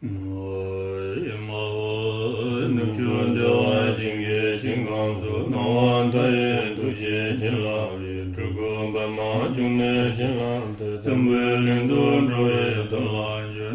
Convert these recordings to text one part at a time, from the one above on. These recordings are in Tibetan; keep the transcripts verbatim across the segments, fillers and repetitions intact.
ནམ་མཁའ་འདུལ་བ་ཅན་གྱི་ཞིང་ཁམས་སུ། སྣང་བ་མཐའ་ཡས་ཐུགས་རྗེ་ཅན་ལག་ལེན། སྤྲུལ་སྐུ་པདྨ་འབྱུང་གནས་བྱིན་བརླབས་ཏེ། འཛམ་བུའི་གླིང་དུ་འགྲོ་བའི་དོན་ལ་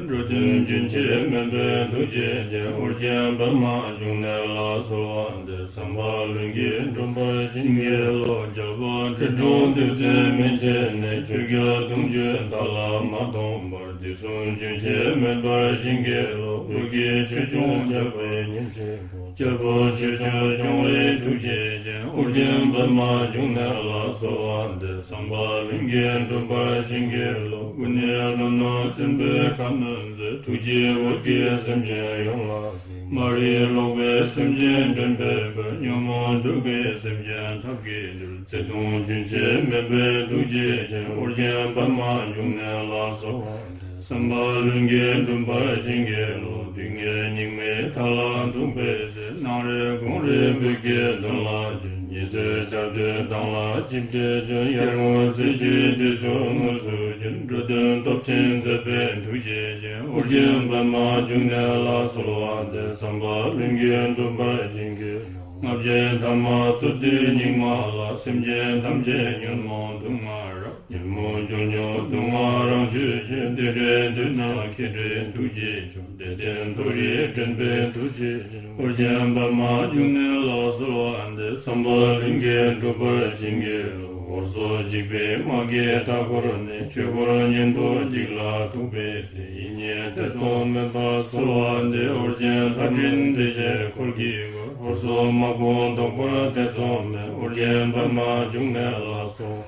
འགྲོ་དོན་རྒྱུན་ཆད་མེད་པའི་ཐུགས་རྗེ་ཅན། ཨོ་རྒྱན་པདྨ་འབྱུང་གནས་ལ་གསོལ་བ་འདེབས། བསམ་པ་ལྷུན་གྱིས་འགྲུབ་པར་བྱིན་གྱིས་རློབས། རྒྱལ་བ་ཁྲི་སྲོང་ལྡེ་བཙན་མན་ཆད་ནས། ཆོས་རྒྱལ་གདུང་བརྒྱུད་མཐའ་ལ་མ་སྟོངས་བར། དུས་གསུམ་རྒྱུན་ཆད་མེད་པར་བྱིན་གྱིས་རློབས། བོད་ཀྱི་ཆོས་སྐྱོང་རྒྱལ་པོའི་གཉེན་གཅིག་པུ། རྒྱལ་པོ་ཆོས་སྐྱོང་སྐྱོང་བའི་ཐུགས་རྗེ་ཅན། ཨོ་རྒྱན་པདྨ་འབྱུང་གནས་ལ་གསོལ་བ་འདེབས། བསམ་པ་ལྷུན་གྱིས་འགྲུབ་པར་བྱིན་གྱིས་རློབས། ཀུན་ནས་ཀླུ་ནག་སྲིན་པོའི་ཁ་གནོན་མཛད། ཐུགས་རྗེས་འོད་ཀྱིས་སེམས་ཅན་ཡོངས་ལ་གཟིགས། མ་རིག་ལོག་པའི་སེམས་ཅན་འདྲེན་པའི་དཔལ། ཉོན་མོངས་འཇུག་པའི་སེམས་ཅན་ཐབས་ཀྱིས་འདུལ། བརྩེ་གདུང་རྒྱུན་ཆད་མེད་པའི་ཐུགས་རྗེ་ཅན། ཨོ་རྒྱན་པདྨ་འབྱུང་གནས་ལ་གསོལ་བ་འདེབས། བསམ་པ་ལྷུན་གྱིས་འགྲུབ་པར་བྱིན་གྱིས་རློབས། སྡུག་བསྔལ་སྙིགས་མའི་མཐའ་ལ་ཐུག་པའི་ཚེ། སྣང་རེ་དགོངས་རེ་བོད་ཀྱི་དོན་ལ་བྱོན། ཉི་ཟེར་འཆར་སྡུད་མདངས་ལ་ཆིབས་ཏེ་བྱོན། ཡར་ངོ་ཚེས་བཅུའི་དུས་སུ་དངོས་སུ་བྱོན། འགྲོ་དོན་སྟོབས་ཆེན་མཛད་པའི་ཐུགས་རྗེ་ཅན། ཨོ་རྒྱན་པདྨ་འབྱུང་གནས་ལ་གསོལ་བ་འདེབས། བསམ་པ་ལྷུན་གྱིས་འགྲུབ་པར་བྱིན་གྱིས་རློབས། ལྔ་བརྒྱའི་ཐ་མ་འཚོ་དུས་སྙིགས་མ་ལ། སེམས་ཅན་ཐམས་ཅད་ཉོན་མོངས་དུག་ལྔ་རབ། ཉོན་མོངས་འཇོལ་ཉོག་དུག་ལྔ་རང་ཆོས་ཅན། དེ་འདྲའི་དུས་ན་མཁྱེན་བརྩེ་ཐུགས་རྗེས་བྱོན། དད་ལྡན་མཐོ་རིས་འདྲེན་པའི་ཐུགས་རྗེ་ཅན། ཨོ་རྒྱན་པདྨ་འབྱུང་གནས་ལ་གསོལ་བ་འདེབས། བསམ་པ་ལྷུན་གྱིས་འགྲུབ་པར་བྱིན་གྱིས་རློབས། ཧོར་སོག་འཇིགས་པའི་དམག་གིས་མཐའ་བསྐོར་ནས། ཆོས་འཁོར་ཉན་ཐོས་འཇིག་ལ་ཐུག་པའི་ཚེ། ཡིད་གཉིས་ཐེ་ཚོམ་མེད་པར་གསོལ་བ་འདེབས། ཨོ་རྒྱན་ལྷ་འདྲེ་སྡེ་བརྒྱད་འཁོར་གྱིས་བསྐོར། ཧོར་སོག་དམག་དཔུང་བཟློག་པར་ཐེ་ཚོམ་མེད། ཨོ་རྒྱན་པདྨ་འབྱུང་གནས་ལ་གསོལ།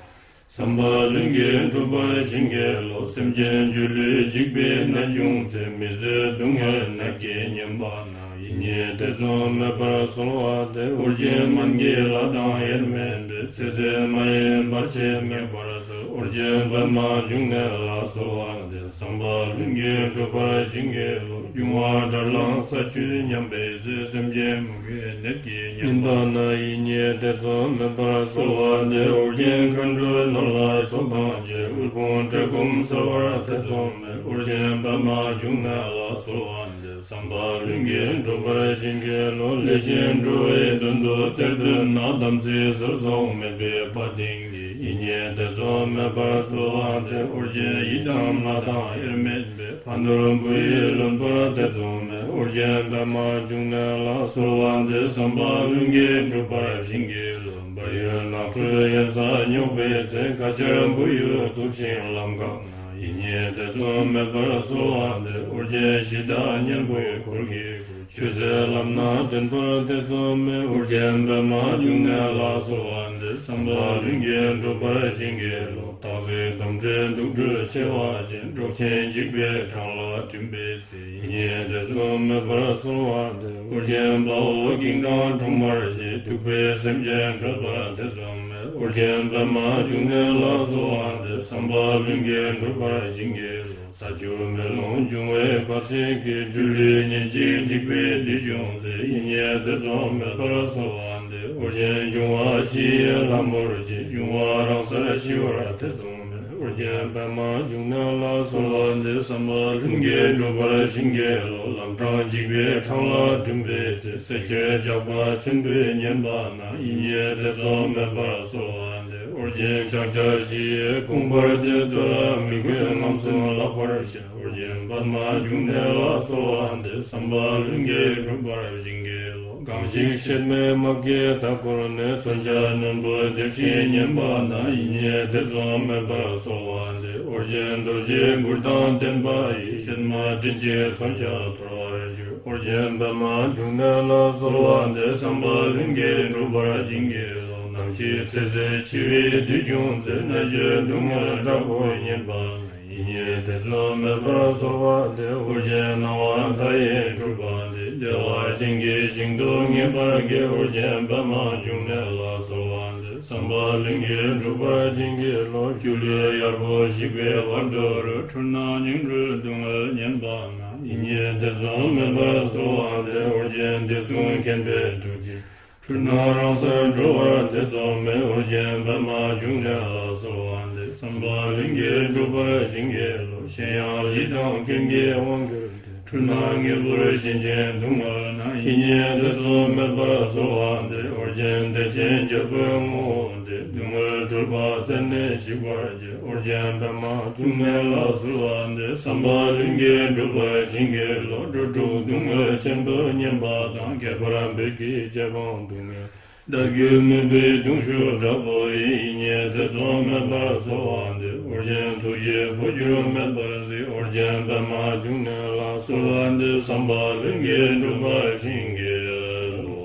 བསམ་པ་ལྷུན་གྱིས་འགྲུབ་པར་བྱིན་གྱིས་རློབས། སེམས་ཅན་སྒྱུ་ལུས་འཇིག་པའི་ནད་བྱུང་ཚེ། མི་བཟོད་སྡུག་བསྔལ་ནད་ཀྱིས་ཉེན་པ་ན། ཡིད་གཉིས་ཐེ་ཚོམ་མེད་པར་གསོལ་བ་འདེབས། ཨོ་རྒྱན་སྨན་གྱི་བླ་དང་དབྱེར་མེད་པའི། ཚེ་ཟད་མ་ཡིན་བར་ཆད་ངེས་པར་སེལ། ཨོ་རྒྱན་པདྨ་འབྱུང་གནས་ལ་གསོལ་བ་འདེབས། བསམ་པ་ལྷུན་གྱིས་འགྲུབ་པར་བྱིན་གྱིས་རློབས། འབྱུང་བ་དགྲར་ལངས་ས་བཅུད་ཉམས་པའི་ཚེ། སེམས་ཅན་མུ་གེའི་ནད་ཀྱིས་ཉེན་པ་ན། ཡིད་གཉིས་ཐེ་ཚོམ་མེད་པར་གསོལ་བ་འདེབས། ཨོ་རྒྱན་མཁའ་འགྲོའི་ནོར་ལྷ་ཚོགས་དང་བཅས། དབུལ་ཕོངས་བཀྲེས་སྐོམ་སེལ་བར་ཐེ་ཚོམ་མེད། ཨོ་རྒྱན་པདྨ་འབྱུང་གནས་ལ་གསོལ་བ་འདེབས། བསམ་པ་ལྷུན་གྱིས་འགྲུབ་པར་བྱིན་གྱིས་རློབས། ལས་ཅན་འགྲོ་བའི་དོན་དུ་གཏེར་འདོན་ན། དམ་ཚིག་ཟོལ་ཟོག་མེད་པའི་དཔའ་གདེང་གིས། ཡིད་གཉིས་ཐེ་ཚོམ་མེད་པར་གསོལ་བ་འདེབས། ཨོ་རྒྱན་ཡི་དམ་ལྷ་དང་དབྱེར་མེད་པའི། ཕ་ནོར་བུ་ཡིས་ལོན་པར་ཐེ་ཚོམ་མེད། ཨོ་རྒྱན་པདྨ་འབྱུང་གནས་ལ་གསོལ་བ་འདེབས། བསམ་པ་ལྷུན་གྱིས་འགྲུབ་པར་བྱིན་གྱིས་རློབས། བལ་ཡུལ་ནགས་ཁྲོད་གཡན་ས་སྙོགས་པའི་ཚེ། ཁ་ཆར་བུ་ཡུག་འཚུབས་ཤིང་ལམ་འགག་ན། ཡིད་གཉིས་ཐེ་ཚོམ་མེད་པར་གསོལ་བ་འདེབས། ཨོ་རྒྱན་གཞི་བདག་གཉན་པོའི་འཁོར་གྱིས་བསྐོར། ཆོས་མཛད་ལམ་སྣ་འདྲེན་པར་ཐེ་ཚོམ་མེད། ཨོ་རྒྱན་པདྨ་འབྱུང་གནས་ལ་གསོལ་བ་འདེབས། བསམ་པ་ལྷུན་གྱིས་འགྲུབ་པར་བྱིན་གྱིས་རློབས། སྟག་གཟིག་དོམ་དྲེད་དུག་སྦྲུལ་མཆེ་བ་ཅན། འབྲོག་ཆེན་འཇིགས་པའི་འཕྲང་ལ་འགྲིམ་པའི་ཚེ། ཡིད་གཉིས་ཐེ་ཚོམ་མེད་པར་གསོལ་བ་འདེབས། ཨོ་རྒྱན་དཔའ་བོ་ཀིང་དང་ཁྲོ་དམར་བཅས། གདུག་པའི་སེམས་ཅན་སྐྲོད་པར་ཐེ་ཚོམ་མེད། ཨོ་རྒྱན་པདྨ་འབྱུང་གནས་ལ་གསོལ་བ་འདེབས། བསམ་པ་ལྷུན་གྱིས་འགྲུབ་པར་བྱིན་གྱིས་རློབས། ས་ཆུ་མེ་རླུང་འབྱུང་བའི་བར་ཆད་ཀྱིས། སྒྱུ་ལུས་ཉིན་གཅིག་འཇིག་པའི་དུས་བྱུང་ཚེ། ཡིད་གཉིས་ཐེ་ཚོམ་མེད་པར་གསོལ་བ་འདེབས། ཨོ་རྒྱན་འབྱུང་བ་བཞི་ཡི་ལྷ་མོར་བཅས། འབྱུང་བ་རང་སར་ཞི་བར་ཐེ་ཚོམ་མེད། ཨོ་རྒྱན་པདྨ་འབྱུང་གནས་ལ་གསོལ་བ་འདེབས། བསམ་པ་ལྷུན་གྱིས་འགྲུབ་པར་བྱིན་གྱིས་རློབས། ལམ་འཕྲང་འཇིགས་པའི་འཕྲང་ལ་འགྲིམ་པའི་ཚེ། བསད་ཁྱེར་ཇག་པ་ཆེན་པོས་ཉེན་པ་ན། ཡིད་གཉིས་ཐེ་ཚོམ་མེད་པར་གསོལ་བ་འདེབས། ཨོ་རྒྱན་ཕྱག་རྒྱ་བཞི་ཡི་དགོངས་པར་ལྡན། ཚུར་ལ་མི་རྒོད་རྔམ་གསུམ་བརླག་པར་བྱ། ཨོ་རྒྱན་པདྨ་འབྱུང་གནས་ལ་གསོལ་བ་འདེབས། བསམ་པ་ལྷུན་གྱིས་འགྲུབ་པར་བྱིན་གྱིས་རློབས། གང་ཞིག་གཤེད་མའི་དམག་གིས་མཐའ་བསྐོར་ནས། མཚོན་ཆ་རྣོན་པོས་འདེབས་ཤིང་ཉེན་པ་ན། ཡིད་གཉིས་ཐེ་ཚོམ་མེད་པར་གསོལ་བ་འདེབས། ཨོ་རྒྱན་རྡོ་རྗེའི་གུར་དང་ལྡན་པ་ཡིས། གཤེད་མ་མགྲིན་གཅིག་མཚོན་ཆ་འཐོར་བར་འགྱུར། ཨོ་རྒྱན་པདྨ་འབྱུང་གནས་ལ་གསོལ་བ་འདེབས། བསམ་པ་ལྷུན་གྱིས་འགྲུབ་པར་བྱིན་གྱིས་རློབས། ནམ་ཞིག་ཚེ་ཟད་འཆི་བའི་དུས་བྱུང་ཚེ། གནད་གཅོད་སྡུག་བསྔལ་དྲག་པོས་ཉེན་པ་ན། ཡིད་གཉིས་ཐེ་ཚོམ་མེད་པར་གསོལ་བ་འདེབས། ཨོ་རྒྱན་སྣང་བ་མཐའ་ཡས་སྤྲུལ་པ་འདི། བདེ་བ་ཅན་གྱི་ཞིང་དུ་ངེས་པར་སྐྱེ། ཨོ་རྒྱན་པདྨ་འབྱུང་གནས་ལ་གསོལ་བ་འདེབས། བསམ་པ་ལྷུན་གྱིས་འགྲུབ་པར་བྱིན་གྱིས་རློབས། སྒྱུ་ལུས་གཡར་པོ་ཞིག་པའི་བར་དོ་རུ། འཁྲུལ་སྣང་ཉིང་འཁྲུལ་སྡུག་བསྔལ་ཉེན་པ་ན། ཡིད་གཉིས་ཐེ་ཚོམ་མེད་པར་གསོལ་བ་འདེབས། ཨོ་རྒྱན་བདེ་སྲུང་མཁྱེན་པའི་ཐུགས་རྗེས། འཁྲུལ་སྣང་རང་སར་གྲོལ་བར་ཐེ་ཚོམ་མེད། ཨོ་རྒྱན་པདྨ་འབྱུང་གནས་ལ་གསོལ་བ་འདེབས། བསམ་པ་ལྷུན་གྱིས་འགྲུབ་པར་བྱིན་གྱིས་རློབས། གཞན་ཡང་ཡིད་དང་ཀུན་གྱི་དབང་བསྒྱུར་ཏེ། འཁྲུལ་སྣང་གཉིས་པོར་ཞེན་ཅིང་སྡུག་བསྔལ་ན། ཡིད་གཉིས་ཐེ་ཚོམ་མེད་པར་གསོལ་བ་འདེབས། ཨོ་རྒྱན་བདེ་ཆེན་རྒྱལ་པོའི་ངོ་བོ་འདི། སྡུག་བསྔལ་འཁྲུལ་པ་རྩད་ནས་ཞིག་པར་བྱེད། ཨོ་རྒྱན་པདྨ་འབྱུང་གནས་ལ་གསོལ་བ་འདེབས། བསམ་པ་ལྷུན་གྱིས་འགྲུབ་པར་བྱིན་གྱིས་རློབས། འགྲོ་དྲུག་སྡུག་བསྔལ་ཆེན་པོ་ཉེན་པ་དང་། ཁྱད་པར་བོད་ཀྱི་རྗེ་འབངས་སྡུག་བསྔལ། བདག་རྒྱུད་མུན་པའི་གདུང་ཤུགས་དྲག་པོ་ཡིས། ཡིད་གཉིས་ཐེ་ཚོམ་མེད་པར་གསོལ་བ་འདེབས། ཨོ་རྒྱན་ཐུགས་རྗེས་འཕོ་འགྱུར་མེད་པར་གཟིགས། ཨོ་རྒྱན་པདྨ་འབྱུང་གནས་ལ་གསོལ་བ་འདེབས། བསམ་པ་ལྷུན་གྱིས་འགྲུབ་པར་བྱིན་གྱིས་རློབས།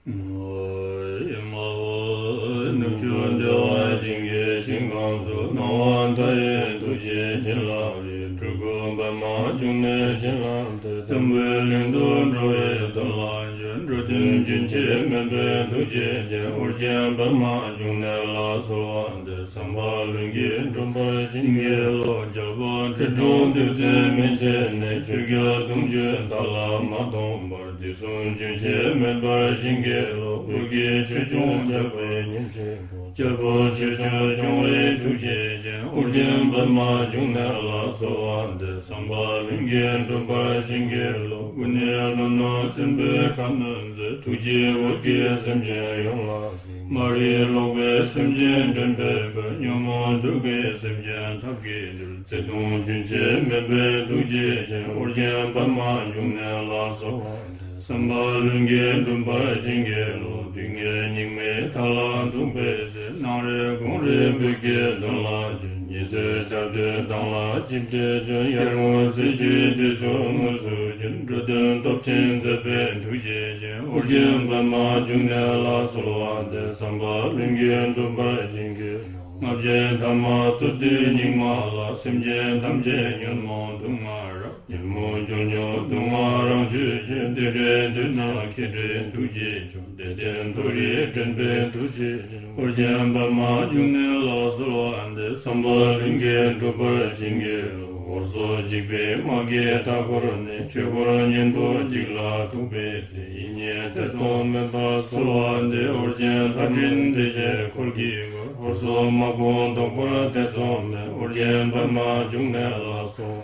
ཨེ་མ་ཧོ། ནུབ་ཕྱོགས་བདེ་བ་ཅན་གྱི་ཞིང་ཁམས་སུ། སྣང་བ་མཐའ་ཡས་ཐུགས་རྗེའི་བྱིན་རླབས་ཀྱིས། སྤྲུལ་སྐུ་པདྨ་འབྱུང་གནས་བྱིན་རླབས་ཏེ། འཛམ་བུའི་གླིང་དུ་འགྲོ་བའི་དོན་ལ་འགོད། འགྲོ་དོན་རྒྱུན་ཆད་མེད་པའི་ཐུགས་རྗེ་ཅན། ཨོ་རྒྱན་པདྨ་འབྱུང་གནས་ལ་གསོལ་བ་འདེབས། བསམ་པ་ལྷུན་གྱིས་འགྲུབ་པར་བྱིན་གྱིས་རློབས། རྒྱལ་པོ་ཁྲི་སྲོང་ལྡེ་བཙན་མན་ཆད་ནས། ཆོས་རྒྱལ་གདུང་བརྒྱུད་བདག་ལ་མ་སྟོངས་བར། དུས་གསུམ་རྒྱུན་ཆད་མེད་པར་བྱིན་གྱིས་རློབས། བོད་ཀྱི་ཆོས་སྐྱོང་རྒྱལ་པོའི་ཉིན་བྱེད་པོ། རྒྱལ་པོ་ཆོས་སྐྱོང་སྐྱོང་བའི་ཐུགས་རྗེ་ཅན། ཨོ་རྒྱན་པདྨ་འབྱུང་གནས་ལ་གསོལ་བ་འདེབས། བསམ་པ་ལྷུན་གྱིས་འགྲུབ་པར་བྱིན་གྱིས་རློབས། སྐུ་ནི་ཀླུ་ནག་སྲིན་པོའི་ཁ་གནོན་མཛད། ཐུགས་རྗེས་འོད་ཀྱིས་སེམས་ཅན་ཡོངས་ལ། མ་རིག་ལོག་པའི་སེམས་ཅན་འདྲེན་པའི་དཔལ། ཉོན་མོངས་འཇུག་པའི་སེམས་ཅན་ཐབས་ཀྱིས་འདུལ། བརྩེ་གདུང་རྒྱུན་ཆད་མེད་པའི་ཐུགས་རྗེ་ཅན། ཨོ་རྒྱན་པདྨ་འབྱུང་གནས་ལ་གསོལ་བ་འདེབས། བསམ་པ་ལྷུན་གྱིས་འགྲུབ་པར་བྱིན་གྱིས་རློབས། སྡུག་བསྔལ་སྙིགས་མའི་མཐའ་ལ་ཐུག་པའི་ཚེ། སྣང་རེ་དགོང་རེ་བོད་ཀྱི་དོན་ལ་བྱོན། ཉི་ཟེར་འཆར་སྡུད་མདངས་ལ་ཆིབས་ཏེ་བྱོན། ཡར་ངོ་ཚེས་བཅུའི་དུས་སུ་དངོས་སུ་བྱོན། འགྲོ་དོན་སྟོབས་ཆེན་མཛད་པའི་ཐུགས་རྗེ་ཅན། ཨོ་རྒྱན་པདྨ་འབྱུང་གནས་ལ་གསོལ་བ་འདེབས། བསམ་པ་ལྷུན་གྱིས་འགྲུབ་པར་བྱིན་གྱིས་རློབས། ལྔ་བརྒྱའི་ཐ་མ་འཚོ་དུས་སྙིགས་མ་ལ། སེམས་ཅན་ཐམས་ཅད་ཉོན་མོངས་དུག་ལྔ་རབ། ཉོན་མོངས་འབྱོལ་ཉོག་དུག་ལྔ་རང་ཆོས་ཅན། དེ་འདྲའི་དུས་ན་མཁྱེན་བརྩེ་ཐུགས་རྗེ་ཆུང་། དད་ལྡན་མཐོ་རིས་འདྲེན་པའི་ཐུགས་རྗེ་ཅན། ཨོ་རྒྱན་པདྨ་འབྱུང་གནས་ལ་གསོལ་བ་འདེབས། བསམ་པ་ལྷུན་གྱིས་འགྲུབ་པར་བྱིན་གྱིས་རློབས། ཧོར་སོག་འཇིགས་པའི་དམག་གིས་མཐའ་བསྐོར་ནས། ཆོས་འཁོར་གཉན་པོ་འཇིག་ལ་ཐུག་པའི་ཚེ། ཡིད་གཉིས་ཐེ་ཚོམ་མེད་པར་གསོལ་བ་འདེབས། ཨོ་རྒྱན་ལྷ་འདྲེ་སྡེ་བརྒྱད་འཁོར་གྱིས་བསྐོར། ཧོར་སོག་དམག་དཔུང་བཟློག་པར་ཐེ་ཚོམ་མེད། ཨོ་རྒྱན་པདྨ་འབྱུང་གནས་ལ་གསོལ།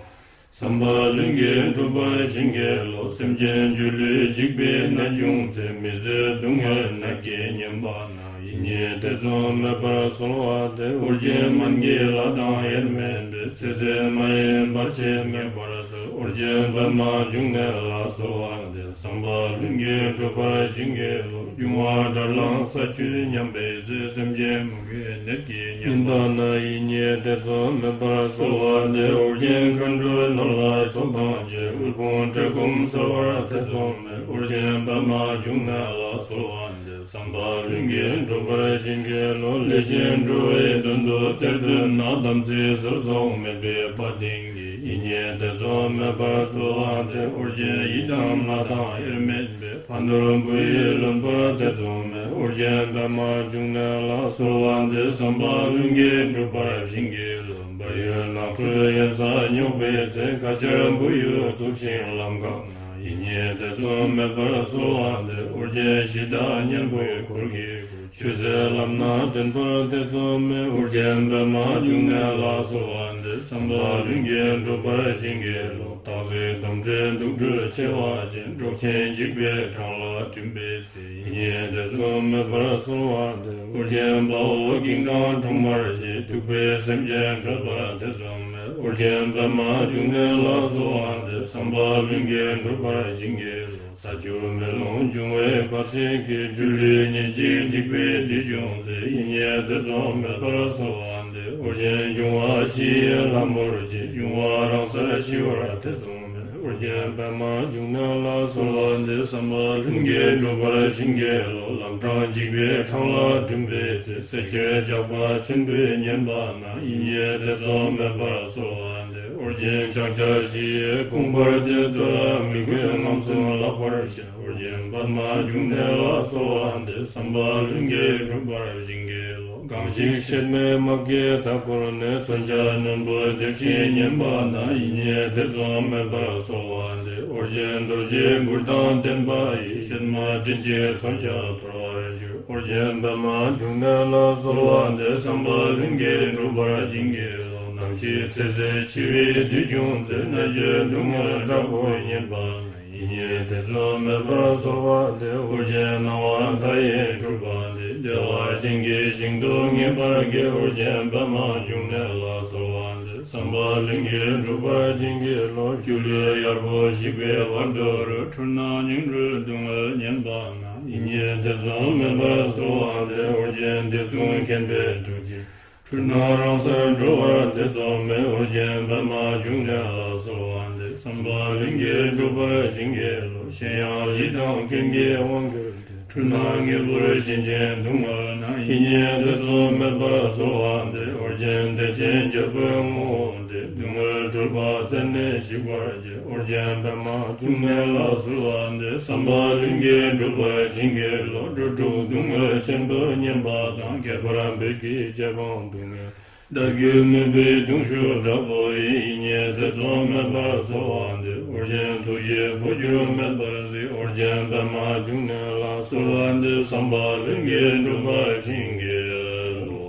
བསམ་པ་ལྷུན་གྱིས་འགྲུབ་པར་བྱིན་གྱིས་རློབས། སེམས་ཅན་སྒྱུ་ལུས་འཇིག་པའི་ནད་བྱུང་ཚེ། མི་བཟོད་སྡུག་བསྔལ་ནད་ཀྱིས་ཉེན་པ་ན། ཡིད་གཉིས་ཐེ་ཚོམ་མེད་པར་གསོལ་བ་འདེབས། ཨོ་རྒྱན་སྨན་གྱི་བླ་དང་དབྱེར་མེད་པའི། ཚེ་ཟད་མ་ཡིན་བར་ཆད་ངེས་པར་སེལ། ཨོ་རྒྱན་པདྨ་འབྱུང་གནས་ལ་གསོལ་བ་འདེབས། བསམ་པ་ལྷུན་གྱིས་འགྲུབ་པར་བྱིན་གྱིས་རློབས། འབྱུང་བ་དགྲར་ལངས་ས་བཅུད་ཉམས་པའི་ཚེ། སེམས་ཅན་མུ་གེའི་ནད་ཀྱིས་ཉེན་པ་ན། ཡིད་གཉིས་ཐེ་ཚོམ་མེད་པར་གསོལ་བ་འདེབས། ཨོ་རྒྱན་མཁའ་འགྲོའི་ནོར་ལྷ་ཚོགས་དང་བཅས། དབུལ་ཕོངས་བཀྲེས་སྐོམ་སེལ་བར་ཐེ་ཚོམ་མེད། ཨོ་རྒྱན་པདྨ་འབྱུང་གནས་ལ་གསོལ་བ་འདེབས། བསམ་པ་ལྷུན་གྱིས་འགྲུབ་པར་བྱིན་གྱིས་རློབས། ལས་ཅན་འགྲོ་བའི་དོན་དུ་གཏེར་འདོན་ན། དམ་ཚིག་ཟོལ་ཟོག་མེད་པའི་དཔའ་གདེང་གིས། ཡིད་གཉིས་ཐེ་ཚོམ་མེད་པར་གསོལ་བ་འདེབས། ཨོ་རྒྱན་ཡི་དམ་ལྷ་དང་དབྱེར་མེད་པའི། ཕ་ནོར་བུ་ཡིས་ལོན་པར་ཐེ་ཚོམ་མེད། ཨོ་རྒྱན་པདྨ་འབྱུང་གནས་ལ་གསོལ་བ་འདེབས། བསམ་པ་ལྷུན་གྱིས་འགྲུབ་པར་བྱིན་གྱིས་རློབས། བལ་ཡུལ་ནགས་ཁྲོད་གཡན་ས་སྙོགས་པའི་ཚེ། ཁ་ཆར་བུ་ཡུག་འཚུབས་ཤིང་ལམ་འགག་ན། ཡིད་གཉིས་ཐེ་ཚོམ་མེད་པར་གསོལ་བ་འདེབས། ཨོ་རྒྱན་གཞི་བདག་གཉན་པོའི་འཁོར་གྱིས་བསྐོར། ཆོས་ཟད་ལམ་སྣ་འདྲེན་པར་ཐེ་ཚོམ་མེད། ཨོ་རྒྱན་པདྨ་འབྱུང་གནས་ལ་གསོལ་བ་འདེབས། བསམ་པ་ལྷུན་གྱིས་འགྲུབ་པར་བྱིན་གྱིས་རློབས། སྟག་གཟིག་དོམ་དྲེད་དུག་སྦྲུལ་མཆེ་བ་ཅན། འབྲོག་ཆེན་འཇིགས་པའི་འཕྲང་ལ་འགྲིམ་པའི་ཚེ། ཡིད་གཉིས་ཐེ་ཚོམ་མེད་པར་གསོལ་བ་འདེབས། ཨོ་རྒྱན་དཔའ་བོ་ཀིང་ཀང་གྲོང་དམར་གྱིས། གདུག་པའི་སེམས་ཅན་བསྐྲད་པར་ཐེ་ཚོམ་མེད། ཨོ་རྒྱན་པདྨ་འབྱུང་གནས་ལ་གསོལ་བ་འདེབས། བསམ་པ་ལྷུན་གྱིས་འགྲུབ་པར་བྱིན་གྱིས་རློབས། ས་ཆུ་མེ་རླུང་འབྱུང་བའི་བར་ཆད་ཀྱིས། སྒྱུ་ལུས་ཉིན་གཅིག་འཇིག་པའི་དུས་བྱུང་ཚེ། ཡིད་གཉིས་ཐེ་ཚོམ་མེད་པར་གསོལ་བ་འདེབས། ཨོ་རྒྱན་འབྱུང་བ་བཞི་ཡི་ལྷ་མོར་བཅས། འབྱུང་བ་རང་སར་ཞི་བར་ཐེ་ཚོམ་མེད། ཨོ་རྒྱན་པདྨ་འབྱུང་གནས་ལ་གསོལ་བ་འདེབས། བསམ་པ་ལྷུན་གྱིས་འགྲུབ་པར་བྱིན་གྱིས་རློབས། ལམ་འཕྲང་འཇིགས་པའི་འཕྲང་ལ་འགྲིམ་པའི་ཚེ། ཟས་སྤྱོད་ཇག་པ་ཆེན་པོས་ཉེན་པ་ན། ཡིད་གཉིས་ཐེ་ཚོམ་མེད་པར་གསོལ་བ་འདེབས། ཨོ་རྒྱན་ཕྱག་རྒྱ་བཞི་ཡི་དགོངས་པར་ལྡན། ཚུལ་ལ་མི་གུས་རྔམ་གསུམ་བརླག་པར་བྱ། ཨོ་རྒྱན་པདྨ་འབྱུང་གནས་ལ་གསོལ་བ་འདེབས། བསམ་པ་ལྷུན་གྱིས་འགྲུབ་པར་བྱིན་གྱིས་རློབས། གང་ཞིག་གཤེད་མའི་དམག་གིས་མཐའ་བསྐོར་ནས། མཚོན་ཆ་རྣོན་པོས་འདེབས་ཤིང་ཉེན་པ་ན། ཡིད་གཉིས་ཐེ་ཚོམ་མེད་པར་གསོལ་བ་འདེབས། ཨོ་རྒྱན་རྡོ་རྗེའི་གུར་དང་ལྡན་པ་ཡིས། གཤེད་མ་མགྲིན་གཅིག་མཚོན་ཆ་འཐོར་བར་འགྱུར། ཨོ་རྒྱན་པདྨ་འབྱུང་གནས་ལ་གསོལ་བ་འདེབས། བསམ་པ་ལྷུན་གྱིས་འགྲུབ་པར་བྱིན་གྱིས་རློབས། ནམ་ཞིག་ཚེ་ཟད་འཆི་བའི་དུས་བྱུང་ཚེ། གནད་གཅོད་སྡུག་བསྔལ་དྲག་པོས་ཉེན་པ་ན། ཡིད་གཉིས་ཐེ་ཚོམ་མེད་པར་གསོལ་བ་འདེབས། ཨོ་རྒྱན་སྣང་བ་མཐའ་ཡས་སྤྲུལ་པ་འདི། བདེ་བ་ཅན་གྱི་ཞིང་དུ་ངེས་པར་སྐྱེ། ཨོ་རྒྱན་པདྨ་འབྱུང་གནས་ལ་གསོལ་བ་འདེབས། བསམ་པ་ལྷུན་གྱིས་འགྲུབ་པར་བྱིན་གྱིས་རློབས། སྒྱུ་ལུས་གཡར་པོ་ཞིག་པའི་བར་དོ་རུ། འཁྲུལ་སྣང་ཉིང་འཁྲུལ་སྡུག་བསྔལ་ཉེན་པ་ན། ཡིད་གཉིས་ཐེ་ཚོམ་མེད་པར་གསོལ་བ་འདེབས། ཨོ་རྒྱན་བདེ་སྲུང་མཁྱེན་པའི་ཐུགས་རྗེས། འཁྲུལ་སྣང་རང་སར་གྲོལ་བར་ཐེ་ཚོམ་མེད། ཨོ་རྒྱན་པདྨ་འབྱུང་གནས་ལ་གསོལ་བ་འདེབས། བསམ་པ་ལྷུན་གྱིས་འགྲུབ་པར་བྱིན་གྱིས་རློབས། གཞན་ཡང་ལུས་དང་རྐྱེན་གྱིས་དབང་གྱུར་ཏེ། འཁྲུལ་སྣང་གཉེན་པོར་ཞེན་ཅིང་སྡུག་བསྔལ་ན། ཡིད་གཉིས་ཐེ་ཚོམ་མེད་པར་གསོལ་བ་འདེབས། ཨོ་རྒྱན་བདེ་ཆེན་རྒྱལ་པོའི་ངོ་བོ་སྟེ། སྡུག་བསྔལ་འཁྲུལ་པ་རྩད་ནས་ཞིག་པར་བྱེད། ཨོ་རྒྱན་པདྨ་འབྱུང་གནས་ལ་གསོལ་བ་འདེབས། བསམ་པ་ལྷུན་གྱིས་འགྲུབ་པར་བྱིན་གྱིས་རློབས། འགྲོ་དྲུག་སྡུག་བསྔལ་ཆེན་པོ་ཉེན་པ་དང་། ཁྱད་པར་བོད་ཀྱི་རྗེ་འབངས་སྡུག་བསྔལ། བདག་རྒྱུད་མུན་པའི་གདུང་ཤུགས་དྲག་པོ་ཡིས། ཡིད་གཉིས་ཐེ་ཚོམ་མེད་པར་གསོལ་བ་འདེབས། ཨོ་རྒྱན་ཐུགས་རྗེས་འཕོ་འགྱུར་མེད་པར་གཟིགས། ཨོ་རྒྱན་པདྨ་འབྱུང་གནས་ལ་གསོལ་བ་འདེབས། བསམ་པ་ལྷུན་གྱིས་འགྲུབ་པར་བྱིན་གྱིས་རློབས།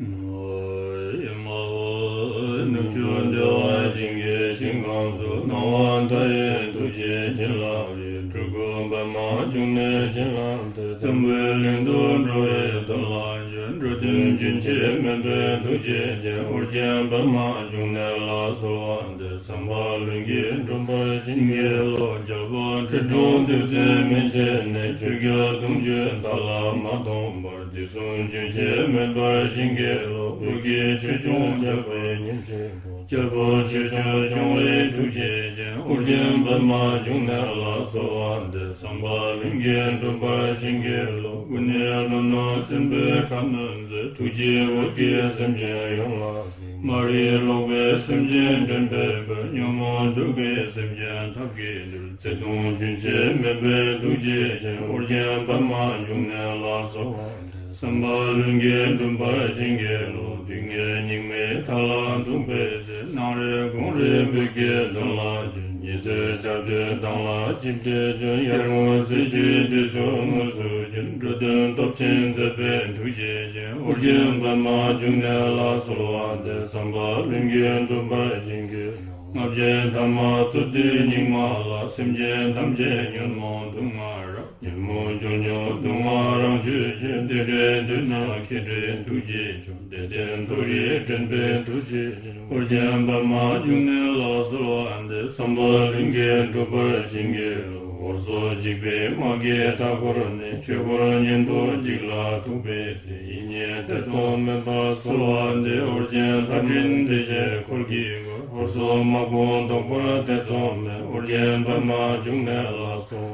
ཨེ་མ་ཧོ། ནུབ་ཕྱོགས་བདེ་བ་ཅན་གྱི་ཞིང་ཁམས་སུ། སྣང་བ་མཐའ་ཡས་ཐུགས་རྗེའི་བྱིན་རླབས་ཀྱིས། སྤྲུལ་སྐུ་པདྨ་འབྱུང་གནས་བྱིན་རླབས་དེས། འཛམ་བུའི་གླིང་དུ་འགྲོ་བའི་དོན་ལ་བྱོན། འགྲོ་དོན་རྒྱུན་ཆད་མེད་པའི་ཐུགས་རྗེ་ཅན། ཨོ་རྒྱན་པདྨ་འབྱུང་གནས་ལ་གསོལ་བ་འདེབས། བསམ་པ་ལྷུན་གྱིས་འགྲུབ་པར་བྱིན་གྱིས་རློབས། རྒྱལ་པོ་ཁྲི་སྲོང་ལྡེ་བཙན་མན་ཆད་ནས། ཆོས་རྒྱལ་གདུང་བརྒྱུད་མཐའ་ལ་མ་སྟོངས་བར། དུས་གསུམ་རྒྱུན་ཆད་མེད་པར་བྱིན་གྱིས་རློབས། བོད་ཀྱི་ཆོས་སྐྱོང་རྒྱལ་པོའི་ཉིན་བྱེད་པོ། རྒྱལ་པོ་ཆོས་སྐྱོང་སྐྱོང་བའི་ཐུགས་རྗེ་ཅན། ཨོ་རྒྱན་པདྨ་འབྱུང་གནས་ལ་གསོལ་བ་འདེབས། བསམ་པ་ལྷུན་གྱིས་འགྲུབ་པར་བྱིན་གྱིས་རློབས། ཀུན་ནས་བློ་རྣོ་བཙན་པོའི་ཁ་གནོན་མཛད། ཐུགས་རྗེས་འོད་ཀྱིས་སེམས་ཅན་ཡོངས་ལ་གཟིགས། མ་རིག་ལོག་པའི་སེམས་ཅན་འདྲེན་པའི་དཔལ། ཉོན་མོངས་འཁྲུགས་པའི་སེམས་ཅན་ཐབས་ཀྱིས་འདུལ། བརྩེ་གདུང་རྒྱུན་ཆད་མེད་པའི་ཐུགས་རྗེ་ཅན། ཨོ་རྒྱན་པདྨ་འབྱུང་གནས་ལ་གསོལ་བ་འདེབས། བསམ་པ་ལྷུན་གྱིས་འགྲུབ་པར་བྱིན་གྱིས་རློབས། སྡུག་བསྔལ་སྙིགས་མའི་མཐའ་ལ་ཐུག་པའི་ཚེ། གནངས་རེ་དགོངས་རེ་བོད་ཀྱི་དོན་ལ་བྱོན། ཉི་ཟེར་འཆར་སྡུད་མདངས་ལ་ཆིབས་ཏེ་བྱོན། ཡར་ངོ་ཚེས་བཅུའི་དུས་སུ་དངོས་སུ་བྱོན། འགྲོ་དོན་སྟོབས་ཆེན་མཛད་པའི་ཐུགས་རྗེ་ཅན། ཨོ་རྒྱན་པདྨ་འབྱུང་གནས་ལ་གསོལ་བ་འདེབས། བསམ་པ་ལྷུན་གྱིས་འགྲུབ་པར་བྱིན་གྱིས་རློབས། ལྔ་བརྒྱའི་ཐ་མ་རྩོད་དུས་སྙིགས་མ་ལ། སེམས་ཅན་ཐམས་ཅད་ཉོན་མོངས་དུག་ལྔ་རབ། ཉོན་མོངས་རྒྱུ་ཉོན་དུག་ལྔ་རང་གཅོད་ཅིང་། བདེ་འབྲས་འདོད་ན་མཁྱེན་བརྩེའི་ཐུགས་རྗེས་སྐྱོངས། བདེ་ལྡན་མཐོ་རིས་འདྲེན་པའི་ཐུགས་རྗེ་ཅན། ཨོ་རྒྱན་པདྨ་འབྱུང་གནས་ལ་གསོལ་བ་འདེབས། བསམ་པ་ལྷུན་གྱིས་འགྲུབ་པར་བྱིན་གྱིས་རློབས། ཧོར་སོག་འཇིགས་པའི་དམག་གིས་མཐའ་བསྐོར་ནས། ཆོས་འཁོར་ཉན་ཐོས་འཇིག་ལ་ཐུག་པའི་ཚེ། ཡིད་གཉིས་ཐེ་ཚོམ་མེད་པར་གསོལ་བ་འདེབས། ཨོ་རྒྱན་ལྷ་འདྲེ་སྡེ་བརྒྱད་འཁོར་གྱིས་བསྐོར། ཧོར་སོག་དམག་དཔུང་བཟློག་པར་ཐེ་ཚོམ་མེད། ཨོ་རྒྱན་པདྨ་འབྱུང་གནས་ལ་གསོལ།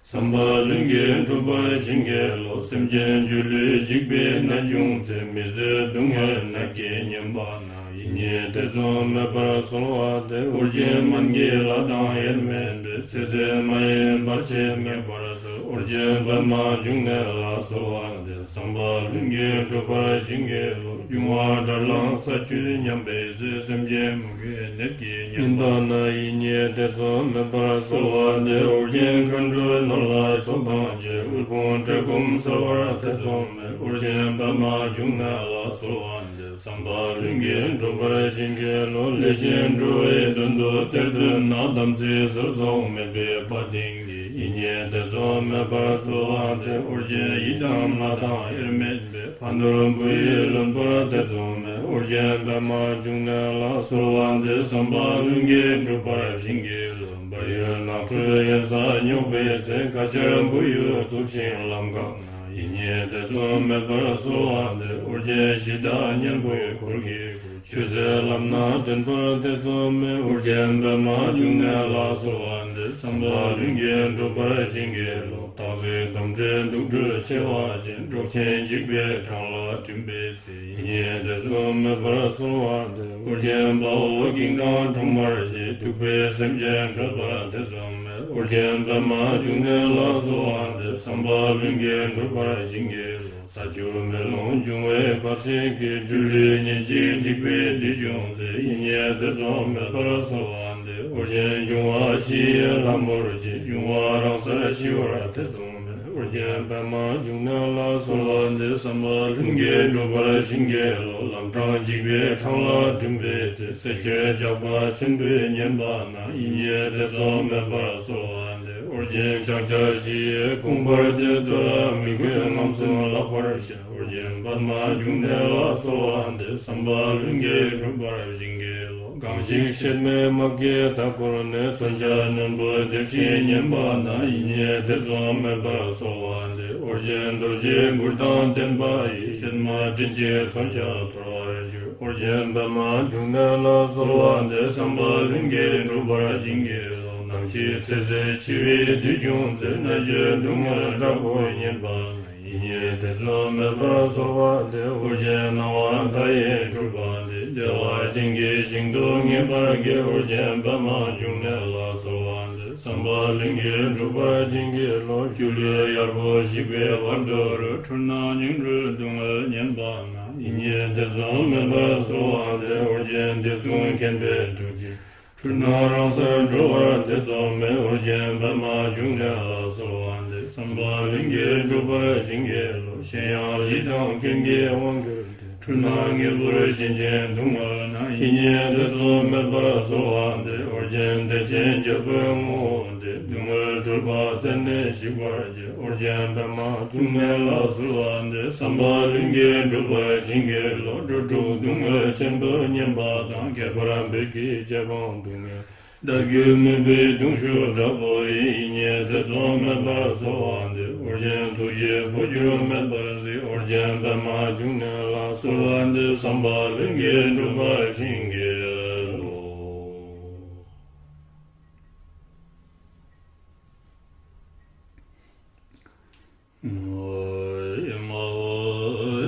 བསམ་པ་ལྷུན་གྱིས་འགྲུབ་པར་བྱིན་གྱིས་རློབས། སེམས་ཅན་སྒྱུ་ལུས་འཇིག་པའི་ནད་བྱུང་ཚེ། མི་བཟོད་སྡུག་བསྔལ་ནད་ཀྱིས་ཉེན་པ་ན། ཡིད་གཉིས་ཐེ་ཚོམ་མེད་པར་གསོལ་བ་འདེབས། ཨོ་རྒྱན་སྨན་གྱི་བླ་དང་དབྱེར་མེད་པས། ཚེ་ཟད་མ་ཡིན་བར་ཆད་མེད་པར་སེལ། ཨོ་རྒྱན་པདྨ་འབྱུང་གནས་ལ་གསོལ་བ་འདེབས། བསམ་པ་ལྷུན་གྱིས་འགྲུབ་པར་བྱིན་གྱིས་རློབས། འབྱུང་བ་དགྲར་ལངས་ས་བཅུད་ཉམས་པའི་ཚེ། སེམས་ཅན་མུ་གེའི་ནད་ཀྱིས་ཉེན་པ་ན། ཡིད་གཉིས་ཐེ་ཚོམ་མེད་པར་གསོལ་བ་འདེབས། ཨོ་རྒྱན་མཁའ་འགྲོའི་ནོར་ལྷ་ཚོགས་དང་བཅས། དབུལ་ཕོངས་བཀྲེས་སྐོམ་སེལ་བར་ཐེ་ཚོམ་མེད། ཨོ་རྒྱན་པདྨ་འབྱུང་གནས་ལ་གསོལ་བ་འདེབས། བསམ་པ་ལྷུན་གྱིས་འགྲུབ་པར་བྱིན་གྱིས་རློབས། ལས་ཅན་འགྲོ་བའི་དོན་དུ་གཏེར་འདོན་ན། དམ་ཚིག་ཟུར་གསོག་མེད་པའི་དཔའ་གདེང་གིས། ཡིད་གཉིས་ཐེ་ཚོམ་མེད་པར་གསོལ་བ་འདེབས། ཨོ་རྒྱན་ཡི་དམ་ལྷ་དང་དབྱེར་མེད་པས། ཕ་ནོར་བུ་ཡིས་ལོན་པར་ཐེ་ཚོམ་མེད། ཨོ་རྒྱན་པདྨ་འབྱུང་གནས་ལ་གསོལ་བ་འདེབས། བསམ་པ་ལྷུན་གྱིས་འགྲུབ་པར་བྱིན་གྱིས་རློབས། བལ་ཡུལ་ནགས་ཁྲོད་གཡན་ས་སྙོགས་པའི་ཚེ། ཁ་ཆར་བུ་ཡུག་འཚུབས་ཤིང་ལམ་འགག་ན། ཡིད་གཉིས་ཐེ་ཚོམ་མེད་པར་གསོལ་བ་འདེབས། ཨོ་རྒྱན་གཞི་བདག་གཉན་པོའི་འཁོར་གྱིས་བསྐོར། ཆོས་ཟེར་ལབ་ན་དྲན་པར་ཐེ་ཚོམ་མེད། ཨོ་རྒྱན་པདྨ་འབྱུང་གནས་ལ་གསོལ་བ་འདེབས། བསམ་པ་ལྷུན་གྱིས་འགྲུབ་པར་བྱིན་གྱིས་རློབས། སྟག་གཟིག་དོམ་དྲེད་དུག་སྦྲུལ་མཆེ་བ་ཅན། འབྲོག་ཆེན་འཇིགས་པའི་འཕྲང་ལ་འགྲིམ་པའི་ཚེ། ཡིད་གཉིས་ཐེ་ཚོམ་མེད་པར་གསོལ་བ་འདེབས། ཨོ་རྒྱན་དཔའ་བོ་གིང་དང་གྲོང་དམར་གྱིས། གདུག་པའི་སེམས་ཅན་བྲོས་པར་ཐེ་ཚོམ་མེད། ཨོ་རྒྱན་པདྨ་འབྱུང་གནས་ལ་གསོལ་བ་འདེབས། བསམ་པ་ལྷུན་གྱིས་འགྲུབ་པར་བྱིན་གྱིས་རློབས། ས་ཆུ་མེ་རླུང་འབྱུང་བའི་བར་ཆད་ཀྱིས། སྒྱུ་ལུས་ཉེན་ཅིང་འཇིགས་པའི་བདུད་བྱུང་ཚེ། ཡིད་གཉིས་ཐེ་ཚོམ་མེད་པར་གསོལ་བ་འདེབས། ཨོ་རྒྱན་འབྱུང་བ་བཞི་ཡི་ལྷ་མོར་བཅས། འབྱུང་བ་རང་སར་ཞི་བར་ཐེ་ཚོམ་མེད། ཨོ་རྒྱན་པདྨ་འབྱུང་གནས་ལ་གསོལ་བ་འདེབས། བསམ་པ་ལྷུན་གྱིས་འགྲུབ་པར་བྱིན་གྱིས་རློབས། ལམ་འཕྲང་འཇིགས་པའི་འཕྲང་ལ་འགྲིམ་པའི་ཚེ། བསད་ཁྱེར་ཇག་པ་ཆེན་པོས་ཉེན་པ་ན། ཡིད་གཉིས་ཐེ་ཚོམ་མེད་པར་གསོལ་བ་འདེབས། ཨོ་རྒྱན་ཕྱག་རྒྱ་བཞི་ཡིས་བསྐོར་བར་བགྱི། ཚུར་ལ་མི་རྒོད་རྔམ་གསུམ་བརླག་པར་བྱ། ཨོ་རྒྱན་པདྨ་འབྱུང་གནས་ལ་གསོལ་བ་འདེབས། བསམ་པ་ལྷུན་གྱིས་འགྲུབ་པར་བྱིན་གྱིས་རློབས། གང་ཞིག་གཤེད་མའི་དམག་གིས་མཐའ་བསྐོར་ནས། མཚོན་ཆ་རྣོན་པོས་འདེབས་ཤིང་ཉེན་པ་ན། ཡིད་གཉིས་ཐེ་ཚོམ་མེད་པར་གསོལ་བ་འདེབས། ཨོ་རྒྱན་རྡོ་རྗེའི་གུར་དང་ལྡན་པ་ཡིས། གཤེད་མ་མགྲིན་གཅིག་མཚོན་ཆ་འཐོར་བར་འགྱུར། ཨོ་རྒྱན་པདྨ་འབྱུང་གནས་ལ་གསོལ་བ་འདེབས། བསམ་པ་ལྷུན་གྱིས་འགྲུབ་པར་བྱིན་གྱིས་རློབས། ནམ་ཞིག་ཚེ་ཟད་འཆི་བའི་དུས་བྱུང་ཚེ། མནར་གཅོད་སྡུག་བསྔལ་དྲག་པོས་ཉེན་པ་ན། ཡིད་གཉིས་ཐེ་ཚོམ་མེད་པར་གསོལ་བ་འདེབས། ཨོ་རྒྱན་སྣང་བ་མཐའ་ཡས་སྤྲུལ་པ་འདི། བདེ་བ་ཅན་གྱི་ཞིང་དུ་ངེས་པར་སྐྱེ། ཨོ་རྒྱན་པདྨ་འབྱུང་གནས་ལ་གསོལ་བ་འདེབས། བསམ་པ་ལྷུན་གྱིས་འགྲུབ་པར་བྱིན་གྱིས་རློབས། སྒྱུ་ལུས་གཡར་པོ་ཞིག་པའི་བར་དོ་རུ། འཁྲུལ་སྣང་ཉིང་འཁྲུལ་སྡུག་བསྔལ་ཉེན་པ་ན། ཡིད་གཉིས་ཐེ་ཚོམ་མེད་པར་གསོལ་བ་འདེབས། ཨོ་རྒྱན་བདེ་སྲུང་མཁྱེན་པའི་ཐུགས་རྗེས། འཁྲུལ་སྣང་རང་སར་གྲོལ་བར་ཐེ་ཚོམ་མེད། ཨོ་རྒྱན་པདྨ་འབྱུང་གནས་ལ་གསོལ་བ་འདེབས། བསམ་པ་ལྷུན་གྱིས་འགྲུབ་པར་བྱིན་གྱིས་རློབས། གཞན་ཡང་ལས་དང་རྐྱེན་གྱིས་དབང་གྱུར་ཏེ། འཁྲུལ་སྣང་དངོས་པོར་ཞེན་ཅིང་སྡུག་བསྔལ་ན། ཡིད་གཉིས་ཐེ་ཚོམ་མེད་པར་གསོལ་བ་འདེབས། ཨོ་རྒྱན་བདེ་ཆེན་རྒྱལ་པོའི་ངོ་བོ་སྟེ། སྡུག་བསྔལ་འཁྲུལ་པ་རྩད་ནས་ཞིག་པར་བྱེད། ཨོ་རྒྱན་པདྨ་འབྱུང་གནས་ལ་གསོལ་བ་འདེབས། བསམ་པ་ལྷུན་གྱིས་འགྲུབ་པར་བྱིན་གྱིས་རློབས། འགྲོ་དྲུག་སྡུག་བསྔལ་ཆེན་པོ་ཉེན་པ་དང་། ཁྱད་པར་བོད་ཀྱི་རྗེ་འབངས་སྡུག་བསྔལ། བདག་རྒྱུད་མུན་པའི་གདུང་ཤུགས་དྲག་པོ་ཡིས། ཡིད་གཉིས་ཐེ་ཚོམ་མེད་པར་གསོལ་བ་འདེབས། ཨོ་རྒྱན་ཐུགས་རྗེས་འཕོ་འགྱུར་མེད་པར་གཟིགས། ཨོ་རྒྱན་པདྨ་འབྱུང་གནས་ལ་གསོལ་བ་འདེབས། བསམ་པ་ལྷུན་གྱིས་འགྲུབ་པར་བྱིན་གྱིས་རློབས།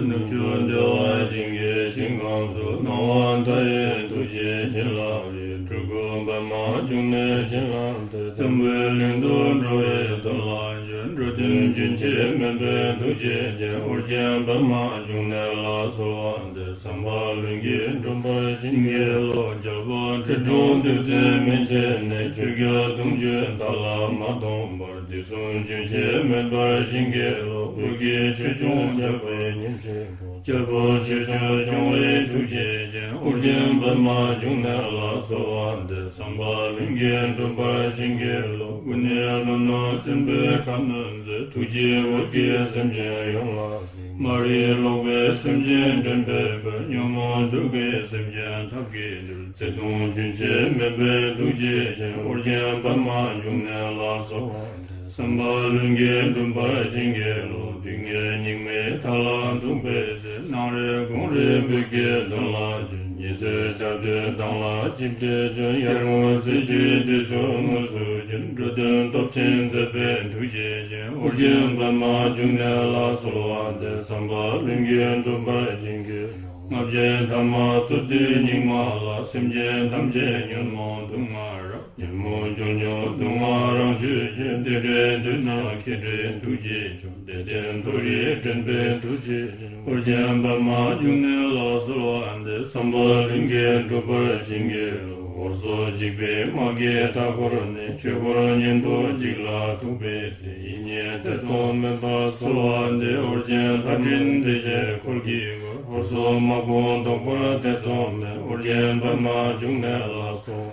ནུབ་ཕྱོགས་བདེ་བ་ཅན་གྱི་ཞིང་ཁམས་སུ། སྣང་བ་མཐའ་ཡས་ཐུགས་རྗེའི་བྱིན་རླབས་ཀྱིས། སྤྲུལ་སྐུ་པདྨ་འབྱུང་གནས་བྱིན་རླབས་ཏེ། འཛམ་བུའི་གླིང་དུ་འགྲོ་བའི་དོན་ལ་བྱོན། འགྲོ་དོན་རྒྱུན་ཆད་མེད་པའི་ཐུགས་རྗེ་ཅན། ཨོ་རྒྱན་པདྨ་འབྱུང་གནས་ལ་གསོལ་བ་འདེབས། བསམ་པ་ལྷུན་གྱིས་འགྲུབ་པར་བྱིན་གྱིས་རློབས། རྒྱལ་པོ་ཁྲི་སྲོང་ལྡེ་བཙན་མན་ཆད་ནས། ཆོས་རྒྱལ་གདུང་བརྒྱུད་བདག་ལ་མ་སྟོངས་བར། དུས་གསུམ་རྒྱུན་ཆད་མེད་པར་བྱིན་གྱིས་རློབས། བོད་ཀྱི་ཆོས་སྐྱོང་རྒྱལ་པོའི་ཉིན་བྱེད་པོ། རྒྱལ་པོ་ཆོས་སྐྱོང་སྐྱོང་བའི་ཐུགས་རྗེ་ཅན། ཨོ་རྒྱན་པདྨ་འབྱུང་གནས་ལ་གསོལ་བ་འདེབས། བསམ་པ་ལྷུན་གྱིས་འགྲུབ་པར་བྱིན་གྱིས་རློབས། ཀུན་ནས་ཀླུ་ནག་སྲིན་པོའི་ཁ་གནོན་མཛད། ཐུགས་རྗེས་འོད་ཀྱིས་སེམས་ཅན་ཡོངས་ལ་གཟིགས། མ་རིག་ལོག་པའི་སེམས་ཅན་འདྲེན་པའི་དཔལ། ཉོན་མོངས་འཁྲུགས་པའི་སེམས་ཅན་ཐབས་ཀྱིས་འདུལ། བརྩེ་གདུང་རྒྱུན་ཆད་མེད་པའི་ཐུགས་རྗེ་ཅན། ཨོ་རྒྱན་པདྨ་འབྱུང་གནས་ལ་གསོལ་བ་འདེབས། བསམ་པ་ལྷུན་གྱིས་འགྲུབ་པར་བྱིན་གྱིས་རློབས། སྡུག་བསྔལ་སྙིགས་མའི་མཐའ་ལ་ཐུག་པའི་ཚེ། སྣང་རེ་དགོངས་རེ་བོད་ཀྱི་དོན་ལ་བྱོན། ཉི་ཟེར་འཆར་སྡུད་མདངས་ལ་ཆིབས་ཏེ་བྱོན། ཡར་ངོ་ཚེས་བཅུའི་དུས་སུ་དངོས་སུ་བྱོན། འགྲོ་དོན་སྟོབས་ཆེན་མཛད་པའི་ཐུགས་རྗེ་ཅན། ཨོ་རྒྱན་པདྨ་འབྱུང་གནས་ལ་གསོལ་བ་འདེབས། བསམ་པ་ལྷུན་གྱིས་འགྲུབ་པར་བྱིན་གྱིས་རློབས། ལྔ་བརྒྱའི་ཐ་མ་རྩོད་དུས་སྙིགས་མ་ལ། སེམས་ཅན་ཐམས་ཅད་ཉོན་མོངས་དུག་ལྔ་རབ། ཉོན་མོངས་རྒྱུ་ཉོན་དུག་ལྔ་རང་གཅོད་ཅིང་། བདེ་འབྲས་མཐུ་ནི་མཁས་གྲོལ་ཐུགས་རྗེ་ཆུང་། བདེ་ལྡན་མཐོ་རིས་འདྲེན་པའི་ཐུགས་རྗེ་ཅན། ཨོ་རྒྱན་པདྨ་འབྱུང་གནས་ལ་གསོལ་བ་འདེབས། བསམ་པ་ལྷུན་གྱིས་འགྲུབ་པར་བྱིན་གྱིས་རློབས། ཧོར་སོག་འཇིགས་པའི་དམག་གིས་མཐའ་བསྐོར་ནས། ཆོས་འཁོར་ཉན་ཐོས་འཇིག་ལ་ཐུག་པའི་ཚེ། ཡིད་གཉིས་ཐེ་ཚོམ་མེད་པར་གསོལ་བ་འདེབས། ཨོ་རྒྱན་ལྷ་འདྲེ་སྡེ་བརྒྱད་འཁོར་གྱིས་བསྐོར། ཧོར་སོག་དམག་དཔུང་བཟློག་པར་ཐེ་ཚོམ་མེད། ཨོ་རྒྱན་པདྨ་འབྱུང་གནས་ལ་གསོལ།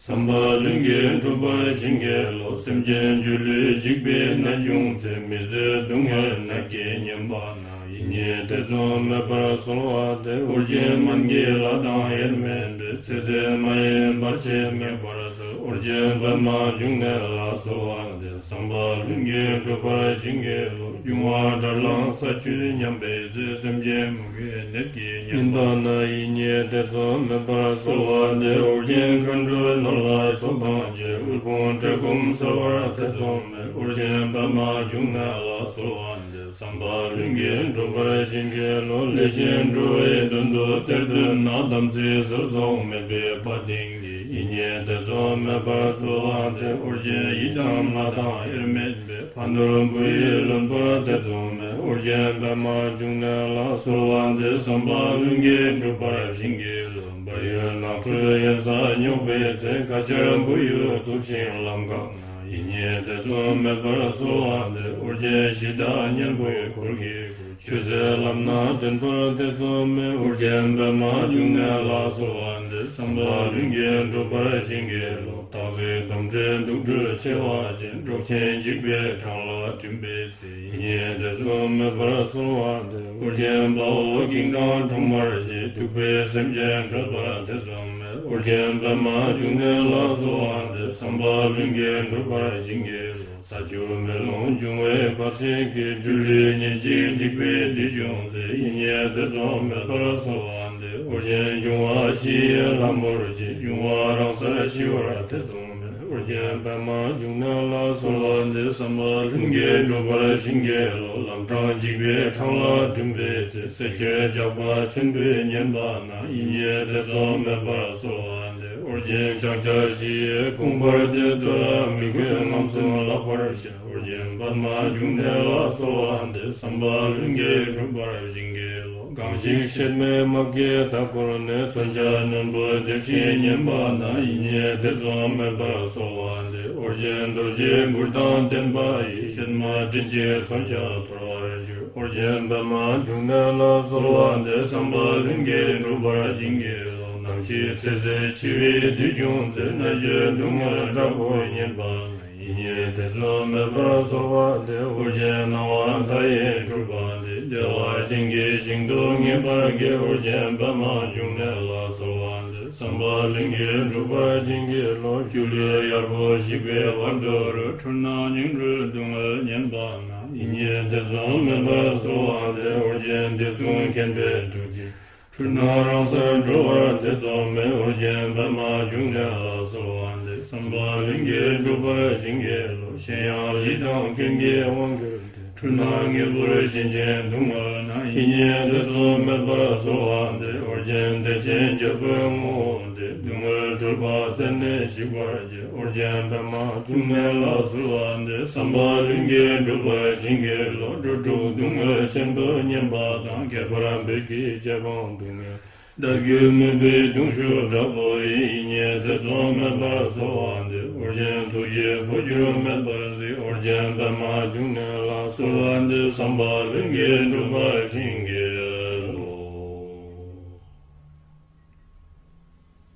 བསམ་པ་ལྷུན་གྱིས་འགྲུབ་པར་བྱིན་གྱིས་རློབས། སེམས་ཅན་སྒྱུ་ལུས་འཇིག་པའི་ནད་བྱུང་ཚེ། མི་བཟོད་སྡུག་བསྔལ་ནད་ཀྱིས་ཉེན་པ་ན། ཡིད་གཉིས་ཐེ་ཚོམ་མེད་པར་གསོལ་བ་འདེབས། ཨོ་རྒྱན་སྨན་གྱི་བླ་དང་དབྱེར་མེད་པའི། ཚེ་ཟད་མ་ཡིན་བར་ཆད་མེད་པར་སེལ། ཨོ་རྒྱན་པདྨ་འབྱུང་གནས་ལ་གསོལ་བ་འདེབས། བསམ་པ་ལྷུན་གྱིས་འགྲུབ་པར་བྱིན་གྱིས་རློབས། འབྱུང་བ་དགྲར་ལངས་ས་བཅུད་ཉམས་པའི་ཚེ། སེམས་ཅན་མུ་གེའི་ནད་ཀྱིས་ཉེན་པ་ན། ཡིད་གཉིས་ཐེ་ཚོམ་མེད་པར་གསོལ་བ་འདེབས། ཨོ་རྒྱན་མཁའ་འགྲོའི་ནོར་ལྷའི་ཚོགས་དང་བཅས། དབུལ་ཕོངས་བཀྲེས་སྐོམ་སེལ་བར་ཐེ་ཚོམ་མེད། ཨོ་རྒྱན་པདྨ་འབྱུང་གནས་ལ་གསོལ་བ་འདེབས། བསམ་པ་ལྷུན་གྱིས་འགྲུབ་ འགྲུབ་པར་བྱིན་གྱིས་རློབས། ལས་ཅན་འགྲོ་བའི་དོན་དུ་གཏེར་འདོན་ན། དམ་ཚིག་ཟུར་གསོག་མེད་པའི་དཔའ་གདེང་གིས། ཡིད་གཉིས་ཐེ་ཚོམ་མེད་པར་གསོལ་བ་འདེབས། ཨོ་རྒྱན་ཡི་དམ་ང་དང་དབྱེར་མེད་པའི། ཕ་ནོར་བུ་ཡིས་ལོན་པར་ཐེ་ཚོམ་མེད། ཨོ་རྒྱན་པདྨ་འབྱུང་གནས་ལ་གསོལ་བ་འདེབས། བསམ་པ་ལྷུན་གྱིས་འགྲུབ་པར་བྱིན་གྱིས་རློབས། བལ་ཡུལ་ནགས་ཁྲོད་དབེན་ས་སྙོགས་པའི་ཚེ། ཁ་ཆར་བུ་ཡུག་འཚུབས་ཤིང་ལམ་འགགས་ན། ཡིད་གཉིས་ཐེ་ཚོམ་མེད་པར་གསོལ་བ་འདེབས། ཨོ་རྒྱན་གཞི་བདག་གཉན་པོའི་འཁོར་གྱིས་བསྐོར། ཆོས་མཛད་ལམ་སྣ་འདྲེན་པར་ཐེ་ཚོམ་མེད། ཨོ་རྒྱན་པདྨ་འབྱུང་གནས་ལ་གསོལ་བ་འདེབས། བསམ་པ་ལྷུན་གྱིས་འགྲུབ་པར་བྱིན་གྱིས་རློབས། སྟག་གཟིག་དོམ་དྲེད་དུག་སྦྲུལ་མཆེ་བ་ཅན། འབྲོག་ཆེན་འཇིགས་པའི་འཕྲང་ལ་འགྲིམ་པའི་ཚེ། ཡིད་གཉིས་ཐེ་ཚོམ་མེད་པར་གསོལ་བ་འདེབས། ཨོ་རྒྱན་དཔའ་བོ་གིང་དང་ཁྲོ་དམར་གྱིས། གདུག་པའི་སེམས་ཅན་བསྐྲད་པར་ཐེ་ཚོམ་མེད། ཨོ་རྒྱན་པདྨ་འབྱུང་གནས་ལ་གསོལ་བ་འདེབས། བསམ་པ་ལྷུན་གྱིས་འགྲུབ་པར་བྱིན་གྱིས་རློབས། ས་ཆུ་མེ་རླུང་འབྱུང་བའི་བར་ཆད་ཀྱིས། སྒྱུ་ལུས་ཉེན་ཅིང་འཇིགས་པའི་དུས་བྱུང་ཚེ། ཡིད་གཉིས་ཐེ་ཚོམ་མེད་པར་གསོལ་བ་འདེབས། ཨོ་རྒྱན་འབྱུང་བ་བཞི་ཡི་ལྷ་མོར་གྱུར། འབྱུང་བ་རང་སར་ཞི་བར་ཐེ་ཚོམ་མེད། ཨོ་རྒྱན་པདྨ་འབྱུང་གནས་ལ་གསོལ་བ་འདེབས། བསམ་པ་ལྷུན་གྱིས་འགྲུབ་པར་བྱིན་གྱིས་རློབས། ལམ་འཕྲང་འཇིགས་པའི་འཕྲང་ལ་འགྲིམ་པའི་ཚེ། བསད་ཁྱེར་ཇག་པ་ཆེན་པོས་ཉེན་པ་ན། ཡིད་གཉིས་ཐེ་ཚོམ་མེད་པར་གསོལ་བ་འདེབས། ཨོ་རྒྱན་ཕྱག་རྒྱ་བཞི་ཡི་དགོངས་པར་ལྡན། རྩོད་ར་མི་དགོས་རྔམ་སེམས་ལག་པར་བཞག། ཨོ་རྒྱན་པདྨ་འབྱུང་གནས་ལ་གསོལ་བ་འདེབས། བསམ་པ་ལྷུན་གྱིས་འགྲུབ་པར་བྱིན་གྱིས་རློབས། གང་ཞིག་གཤེད་མའི་དམག་གིས་མཐའ་བསྐོར་ནས། མཚོན་ཆ་རྣོན་པོས་འདེབས་ཤིང་ཉེན་པ་ན། ཡིད་གཉིས་ཐེ་ཚོམ་མེད་པར་གསོལ་བ་འདེབས། ཨོ་རྒྱན་རྡོ་རྗེའི་གུར་དང་ལྡན་པ་ཡིས། གཤེད་མ་མགྲིན་གཅིག་མཚོན་ཆ་འཐོར་བར་འགྱུར། ཨོ་རྒྱན་པདྨ་འབྱུང་གནས་ལ་གསོལ་བ་འདེབས། བསམ་པ་ལྷུན་གྱིས་འགྲུབ་པར་བྱིན་གྱིས་རློབས། ནམ་ཞིག་ཚེ་ཟད་འཆི་བའི་དུས་བྱུང་ཚེ། མནར་གཅོད་སྡུག་བསྔལ་དྲག་པོས་ཉེན་པ་ན། ཡིད་གཉིས་ཐེ་ཚོམ་མེད་པར་གསོལ་བ་འདེབས། ཨོ་རྒྱན་སྣང་བ་མཐའ་ཡས་སྤྲུལ་པ་འདི། བདེ་བ་ཅན་གྱི་ཞིང་དུ་ངེས་པར་སྐྱེ། ཨོ་རྒྱན་པདྨ་འབྱུང་གནས་ལ་གསོལ་བ་འདེབས། བསམ་པ་ལྷུན་གྱིས་འགྲུབ་པར་བྱིན་གྱིས་རློབས། སྒྱུ་ལུས་གཡར་པོ་ཞིག་པའི་བར་དོ་རུ། འཁྲུལ་སྣང་ཉིང་འཁྲུལ་སྡུག་བསྔལ་ཉེན་པ་ན། ཡིད་གཉིས་ཐེ་ཚོམ་མེད་པར་གསོལ་བ་འདེབས། ཨོ་རྒྱན་བདེ་སྲུང་མཁྱེན་པའི་ཐུགས་རྗེས། འཁྲུལ་སྣང་རང་སར་གྲོལ་བར་ཐེ་ཚོམ་མེད། ཨོ་རྒྱན་པདྨ་འབྱུང་གནས་ལ་གསོལ་བ་འདེབས། བསམ་པ་ལྷུན་གྱིས་འགྲུབ་པར་བྱིན་གྱིས་རློབས། གཞན་ཡང་ལུས་དང་རྐྱེན་གྱིས་དབང་གྱུར་ཏེ། འཁྲུལ་སྣང་དངོས་པོར་ཞེན་ཅིང་སྡུག་བསྔལ་ན། ཡིད་གཉིས་ཐེ་ཚོམ་མེད་པར་གསོལ་བ་འདེབས། ཨོ་རྒྱན་བདེ་ཆེན་རྒྱལ་པོའི་ངོ་བོ་སྟེ། སྡུག་བསྔལ་འཁྲུལ་པ་རྩད་ནས་ཞིག་པར་བྱེད། ཨོ་རྒྱན་པདྨ་འབྱུང་གནས་ལ་གསོལ་བ་འདེབས། བསམ་པ་ལྷུན་གྱིས་འགྲུབ་པར་བྱིན་གྱིས་རློབས། འགྲོ་དྲུག་སྡུག་བསྔལ་ཆེན་པོས་ཉེན་པ་དང་། ཁྱད་པར་བོད་ཀྱི་རྗེ་འབངས་སྡུག་བསྔལ། བདག་རྒྱུད་མུན་པའི་གདུང་ཤུགས་དྲག་པོ་ཡིས། ཡིད་གཉིས་ཐེ་ཚོམ་མེད་པར་གསོལ་བ་འདེབས། ཨོ་རྒྱན་ཐུགས་རྗེས་འཕོ་འགྱུར་མེད་པར་གཟིགས། ཨོ་རྒྱན་པདྨ་འབྱུང་གནས་ལ་གསོལ་བ་འདེབས། བསམ་པ་ལྷུན་གྱིས་འགྲུབ་པར་བྱིན་གྱིས་རློབས།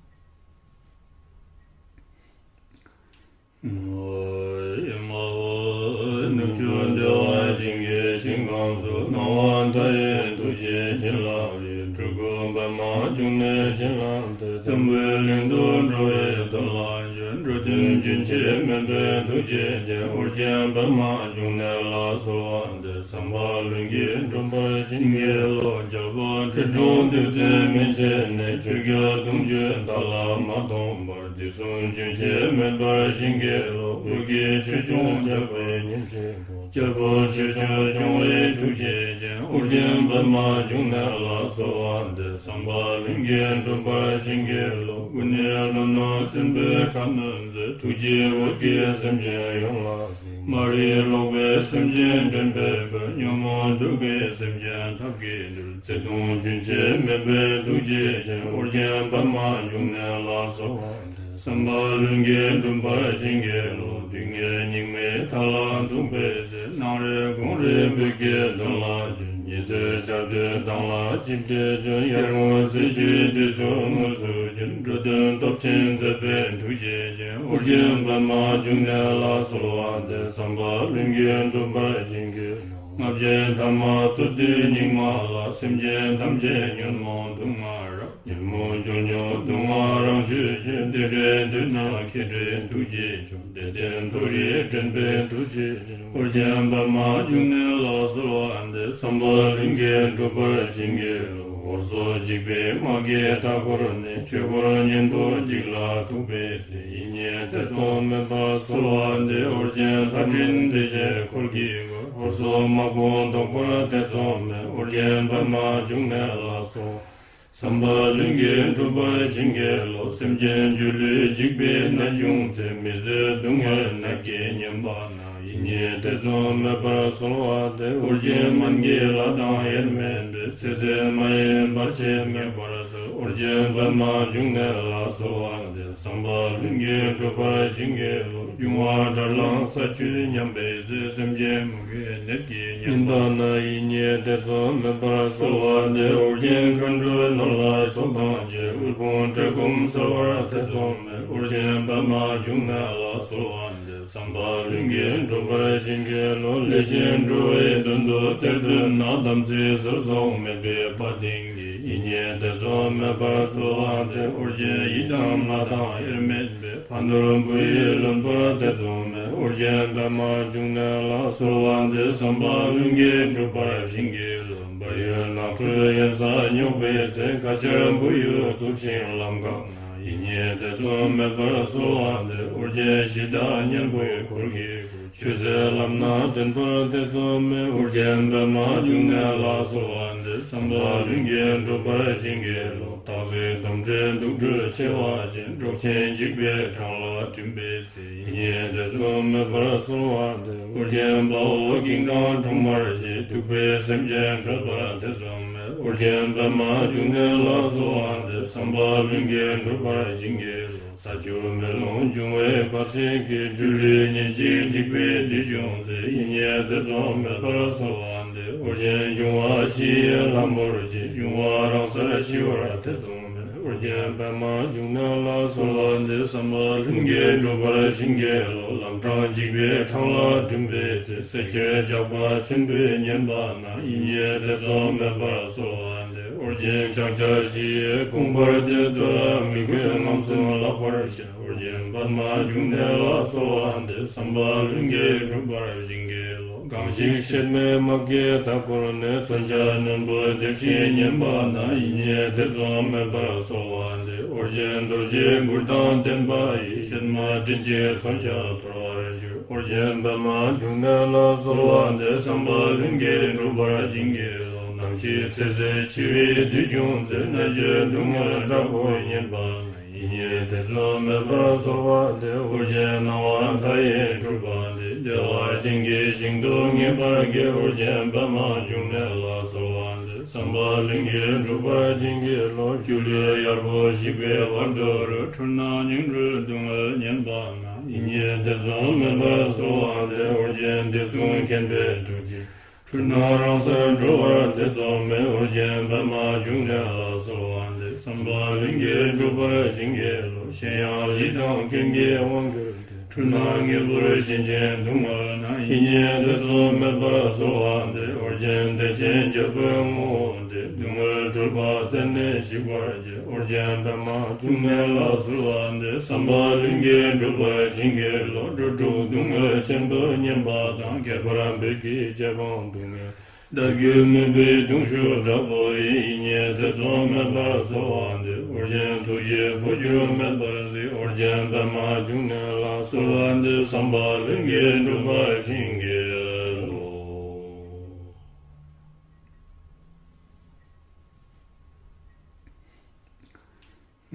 ཨེ་མ་ཧོ། ནུབ་ཕྱོགས་བདེ་བ་ཅན་གྱི་ཞིང་ཁམས་སུ། སྣང་བ་མཐའ་ཡས་ཐུགས་རྗེའི་བྱིན་རླབས་ཀྱིས། སྤྲུལ་སྐུ་པདྨ་འབྱུང་གནས་བྱིན་རླབས་ཏེ། འཛམ་བུའི་གླིང་དུ་འགྲོ་བའི་དོན་ལ་བྱོན། འགྲོ་དོན་རྒྱུན་ཆད་མེད་པའི་ཐུགས་རྗེ་ཅན། ཨོ་རྒྱན་པདྨ་འབྱུང་གནས་ལ་གསོལ་བ་འདེབས། བསམ་པ་ལྷུན་གྱིས་འགྲུབ་པར་བྱིན་གྱིས་རློབས། རྒྱལ་པོ་ཁྲི་སྲོང་ལྡེ་བཙན་མན་ཆད་ནས། ཆོས་རྒྱལ་གདུང་བརྒྱུད་བདག་ལ་མ་སྟོངས་བར། དུས་གསུམ་རྒྱུན་ཆད་མེད་པར་བྱིན་གྱིས་རློབས། བོད་ཀྱི་ཆོས་སྐྱོང་རྒྱལ་པོའི་ཉིན་བྱེད་པོ། རྒྱལ་པོ་ཆོས་སྐྱོང་སྐྱོང་བའི་ཐུགས་རྗེ་ཅན། ཨོ་རྒྱན་པདྨ་འབྱུང་གནས་ལ་གསོལ་བ་འདེབས། བསམ་པ་ལྷུན་གྱིས་འགྲུབ་པར་བྱིན་གྱིས་རློབས། ཀུན་ནས་བློ་རྣོ་སྲིན་པོའི་ཁ་གནོན་མཛད། ཐུགས་རྗེས་འོད་ཀྱིས་སེམས་ཅན་ཡོངས་ལ་གཟིགས། མ་རིག་ལོག་པའི་སེམས་ཅན་འདྲེན་པའི་དཔལ། ཉོན་མོངས་འཁྲུལ་པའི་སེམས་ཅན་ཐབས་ཀྱིས་འདུལ། བརྩེ་གདུང་རྒྱུན་ཆད་མེད་པའི་ཐུགས་རྗེ་ཅན། ཨོ་རྒྱན་པདྨ་འབྱུང་གནས་ལ་གསོལ་བ་འདེབས། བསམ་པ་ལྷུན་གྱིས་འགྲུབ་པར་བྱིན་གྱིས་རློབས། སྡུག་བསྔལ་སྙིགས་མའི་མཐའ་ལ་ཐུག་པའི་ཚེ། གནམ་རེ་དགུང་རེ་བོད་ཀྱི་དོན་ལ་བྱོན། ཉི་ཟེར་འཆར་སྡུད་མདངས་ལ་ཅིབ་ཏེ་བྱོན། ཡར་ངོ་ཚེས་བཅུའི་དུས་སུ་དངོས་སུ་བྱོན། འགྲོ་དོན་སྟོབས་ཆེན་མཛད་པའི་ཐུགས་རྗེ་ཅན། ཨོ་རྒྱན་པདྨ་འབྱུང་གནས་ལ་གསོལ་བ་འདེབས། བསམ་པ་ལྷུན་གྱིས་འགྲུབ་པར་བྱིན་གྱིས་རློབས། ལྔ་བརྒྱའི་ཐ་མ་རྩོད་དུས་སྙིགས་མ་ལ། སེམས་ཅན་ཐམས་ཅད་ཉོན་མོངས་དུག་ལྔ་རབ། ཉོན་མོངས་རྒྱུ་ཉོན་དུག་ལྔ་རང་གཅོད་ཅིང་། བདེ་འབྲས་འདོད་ན་མཁས་གྲོལ་ཐུགས་རྗེ་ཆུང་། བདེ་ལྡན་མཐོ་རིས་འདྲེན་པའི་ཐུགས་རྗེ་ཅན། ཨོ་རྒྱན་པདྨ་འབྱུང་གནས་ལ་གསོལ་བ་འདེབས། བསམ་པ་ལྷུན་གྱིས་འགྲུབ་པར་བྱིན་གྱིས་རློབས། འཁོར་ཚོགས་འཇིགས་པའི་དམག་གིས་མཐའ་བསྐོར་ནས། ཆོས་འཁོར་གཉན་པོ་འཇིག་ལ་ཐུག་པའི་ཚེ། ཡིད་གཉིས་ཐེ་ཚོམ་མེད་པར་གསོལ་བ་འདེབས། ཨོ་རྒྱན་ལྷ་འདྲེ་འདོད་ཆེན་འཁོར་གྱིས་བསྐོར། འཁོར་ཚོགས་དམག་དཔུང་བཟློག་པར་ཐེ་ཚོམ་མེད། ཨོ་རྒྱན་པདྨ་འབྱུང་གནས་ལ་གསོལ་བ། བསམ་པ་ལྷུན་གྱིས་འགྲུབ་པར་བྱིན་གྱིས་རློབས། སེམས་ཅན་སྒྱུ་ལུས་འཇིག་པའི་ནད་བྱུང་ཚེ། མི་བཟོད་སྡུག་བསྔལ་ནད་ཀྱིས་ཉེན་པ་ན། ཡིད་གཉིས་ཐེ་ཚོམ་མེད་པར་གསོལ་བ་འདེབས། ཨོ་རྒྱན་སྨན་གྱི་བླ་དང་དབྱེར་མེད་པའི། ཚེ་ཟད་མ་ཡིན་བར་ཆད་མེད་པར་སེལ། ཨོ་རྒྱན་པདྨ་འབྱུང་གནས་ལ་གསོལ་བ་འདེབས། བསམ་པ་ལྷུན་གྱིས་འགྲུབ་པར་བྱིན་གྱིས་རློབས། འབྱུང་བ་དགྲར་ལངས་ས་བཅུད་ཉམས་པའི་ཚེ། སེམས་ཅན་མུ་གེའི་ནད་ཀྱིས་ཉེན་པ་ན། ཡིད་གཉིས་ཐེ་ཚོམ་མེད་པར་གསོལ་བ་འདེབས། ཨོ་རྒྱན་མཁའ་འགྲོའི་ནོར་ལྷ་ཚོགས་དང་བཅས། དབུལ་ཕོངས་བཀྲེས་སྐོམ་སེལ་བར་ཐེ་ཚོམ་མེད། ཨོ་རྒྱན་པདྨ་འབྱུང་གནས་ལ་གསོལ་བ་འདེབས། བསམ་པ་ལྷུན་གྱིས་འགྲུབ་པར་བྱིན་གྱིས་རློབས། ལས་ཅན་འགྲོ་བའི་དོན་དུ་གཏེར་འདོན་ན། དམ་ཚིག་ཟུར་སོགས་མེད་པའི་དཔའ་གདེང་གིས། ཡིད་གཉིས་ཐེ་ཚོམ་མེད་པར་གསོལ་བ་འདེབས། ཨོ་རྒྱན་ཡི་དམ་ལྷ་དང་དབྱེར་མེད་པའི། ཕ་ནོར་བུ་ཡིས་ལོན་པར་ཐེ་ཚོམ་མེད། ཨོ་རྒྱན་པདྨ་འབྱུང་གནས་ལ་གསོལ་བ་འདེབས། བསམ་པ་ལྷུན་གྱིས་འགྲུབ་པར་བྱིན་གྱིས་རློབས། བལ་ཡུལ་ནགས་ཁྲོད་གཡན་ས་སྙོགས་པའི་ཚེ། ཁ་ཆར་བུ་ཡུག་འཚུབས་ཤིང་ལམ་འགགས་ན། ཡིད་གཉིས་ཐེ་ཚོམ་མེད་པར་གསོལ་བ་འདེབས། ཨོ་རྒྱན་གཞི་བདག་གཉན་པོའི་འཁོར་གྱིས་བསྐོར། ཆོས་ཟད་ལམ་སྣ་འདྲེན་པར་ཐེ་ཚོམ་མེད། ཨོ་རྒྱན་པདྨ་འབྱུང་གནས་ལ་གསོལ་བ་འདེབས། བསམ་པ་ལྷུན་གྱིས་འགྲུབ་པར་བྱིན་གྱིས་རློབས། སྟག་གཟིག་དོམ་དྲེད་དུག་སྦྲུལ་མཆེ་བ་ཅན། འབྲོག་ཆེན་འཇིགས་པའི་འཕྲང་ལ་འགྲིམ་པའི་ཚེ། ཡིད་གཉིས་ཐེ་ཚོམ་མེད་པར་གསོལ་བ་འདེབས། ཨོ་རྒྱན་དཔའ་བོ་གིང་དང་འཁྲུག་མར་བཅས། གདུག་པའི་སེམས་ཅན་སྐྲོད་པར་ཐེ་ཚོམ་མེད། ཨོ་རྒྱན་པདྨ་འབྱུང་གནས་ལ་གསོལ་བ་འདེབས། བསམ་པ་ལྷུན་གྱིས་འགྲུབ་པར་བྱིན་གྱིས་རློབས། ས་ཆུ་མེ་རླུང་འབྱུང་བའི་བར་ཆད་ཀྱིས། སྒྱུ་ལུས་ཉེན་ཅིང་འཇིག་པའི་དུས་བྱུང་ཚེ། ཡིད་གཉིས་ཐེ་ཚོམ་མེད་པར་གསོལ་བ་འདེབས། ཨོ་རྒྱན་འབྱུང་བ་བཞི་ཡི་ལྷ་མོར་བཅས། འབྱུང་བ་རང་སར་ཞི་བར་ཐེ་ཚོམ་མེད། ཨོ་རྒྱན་པདྨ་འབྱུང་གནས་ལ་གསོལ་བ་འདེབས། བསམ་པ་ལྷུན་གྱིས་འགྲུབ་པར་བྱིན་གྱིས་རློབས། ལམ་འཕྲང་འཇིགས་པའི་འཕྲང་ལ་འགྲིམ་པའི་ཚེ། བསད་ཁྱེར་ཇག་པ་ཆེན་པོས་ཉེན་པ་ན། ཡིད་གཉིས་ཐེ་ཚོམ་མེད་པར་གསོལ་བ་འདེབས། ཨོ་རྒྱན་ཕྱག་རྒྱ་བཞི་ཡིས་བསྐོར་བར་བྱེད། ཚུལ་ལ་མི་གུས་ངན་སོང་བརླག་པར་བྱེད། ཨོ་རྒྱན་པདྨ་འབྱུང་གནས་ལ་གསོལ་བ་འདེབས། བསམ་པ་ལྷུན་གྱིས་འགྲུབ་པར་བྱིན་གྱིས་རློབས། གང་ཞིག་གཤེད་མའི་དམག་གིས་མཐའ་བསྐོར་ནས། མཚོན་ཆ་རྣོན་པོས་འདེབས་ཤིང་ཉེན་པ་ན། ཡིད་གཉིས་ཐེ་ཚོམ་མེད་པར་གསོལ་བ་འདེབས། ཨོ་རྒྱན་རྡོ་རྗེའི་གུར་དང་ལྡན་པ་ཡིས། གཤེད་མ་མགྲིན་གཅིག་མཚོན་ཆ་འཐོར་བར་འགྱུར། ཨོ་རྒྱན་པདྨ་འབྱུང་གནས་ལ་གསོལ་བ་འདེབས། བསམ་པ་ལྷུན་གྱིས་འགྲུབ་པར་བྱིན་གྱིས་རློབས། ནམ་ཞིག་ཚེ་ཟད་འཆི་བའི་དུས་བྱུང་ཚེ། ན་གྱོན་སྡུག་བསྔལ་དྲག་པོས་ཉེན་པ་ན། ཡིད་གཉིས་ཐེ་ཚོམ་མེད་པར་གསོལ་བ་འདེབས། ཨོ་རྒྱན་སྣང་བ་མཐའ་ཡས་སྤྲུལ་པ་འདི། བདེ་བ་ཅན་གྱི་ཞིང་དུ་ངེས་པར་སྐྱེ། ཨོ་རྒྱན་པདྨ་འབྱུང་གནས་ལ་གསོལ་བ་འདེབས། བསམ་པ་ལྷུན་གྱིས་འགྲུབ་པར་བྱིན་གྱིས་རློབས། སྒྱུ་ལུས་གཡར་པོ་ཞིག་པའི་བར་དོ་རུ། འཁྲུལ་སྣང་ཉིང་འཁྲུལ་སྡུག་བསྔལ་ཉེན་པ་ན། ཡིད་གཉིས་ཐེ་ཚོམ་མེད་པར་གསོལ་བ་འདེབས། ཨོ་རྒྱན་བདེ་སྲུང་མཁྱེན་པའི་ཐུགས་རྗེས། འཁྲུལ་སྣང་རང་སར་གྲོལ་བར་ཐེ་ཚོམ་མེད། ཨོ་རྒྱན་པདྨ་འབྱུང་གནས་ལ་གསོལ་བ་འདེབས། བསམ་པ་ལྷུན་གྱིས་འགྲུབ་པར་བྱིན་གྱིས་རློབས། གཞན་ཡང་ལུས་དང་རྐྱེན་གྱིས་དབང་གྱུར་ཏེ། འཁྲུལ་སྣང་ངེས་པར་ཞེན་ཅིང་སྡུག་བསྔལ་ན། ཡིད་གཉིས་ཐེ་ཚོམ་མེད་པར་གསོལ་བ་འདེབས། ཨོ་རྒྱན་བདེ་ཆེན་རྒྱལ་པོའི་ངོ་བོ་སྟེ། སྡུག་བསྔལ་འཁྲུལ་པ་རྩད་ནས་ཞིག་པར་བྱེད། ཨོ་རྒྱན་པདྨ་འབྱུང་གནས་ལ་གསོལ་བ་འདེབས། བསམ་པ་ལྷུན་གྱིས་འགྲུབ་པར་བྱིན་གྱིས་རློབས། འགྲོ་དྲུག་སྡུག་བསྔལ་ཆེན་པོས་ཉེན་པ་དང་། ཁྱད་པར་བོད་ཀྱི་རྗེ་འབངས་སྡུག་བསྔལ། བདག་རྒྱུད་མུན་པའི་གདུང་ཤུགས་དྲག་པོ་ཡིས། ཡིད་གཉིས་ཐེ་ཚོམ་མེད་པར་གསོལ་བ་འདེབས། ཨོ་རྒྱན་ཐུགས་རྗེས་འཕོ་འགྱུར་མེད་པར་གཟིགས། ཨོ་རྒྱན་པདྨ་འབྱུང་གནས་ལ་གསོལ་བ་འདེབས། བསམ་པ་ལྷུན་གྱིས་འགྲུབ་པར་བྱིན་གྱིས་རློབས།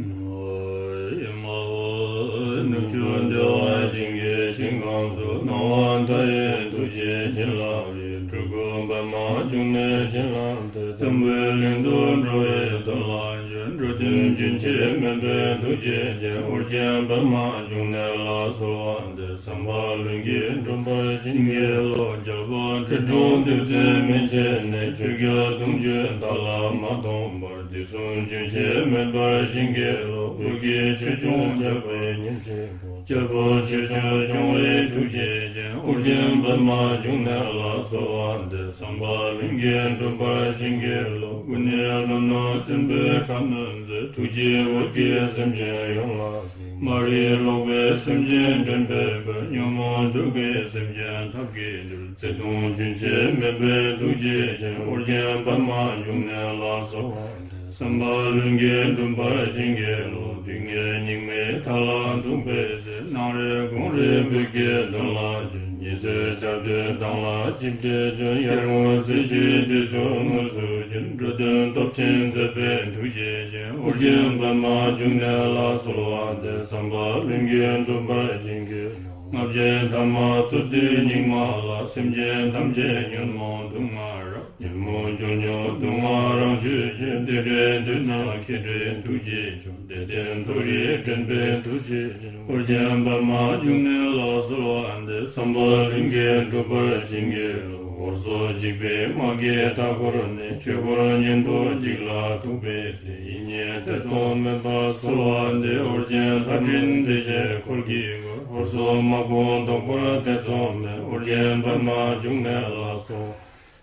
ཨེ་མ་ཧོ། ནུབ་ཕྱོགས་བདེ་བ་ཅན་གྱི་ཞིང་ཁམས་སུ། སྣང་བ་མཐའ་ཡས་ཐུགས་རྗེའི་བྱིན་རླབས་ཀྱིས། སྤྲུལ་སྐུ་པདྨ་འབྱུང་གནས་བྱིན་རླབས་ཏེ། འཛམ་བུའི་གླིང་དུ་འགྲོ་བའི་དོན་ལ་འགྱུར། འགྲོ་དོན་རྒྱུན་ཆད་མེད་པའི་ཐུགས་རྗེ་ཅན། ཨོ་རྒྱན་པདྨ་འབྱུང་གནས་ལ་གསོལ་བ་འདེབས། བསམ་པ་ལྷུན་གྱིས་འགྲུབ་པར་བྱིན་གྱིས་རློབས། རྒྱལ་པོ་ཁྲི་སྲོང་ལྡེ་བཙན་མན་ཆད་ནས། ཆོས་རྒྱལ་གདུང་བརྒྱུད་མཐའ་ལ་མ་སྟོངས་པར། དུས་གསུམ་རྒྱུན་ཆད་མེད་པར་བྱིན་གྱིས་རློབས། བོད་ཀྱི་ཆོས་སྐྱོང་རྒྱལ་པོའི་ཉིན་བྱེད་པོ། རྒྱལ་པོ་ཆོས་སྐྱོང་སྐྱོང་བའི་ཐུགས་རྗེ་ཅན། ཨོ་རྒྱན་པདྨ་འབྱུང་གནས་ལ་གསོལ་བ་འདེབས། བསམ་པ་ལྷུན་གྱིས་འགྲུབ་པར་བྱིན་གྱིས་རློབས། སྐུ་ནི་ཀླུ་ནག་སྲིན་པོའི་ཁ་གནོན་མཛད། ཐུགས་རྗེས་འོད་ཀྱིས་སེམས་ཅན་ཡོངས་ལ་གཟིགས། མ་རིག་ལོག་པའི་སེམས་ཅན་འདྲེན་པའི་དཔལ། ཉོན་མོངས་འཁྲུགས་པའི་སེམས་ཅན་ཐབས་ཀྱིས་འདུལ། བརྩེ་གདུང་རྒྱུན་ཆད་མེད་པའི་ཐུགས་རྗེ་ཅན། ཨོ་རྒྱན་པདྨ་འབྱུང་གནས་ལ་གསོལ་བ་འདེབས། བསམ་པ་ལྷུན་གྱིས་འགྲུབ་པར་བྱིན་གྱིས་རློབས། སྡུག་བསྔལ་སྙིགས་མའི་མཐའ་ལ་ཐུག་པའི་ཚེ། སྣང་རེ་དགོངས་རེ་བོད་ཀྱི་དོན་ལ་བྱོན། ཉི་ཟེར་འཆར་སྡུད་མདངས་ལ་ཆིབས་ཏེ་བྱོན། ཡར་ངོ་ཚེས་བཅུའི་དུས་སུ་དངོས་སུ་བྱོན། འགྲོ་དོན་སྟོབས་ཆེན་མཛད་པའི་ཐུགས་རྗེ་ཅན། ཨོ་རྒྱན་པདྨ་འབྱུང་གནས་ལ་གསོལ་བ་འདེབས། བསམ་པ་ལྷུན་གྱིས་འགྲུབ་པར་བྱིན་གྱིས་རློབས། ལྔ་བརྒྱའི་ཐ་མ་རྩོད་དུས་སྙིགས་མ་ལ། སེམས་ཅན་ཐམས་ཅད་ཉོན་མོངས་དུག་ལྔ་རབ། ཉོན་མོངས་རྒྱུ་ཉོན་དུག་ལྔ་རང་ཆོས་ཅན། དེ་འདྲའི་དུས་ན་མཁྱེན་བརྩེ་ཐུགས་རྗེ་ཆུང་། དད་ལྡན་མཐོ་རིས་འདྲེན་པའི་ཐུགས་རྗེ་ཅན། ཨོ་རྒྱན་པདྨ་འབྱུང་གནས་ལ་གསོལ་བ་འདེབས། བསམ་པ་ལྷུན་གྱིས་འགྲུབ་པར་བྱིན་གྱིས་རློབས། ཧོར་སོག་འཇིགས་པའི་དམག་གིས་མཐའ་བསྐོར་ནས། ཆོས་འཁོར་གཉན་པོ་འཇིག་ལ་ཐུག་པའི་ཚེ། ཡིད་གཉིས་ཐེ་ཚོམ་མེད་པར་གསོལ་བ་འདེབས། ཨོ་རྒྱན་ལྷ་འདྲེ་སྡེ་བརྒྱད་འཁོར་གྱིས་བསྐོར། ཧོར་སོག་དམག་དཔུང་བཟློག་པར་ཐེ་ཚོམ་མེད། ཨོ་རྒྱན་པདྨ་འབྱུང་གནས་ལ་གསོལ།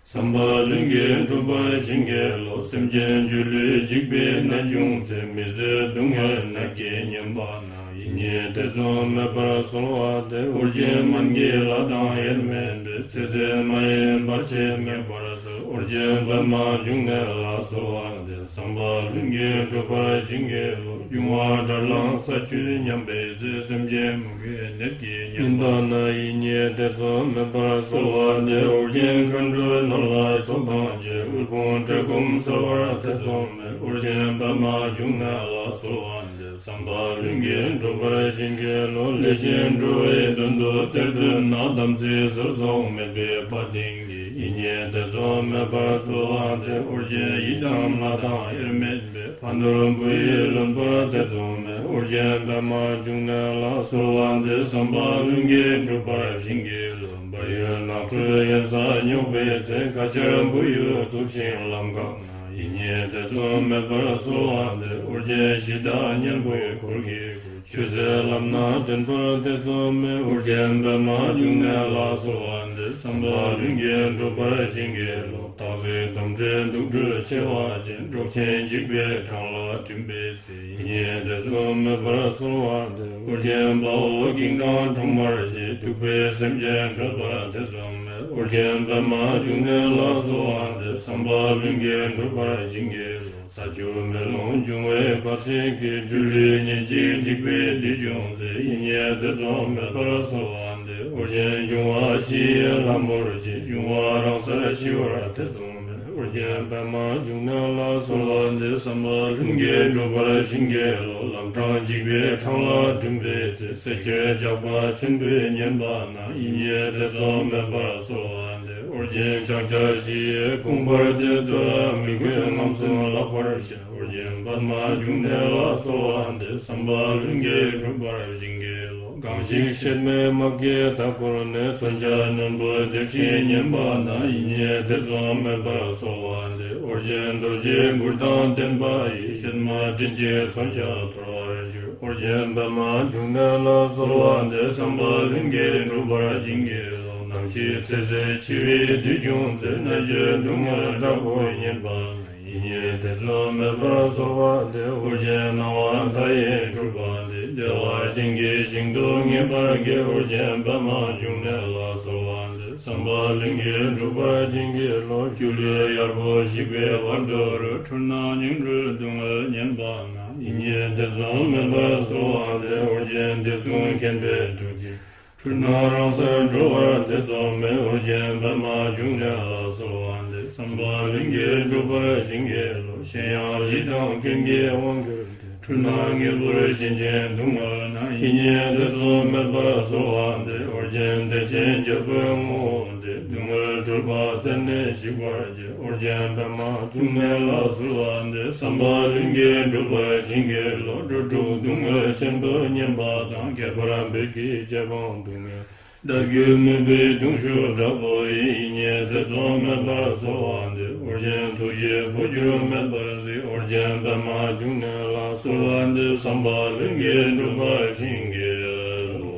བསམ་པ་ལྷུན་གྱིས་འགྲུབ་པར་བྱིན་གྱིས་རློབས། སེམས་ཅན་སྒྱུ་ལུས་འཇིག་པའི་ནད་བྱུང་ཚེ། མི་བཟོད་སྡུག་བསྔལ་ནད་ཀྱིས་ཉེན་པ་ན། ཡིད་གཉིས་ཐེ་ཚོམ་མེད་པར་གསོལ་བ་འདེབས། ཨོ་རྒྱན་སྨན་གྱི་བླ་དང་དབྱེར་མེད་པའི། ཚེ་ཟད་མ་ཡིན་བར་ཆད་ངེས་པར་སེལ། ཨོ་རྒྱན་པདྨ་འབྱུང་གནས་ལ་གསོལ་བ་འདེབས། བསམ་པ་ལྷུན་གྱིས་འགྲུབ་པར་བྱིན་གྱིས་རློབས། འབྱུང་བ་དགྲར་ལངས་ས་བཅུད་ཉམས་པའི་ཚེ། སེམས་ཅན་མུ་གེའི་ནད་ཀྱིས་ཉེན་པ་ན། ཡིད་གཉིས་ཐེ་ཚོམ་མེད་པར་གསོལ་བ་འདེབས། ཨོ་རྒྱན་མཁའ་འགྲོའི་ནོར་ལྷ་ཚོགས་དང་བཅས། དབུལ་ཕོངས་བཀྲེས་སྐོམ་སེལ་བར་ཐེ་ཚོམ་མེད། ཨོ་རྒྱན་པདྨ་འབྱུང་གནས་ལ་གསོལ་བ་འདེབས། བསམ་པ་ལྷུན་གྱིས་འགྲུབ་པར་བྱིན་གྱིས་རློབས། ལས་ཅན་འགྲོ་བའི་དོན་དུ་གཏེར་འདོན་ན། དམ་ཚིག་ཟུར་ཟོག་མེད་པའི་དཔའ་གདིང་གིས། ཡིད་གཉིས་ཐེ་ཚོམ་མེད་པར་གསོལ་བ་འདེབས། ཨོ་རྒྱན་ཡི་དམ་ལྷ་དང་དབྱེར་མེད་པའི། ཕ་ནོར་བུ་ཡིས་ལོན་པར་ཐེ་ཚོམ་མེད། ཨོ་རྒྱན་པདྨ་འབྱུང་གནས་ལ་གསོལ་བ་འདེབས། བསམ་པ་ལྷུན་གྱིས་འགྲུབ་པར་བྱིན་གྱིས་རློབས། བལ་ཡུལ་ནགས་ཁྲོད་གཡན་ས་སྙོགས་པའི་ཚེ། ཁ་ཆར་བུ་ཡུག་འཚུབས་ཤིང་ལམ་འགགས་ན། ཡིད་གཉིས་ཐེ་ཚོམ་མེད་པར་གསོལ་བ་འདེབས། ཨོ་རྒྱན་གཞི་བདག་གཉན་པོའི་འཁོར་གྱིས་བསྐོར། ཆོས་ཟེར་ལམ་སྣ་འདྲེན་པར་ཐེ་ཚོམ་མེད། ཨོ་རྒྱན་པདྨ་འབྱུང་གནས་ལ་གསོལ་བ་འདེབས། བསམ་པ་ལྷུན་གྱིས་འགྲུབ་པར་བྱིན་གྱིས་རློབས། སྟག་གཟིག་དོམ་དྲེད་དུག་སྦྲུལ་མཆེ་བ་ཅན། འབྲོག་ཆེན་འཇིགས་པའི་འཕྲང་ལ་འགྲིམ་པའི་ཚེ། ཡིད་གཉིས་ཐེ་ཚོམ་མེད་པར་གསོལ་བ་འདེབས། ཨོ་རྒྱན་དཔའ་བོ་གིང་དང་འཁྲུག་མར་བཅས། གདུག་པའི་སེམས་ཅན་བསྒྲལ་བར་ཐེ་ཚོམ་མེད། ཨོ་རྒྱན་པདྨ་འབྱུང་གནས་ལ་གསོལ་བ་འདེབས། བསམ་པ་ལྷུན་གྱིས་འགྲུབ་པར་བྱིན་གྱིས་རློབས། ས་ཆུ་མེ་རླུང་འབྱུང་བའི་བར་ཆད་ཀྱིས། སྒྱུ་ལུས་ཉེན་ཅིང་འཇིག་པའི་དུས་བྱུང་ཚེ། ཡིད་གཉིས་ཐེ་ཚོམ་མེད་པར་གསོལ་བ་འདེབས། ཨོ་རྒྱན་འབྱུང་བ་བཞི་ཡི་ལྷ་མོར་བཅས། འབྱུང་བ་རང་སར་ཞི་བར་ཐེ་ཚོམ་མེད། ཨོ་རྒྱན་པདྨ་འབྱུང་གནས་ལ་གསོལ་བ་འདེབས། བསམ་པ་ལྷུན་གྱིས་འགྲུབ་པར་བྱིན་གྱིས་རློབས། ལམ་འཕྲང་འཇིགས་པའི་འཕྲང་ལ་འགྲིམ་པའི་ཚེ། བསད་ཁྱེར་ཇག་པ་ཆེན་པོས་ཉེན་པ་ན། ཡིད་གཉིས་ཐེ་ཚོམ་མེད་པར་གསོལ་བ་འདེབས། ཨོ་རྒྱན་ཕྱག་རྒྱ་བཞི་ཡི་དགོངས་པར་ལྡན། ཚུལ་ལ་མི་གུས་ངན་སོང་ལག་པར་བཤད། ཨོ་རྒྱན་པདྨ་འབྱུང་གནས་ལ་གསོལ་བ་འདེབས། བསམ་པ་ལྷུན་གྱིས་འགྲུབ་པར་བྱིན་གྱིས་རློབས། གང་ཞིག་གཤེད་མའི་དམག་གིས་མཐའ་བསྐོར་ནས། མཚོན་ཆ་རྣོན་པོས་འདེབས་ཤིང་ཉེན་པ་ན། ཡིད་གཉིས་ཐེ་ཚོམ་མེད་པར་གསོལ་བ་འདེབས། ཨོ་རྒྱན་རྡོ་རྗེའི་གུར་དང་ལྡན་པ་ཡིས། གཤེད་མ་མགྲིན་གཅིག་མཚོན་ཆ་འཐོར་བར་འགྱུར། ཨོ་རྒྱན་པདྨ་འབྱུང་གནས་ལ་གསོལ་བ་འདེབས། བསམ་པ་ལྷུན་གྱིས་འགྲུབ་པར་བྱིན་གྱིས་རློབས། ནམ་ཞིག་ཚེ་ཟད་འཆི་བའི་དུས་བྱུང་ཚེ། ན་གྱོན་སྡུག་བསྔལ་དྲག་པོས་ཉེན་པ་ན། ཡིད་གཉིས་ཐེ་ཚོམ་མེད་པར་གསོལ་བ་འདེབས། ཨོ་རྒྱན་སྣང་བ་མཐའ་ཡས་འཁྲུལ་པ་འདས། བདེ་བ་ཅན་གྱི་ཞིང་དུ་ངེས་པར་སྐྱེ། ཨོ་རྒྱན་པདྨ་འབྱུང་གནས་ལ་གསོལ་བ་འདེབས། བསམ་པ་ལྷུན་གྱིས་འགྲུབ་པར་བྱིན་གྱིས་རློབས། སྒྱུ་ལུས་གཡར་པོ་ཞིག་པའི་བར་དོ་རུ། འཁྲུལ་སྣང་ཉིང་འཁྲུལ་སྡུག་བསྔལ་ཉེན་པ་ན། ཡིད་གཉིས་ཐེ་ཚོམ་མེད་པར་གསོལ་བ་འདེབས། ཨོ་རྒྱན་བདེ་སྲུང་མཁྱེན་པའི་ཐུགས་རྗེ། འཁྲུལ་སྣང་རང་སར་གྲོལ་བར་ཐེ་ཚོམ་མེད། ཨོ་རྒྱན་པདྨ་འབྱུང་གནས་ལ་གསོལ་བ་འདེབས། བསམ་པ་ལྷུན་གྱིས་འགྲུབ་པར་བྱིན་གྱིས་རློབས། གཞན་ཡང་ལས་དང་རྐྱེན་གྱིས་དབང་གྱུར་ཏེ། འཁྲུལ་སྣང་དངོས་པོར་ཞེན་ཅིང་སྡུག་བསྔལ་ན། ཡིད་གཉིས་ཐེ་ཚོམ་མེད་པར་གསོལ་བ་འདེབས། ཨོ་རྒྱན་བདེ་ཆེན་རྒྱལ་པོའི་ངོ་བོ་འདས། སྡུག་བསྔལ་འཁྲུལ་པ་རྩད་ནས་ཞིག་པར་བྱེད། ཨོ་རྒྱན་པདྨ་འབྱུང་གནས་ལ་གསོལ་བ་འདེབས། བསམ་པ་ལྷུན་གྱིས་འགྲུབ་པར་བྱིན་གྱིས་རློབས། འགྲོ་དྲུག་སྡུག་བསྔལ་ཆེན་པོས་ཉེན་པ་དང་། ཁྱད་པར་བོད་ཀྱི་རྗེ་འབངས་སྡུག་བསྔལ། བདག་རྒྱུད་མོས་པའི་གདུང་ཤུགས་དྲག་པོ་ཡིས། ཡིད་གཉིས་ཐེ་ཚོམ་མེད་པར་གསོལ་བ་འདེབས། ཨོ་རྒྱན་ཐུགས་རྗེས་འཕོ་འགྱུར་མེད་པར་གཟིགས། ཨོ་རྒྱན་པདྨ་འབྱུང་གནས་ལ་གསོལ་བ་འདེབས། བསམ་པ་ལྷུན་གྱིས་འགྲུབ་པར་བྱིན་གྱིས་རློབས།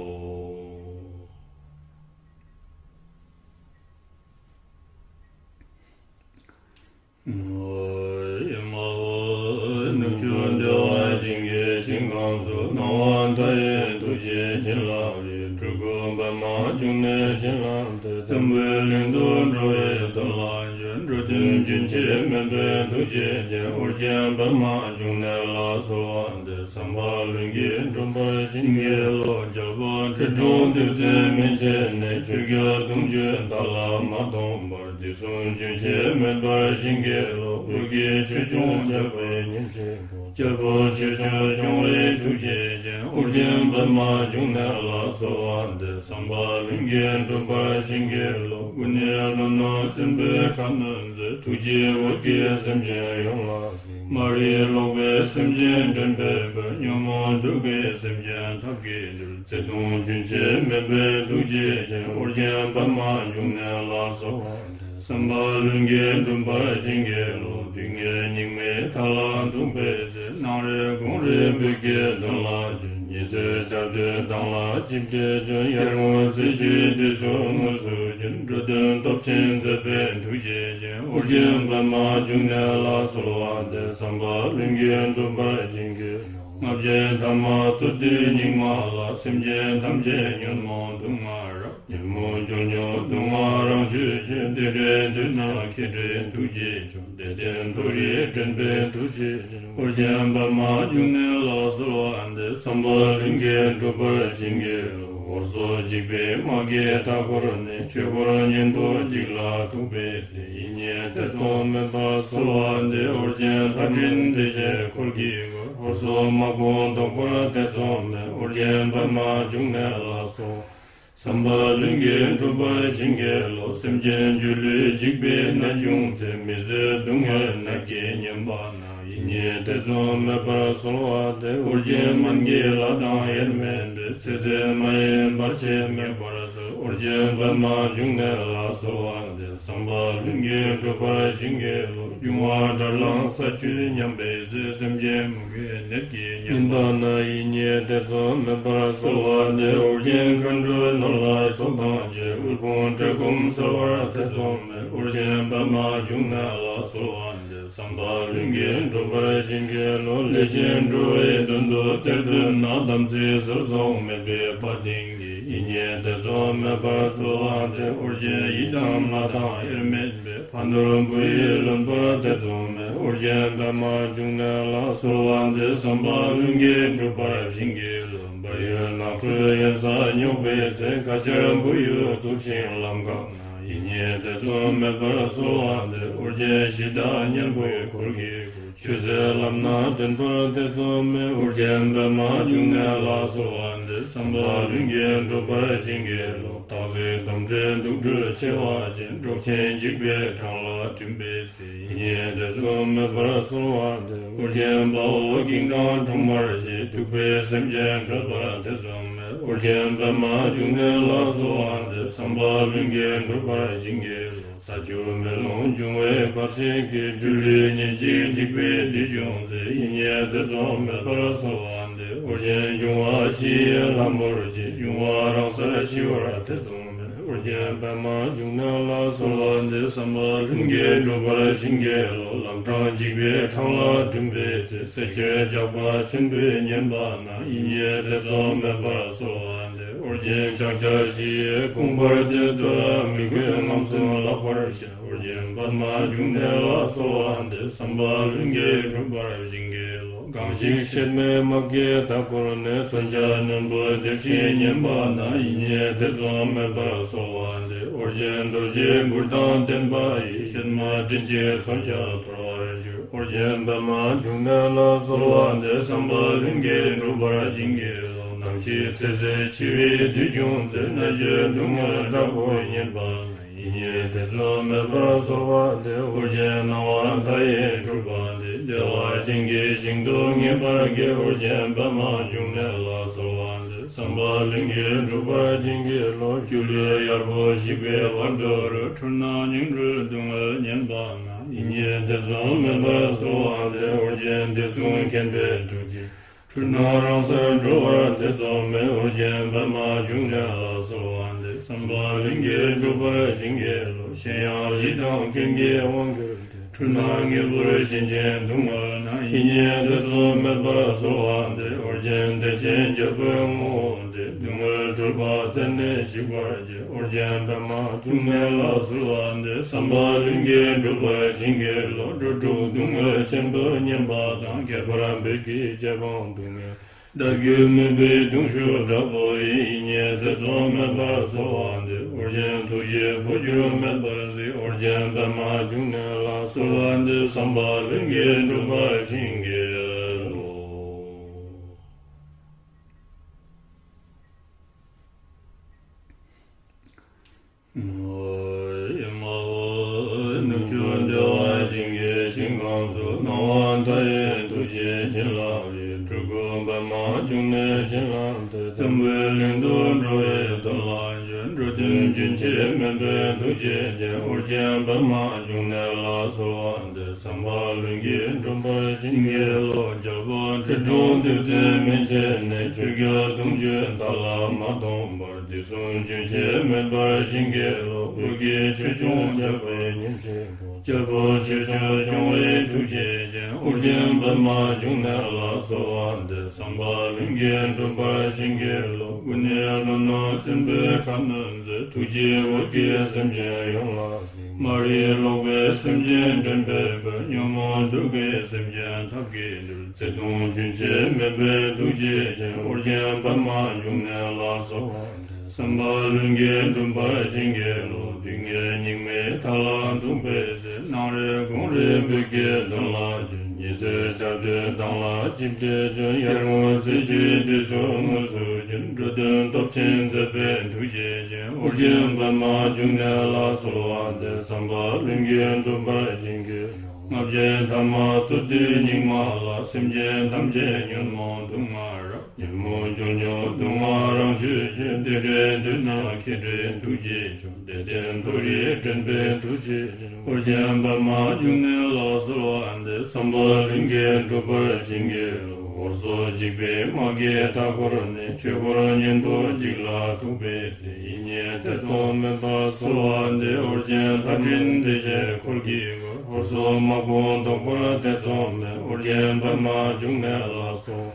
ཨེ་མ་ཧོ། ནུབ་ཕྱོགས་བདེ་བ་ཅན་གྱི་ཞིང་ཁམས་སུ། སྣང་བ་མཐའ་ ཞེས་བྱིན་བརླབས་ཡོད། སྤྲུལ་སྐུ་པདྨ་འབྱུང་གནས་བྱིན་བརླབས་ཏེ། འཛམ་བུའི་གླིང་དུ་འགྲོ་བའི་དོན་ལ་འགྲོ་དོན་རྒྱུན་ཆད་མེད་པའི་ཐུགས་རྗེ་ཅན། ཨོ་རྒྱན་པདྨ་འབྱུང་གནས་ལ་གསོལ་བ་འདེབས། བསམ་པ་ལྷུན་གྱིས་འགྲུབ་པར་བྱིན་གྱིས་རློབས། རྒྱལ་པོ་ཁྲི་སྲོང་ལྡེ་བཙན་མན་ཆད་ནས། ཆོས་རྒྱལ་གདུང་བརྒྱུད་བདག་ལ་མ་སྟོངས་བར། དུས་གསུམ་རྒྱུན་ཆད་མེད་པར་བྱིན་གྱིས་རློབས། བོད་ཀྱི་ཆོས་སྐྱོང་རྒྱལ་པོའི་གཉེན་གཅིག་པུ། རྒྱལ་པོ་ཆོས་སྐྱོང་སྐྱོང་བའི་ཐུགས་རྗེ་ཅན། ཨོ་རྒྱན་པདྨ་འབྱུང་གནས་ལ་གསོལ་བ་འདེབས། བསམ་པ་ལྷུན་གྱིས་འགྲུབ་པར་བྱིན་གྱིས་རློབས། སྐུ་ནི་ཀླུ་ནག་སྲིན་པོའི་ཁ་གནོན་མཛད། ཐུགས་རྗེས་འོད་ཀྱིས་སེམས་ཅན་ཡོངས་ལ་གཟིགས། མ་རིག་ལོག་པའི་སེམས་ཅན་འདྲེན་པའི་དཔལ། ཉོན་མོངས་འཇུག་པའི་སེམས་ཅན་ཐབས་ཀྱིས་འདུལ། བརྩེ་གདུང་རྒྱུན་ཆད་མེད་པའི་ཐུགས་རྗེ་ཅན། ཨོ་རྒྱན་པདྨ་འབྱུང་གནས་ལ་གསོལ་བ་འདེབས། བསམ་པ་ལྷུན་གྱིས་འགྲུབ་པར་བྱིན་གྱིས་རློབས། སྡུག་བསྔལ་སྙིགས་མའི་མཐའ་ལ་ཐུག་པའི་ཚེ། གནངས་རི་དགོང་རི་བོད་ཀྱི་དོན་ལ་བྱོན། ཉི་ཟེར་འཆར་སྡུད་མདངས་ལ་ཆིབས་ཏེ་བྱོན། ཡར་ངོ་ཚེས་བཅུའི་དུས་སུ་དངོས་སུ་བྱོན། འགྲོ་དོན་སྟོབས་ཆེན་མཛད་པའི་ཐུགས་རྗེ་ཅན། ཨོ་རྒྱན་པདྨ་འབྱུང་གནས་ལ་གསོལ་བ་འདེབས། བསམ་པ་ལྷུན་གྱིས་འགྲུབ་པར་བྱིན་གྱིས་རློབས། ལྔ་བརྒྱའི་ཐ་མ་རྩོད་དུས་སྙིགས་མ་ལ། སེམས་ཅན་ཐམས་ཅད་ཉོན་མོངས་དུག་ལྔ་རབ། ཉོན་མོངས་འཇོལ་ཉོག་དུག་ལྔ་རང་ཆོས་ཅན། བདེ་འབྲས་འདོད་ན་མཁྱེན་བརྩེའི་ཐུགས་རྗེ་ཆུང་། བདེ་ལྡན་མཐོ་རིས་འདྲེན་པའི་ཐུགས་རྗེ་ཅན། ཨོ་རྒྱན་པདྨ་འབྱུང་གནས་ལ་གསོལ་བ་འདེབས། བསམ་པ་ལྷུན་གྱིས་འགྲུབ་པར་བྱིན་གྱིས་རློབས། འོལ་ཚོད་འཇིགས་པའི་དམག་གིས་མཐའ་བསྐོར་ནས། ཆོས་འཁོར་གཉན་པོ་འཇིག་ལ་ཐུག་པའི་ཚེ། ཡིད་གཉིས་ཐེ་ཚོམ་མེད་པར་གསོལ་བ་འདེབས། ཨོ་རྒྱན་ལྷ་འདྲེ་སྡེ་བརྒྱད་འཁོར་གྱིས་བསྐོར། འོལ་ཚོད་དམག་དཔུང་བཟློག་པར་ཐེ་ཚོམ་མེད། ཨོ་རྒྱན་པདྨ་འབྱུང་གནས་ལ་གསོལ། བསམ་པ་ལྷུན་གྱིས་འགྲུབ་པར་བྱིན་གྱིས་རློབས། སེམས་ཅན་སྒྱུ་ལུས་འཇིག་པའི་ནད་བྱུང་ཚེ། མི་བཟོད་སྡུག་བསྔལ་ནད་ཀྱིས་ཉེན་པ་ན། ཡིད་གཉིས་ཐེ་ཚོམ་མེད་པར་གསོལ་བ་འདེབས། ཨོ་རྒྱན་སྨན་གྱི་བླ་དང་དབྱེར་མེད་པའི། ཚེ་ཟད་མ་ཡིན་བར་ཆད་མེད་པར་སེལ། ཨོ་རྒྱན་པདྨ་འབྱུང་གནས་ལ་གསོལ་བ་འདེབས། བསམ་པ་ལྷུན་གྱིས་འགྲུབ་པར་བྱིན་གྱིས་རློབས། འབྱུང་བ་དགྲར་ལངས་ས་བཅུད་ཉམས་པའི་ཚེ། སེམས་ཅན་མུ་གེའི་ནད་ཀྱིས་ཉེན་པ་ན། ཡིད་གཉིས་ཐེ་ཚོམ་མེད་པར་གསོལ་བ་འདེབས། ཨོ་རྒྱན་མཁའ་འགྲོའི་ནོར་ལྷ་ཚོགས་དང་བཅས། དབུལ་ཕོངས་བཀྲེས་སྐོམ་སེལ་བར་ཐེ་ཚོམ་མེད། ཨོ་རྒྱན་པདྨ་འབྱུང་གནས་ལ་གསོལ་བ་འདེབས། བསམ་པ་ལྷུན་གྱིས་འགྲུབ་པར་བྱིན་གྱིས་རློབས། ལས་ཅན་འགྲོ་བའི་དོན་དུ་གཏེར་འདོན་ན། དམ་ཚིག་ཟོལ་ཟོག་མེད་པའི་དཔའ་གདིང་གིས། ཡིད་གཉིས་ཐེ་ཚོམ་མེད་པར་གསོལ་བ་འདེབས། ཨོ་རྒྱན་ཡི་དམ་ལྷ་དང་དབྱེར་མེད་པའི། ཕ་ནོར་བུ་ཡིས་ལོན་པར་ཐེ་ཚོམ་མེད། ཨོ་རྒྱན་པདྨ་འབྱུང་གནས་ལ་གསོལ་བ་འདེབས། བསམ་པ་ལྷུན་གྱིས་འགྲུབ་པར་བྱིན་གྱིས་རློབས། བལ་ཡུལ་ནགས་ཁྲོད་གཡན་ས་སྙོགས་པའི་ཚེ། ཁ་ཆར་བུ་ཡུག་འཚུབས་ཤིང་ལམ་འགགས་ན། ཡིད་གཉིས་ཐེ་ཚོམ་མེད་པར་གསོལ་བ་འདེབས། ཨོ་རྒྱན་གཞི་བདག་གཉན་པོའི་འཁོར་གྱིས་བསྐོར། ཆོས་ཟེར་ལམ་སྣ་འདྲེན་པར་ཐེ་ཚོམ་མེད། ཨོ་རྒྱན་པདྨ་འབྱུང་གནས་ལ་གསོལ་བ་འདེབས། བསམ་པ་ལྷུན་གྱིས་འགྲུབ་པར་བྱིན་གྱིས་རློབས། སྟག་གཟིག་དོམ་དྲེད་དུག་སྦྲུལ་མཆེ་བ་ཅན། འབྲོག་ཆེན་འཇིགས་པའི་འཕྲང་ལ་འགྲིམ་པའི་ཚེ། ཡིད་གཉིས་ཐེ་ཚོམ་མེད་པར་གསོལ་བ་འདེབས། ཨོ་རྒྱན་དཔའ་བོ་གིང་དང་འཁྲུག་མར་བྱེད། གདུག་པའི་སེམས་ཅན་བསྒྲལ་བར་ཐེ་ཚོམ་མེད། ཨོ་རྒྱན་པདྨ་འབྱུང་གནས་ལ་གསོལ་བ་འདེབས། བསམ་པ་ལྷུན་གྱིས་འགྲུབ་པར་བྱིན་གྱིས་རློབས། ས་ཆུ་མེ་རླུང་འབྱུང་བའི་བར་ཆད་ཀྱིས། སྒྱུ་ལུས་ཉེན་ཅིང་འཇིག་པའི་དུས་བྱུང་ཚེ། ཡིད་གཉིས་ཐེ་ཚོམ་མེད་པར་གསོལ་བ་འདེབས། ཨོ་རྒྱན་འབྱུང་བ་བཞི་ཡི་ལྷ་མོར་བཅས། འབྱུང་བ་རང་སར་ཞི་བར་ཐེ་ཚོམ་མེད། ཨོ་རྒྱན་པདྨ་འབྱུང་གནས་ལ་གསོལ་བ་འདེབས། བསམ་པ་ལྷུན་གྱིས་འགྲུབ་པར་བྱིན་གྱིས་རློབས། ལམ་འཕྲང་འཇིགས་པའི་འཕྲང་ལ་འགྲིམ་པའི་ཚེ། བསད་ཁྱེར་ཇག་པ་ཆེན་པོས་ཉེན་པ་ན། ཡིད་གཉིས་ཐེ་ཚོམ་མེད་པར་གསོལ་བ་འདེབས། ཨོ་རྒྱན་ཕྱག་རྒྱ་བཞི་ཡི་དགོངས་པར་ལྡན། ཚུར་མི་རྒོད་རྔམ་སེམས་ལག་པར་བྱ། ཨོ་རྒྱན་པདྨ་འབྱུང་གནས་ལ་གསོལ་བ་འདེབས། བསམ་པ་ལྷུན་གྱིས་འགྲུབ་པར་བྱིན་གྱིས་རློབས། གང་ཞིག་གཤེད་མའི་དམག་གིས་མཐའ་བསྐོར་ནས། མཚོན་ཆ་རྣོན་པོས་འདེབས་ཤིང་ཉེན་པ་ན། ཡིད་གཉིས་ཐེ་ཚོམ་མེད་པར་གསོལ་བ་འདེབས། ཨོ་རྒྱན་རྡོ་རྗེའི་གུར་དང་ལྡན་པ་ཡིས། གཤེད་མ་མགྲིན་བཅུའི་མཚོན་ཆ་འཐོར་བར་འགྱུར། ཨོ་རྒྱན་པདྨ་འབྱུང་གནས་ལ་གསོལ་བ་འདེབས། བསམ་པ་ལྷུན་གྱིས་འགྲུབ་པར་བྱིན་གྱིས་རློབས། ནམ་ཞིག་ཚེ་ཟད་འཆི་བའི་དུས་བྱུང་ཚེ། མནར་གཅོད་སྡུག་བསྔལ་དྲག་པོས་ཉེན་པ་ན། ཡིད་གཉིས་ཐེ་ཚོམ་མེད་པར་གསོལ་བ་འདེབས། ཨོ་རྒྱན་སྣང་བ་མཐའ་ཡས་གྲུབ་པ་འདི། བདེ་བ་ཅན་གྱི་ཞིང་དུ་ངེས་པར་སྐྱེ། ཨོ་རྒྱན་པདྨ་འབྱུང་གནས་ལ་གསོལ་བ་འདེབས། བསམ་པ་ལྷུན་གྱིས་འགྲུབ་པར་བྱིན་གྱིས་རློབས། སྒྱུ་ལུས་གཡར་པོ་ཞིག་པའི་བར་དོ་རུ། འཁྲུལ་སྣང་ཉིང་འཁྲུལ་སྡུག་བསྔལ་ཉེན་པ་ན། ཡིད་གཉིས་ཐེ་ཚོམ་མེད་པར་གསོལ་བ་འདེབས། ཨོ་རྒྱན་བདེ་སྲུང་མཁྱེན་པའི་ཐུགས་རྗེས། འཁྲུལ་སྣང་རང་སར་གྲོལ་བར་ཐེ་ཚོམ་མེད། ཨོ་རྒྱན་པདྨ་འབྱུང་གནས་ལ་གསོལ་བ་འདེབས། བསམ་པ་ལྷུན་གྱིས་འགྲུབ་པར་བྱིན་གྱིས་རློབས། གཞན་ཡང་ལུས་དང་རྐྱེན་གྱིས་དབང་གྱུར་ཏེ། འཁྲུལ་སྣང་ངེས་པར་ཞེན་ཅིང་སྡུག་བསྔལ་ན། ཡིད་གཉིས་ཐེ་ཚོམ་མེད་པར་གསོལ་བ་འདེབས། ཨོ་རྒྱན་བདེ་ཆེན་རྒྱལ་པོའི་ངོ་བོ་སྟེ། སྡུག་བསྔལ་འཁྲུལ་པ་རྩད་ནས་ཞིག་པར་བྱེད། ཨོ་རྒྱན་པདྨ་འབྱུང་གནས་ལ་གསོལ་བ་འདེབས། བསམ་པ་ལྷུན་གྱིས་འགྲུབ་པར་བྱིན་གྱིས་རློབས། འགྲོ་དྲུག་སྡུག་བསྔལ་ཆེན་པོ་ཉམས་པ་དང་། ཁྱད་པར་བོད་ཀྱི་རྗེ་འབངས་སྡུག་བསྔལ་བདག་རྒྱུད་མུན་པའི་གདུང་ཤུགས་དྲག་པོ་ཡིས། ཡིད་གཉིས་ཐེ་ཚོམ་མེད་པར་གསོལ་བ་འདེབས། ཨོ་རྒྱན་ཐུགས་རྗེས་འཕོ་འགྱུར་མེད་པར་གཟིགས། ཨོ་རྒྱན་པདྨ་འབྱུང་གནས་ལ་གསོལ་བ་འདེབས། བསམ་པ་ལྷུན་གྱིས་འགྲུབ་པར་བྱིན་གྱིས་རློབས། ཨེ་མ་ཧོ། ནུབ་ཕྱོགས་བདེ་བ་ཅན་གྱི་ཞིང་ཁམས་སུ། སྣང་བ་མཐའ་ཡས་ཐུགས་རྗེ་བྱིན་རླབས་ཀྱིས། སྤྲུལ་སྐུ་པདྨ་འབྱུང་གནས་བྱིན་བརླབས་ཏེ། འཛམ་བུའི་གླིང་དུ་འགྲོ་བའི་དོན་ལ་འགྱུར། འགྲོ་དོན་རྒྱུན་ཆད་མེད་པའི་ཐུགས་རྗེ་ཅན། ཨོ་རྒྱན་པདྨ་འབྱུང་གནས་ལ་གསོལ་བ་འདེབས། བསམ་པ་ལྷུན་གྱིས་འགྲུབ་པར་བྱིན་གྱིས་རློབས། རྒྱལ་པོ་ཁྲི་སྲོང་ལྡེ་བཙན་མན་ཆད་ནས། ཆོས་རྒྱལ་གདུང་བརྒྱུད་མཐའ་ལ་མ་སྟོངས་བར། དུས་གསུམ་རྒྱུན་ཆད་མེད་པར་བྱིན་གྱིས་རློབས། བོད་ཀྱི་ཆོས་སྐྱོང་རྒྱལ་པོའི་ཉིན་བྱེད་པོ། རྒྱལ་པོ་ཆོས་སྐྱོང་སྐྱོང་བའི་ཐུགས་རྗེ་ཅན། ཨོ་རྒྱན་པདྨ་འབྱུང་གནས་ལ་གསོལ་བ་འདེབས། བསམ་པ་ལྷུན་གྱིས་འགྲུབ་པར་བྱིན་གྱིས་རློབས། ཀུན་ནས་ཀླུ་ནག་སྲིན་པོའི་ཁ་གནོན་མཛད། ཐུགས་རྗེས་འོད་ཀྱིས་སེམས་ཅན་ཡོངས་ལ་གཟིགས། མ་རིག་ལོག་པའི་སེམས་ཅན་འདྲེན་པའི་དཔལ། ཉོན་མོངས་འཇུག་པའི་སེམས་ཅན་ཐབས་ཀྱིས་འདུལ། བརྩེ་གདུང་རྒྱུན་ཆད་མེད་པའི་ཐུགས་རྗེ་ཅན། ཨོ་རྒྱན་པདྨ་འབྱུང་གནས་ལ་གསོལ་བ་འདེབས། བསམ་པ་ལྷུན་གྱིས་འགྲུབ་པར་བྱིན་གྱིས་རློབས། སྡུག་བསྔལ་སྙིགས་མའི་མཐའ་ལ་ཐུག་པའི་ཚེ། གནམ་རེ་དགུང་རེ་བོད་ཀྱི་དོན་ལ་འབྱོན། ཉི་ཟེར་འཆར་སྡུད་མདངས་ལ་ཆིབས་ཏེ་བྱོན། ཡར་ངོ་ཚེས་བཅུའི་དུས་སུ་དངོས་སུ་བྱོན། འགྲོ་དོན་སྟོབས་ཆེན་མཛད་པའི་ཐུགས་རྗེ་ཅན། ཨོ་རྒྱན་པདྨ་འབྱུང་གནས་ལ་གསོལ་བ་འདེབས། བསམ་པ་ལྷུན་གྱིས་འགྲུབ་པར་བྱིན་གྱིས། ལྔ་བརྒྱའི་ཐ་མ་འཚོ་དུས་སྙིགས་མ་ལ། སེམས་ཅན་ཐམས་ཅད་ཉོན་མོངས་དུག་ལྔ་རབ། ཉོན་མོངས་འཇོལ་ཉོག་དུག་ལྔ་རང་ཆོས་ཅན། དེ་འདྲའི་དུས་ན་མཁྱེན་པའི་ཐུགས་རྗེ་ཅན། དད་ལྡན་མཐོ་རིས་འདྲེན་པའི་ཐུགས་རྗེ་ཅན། ཨོ་རྒྱན་པདྨ་འབྱུང་གནས་ལ་གསོལ་བ་འདེབས། བསམ་པ་ལྷུན་གྱིས་འགྲུབ་པར་བྱིན་གྱིས་རློབས། ཧོར་སོག་འཇིགས་པའི་དམག་གིས་མཐའ་བསྐོར་ནས། ཆོས་འཁོར་གཉན་པོ་འཇིག་ལ་ཐུག་པའི་ཚེ། ཡིད་གཉིས་ཐེ་ཚོམ་མེད་པར་གསོལ་བ་འདེབས། ཨོ་རྒྱན་ལྷ་སྲིན་སྡེ་བརྒྱད་འཁོར་གྱིས་བསྐོར། ཧོར་སོག་དམག་དཔུང་བཟློག་པར་ཐེ་ཚོམ་མེད། ཨོ་རྒྱན་པདྨ་འབྱུང་གནས་ལ་གསོལ།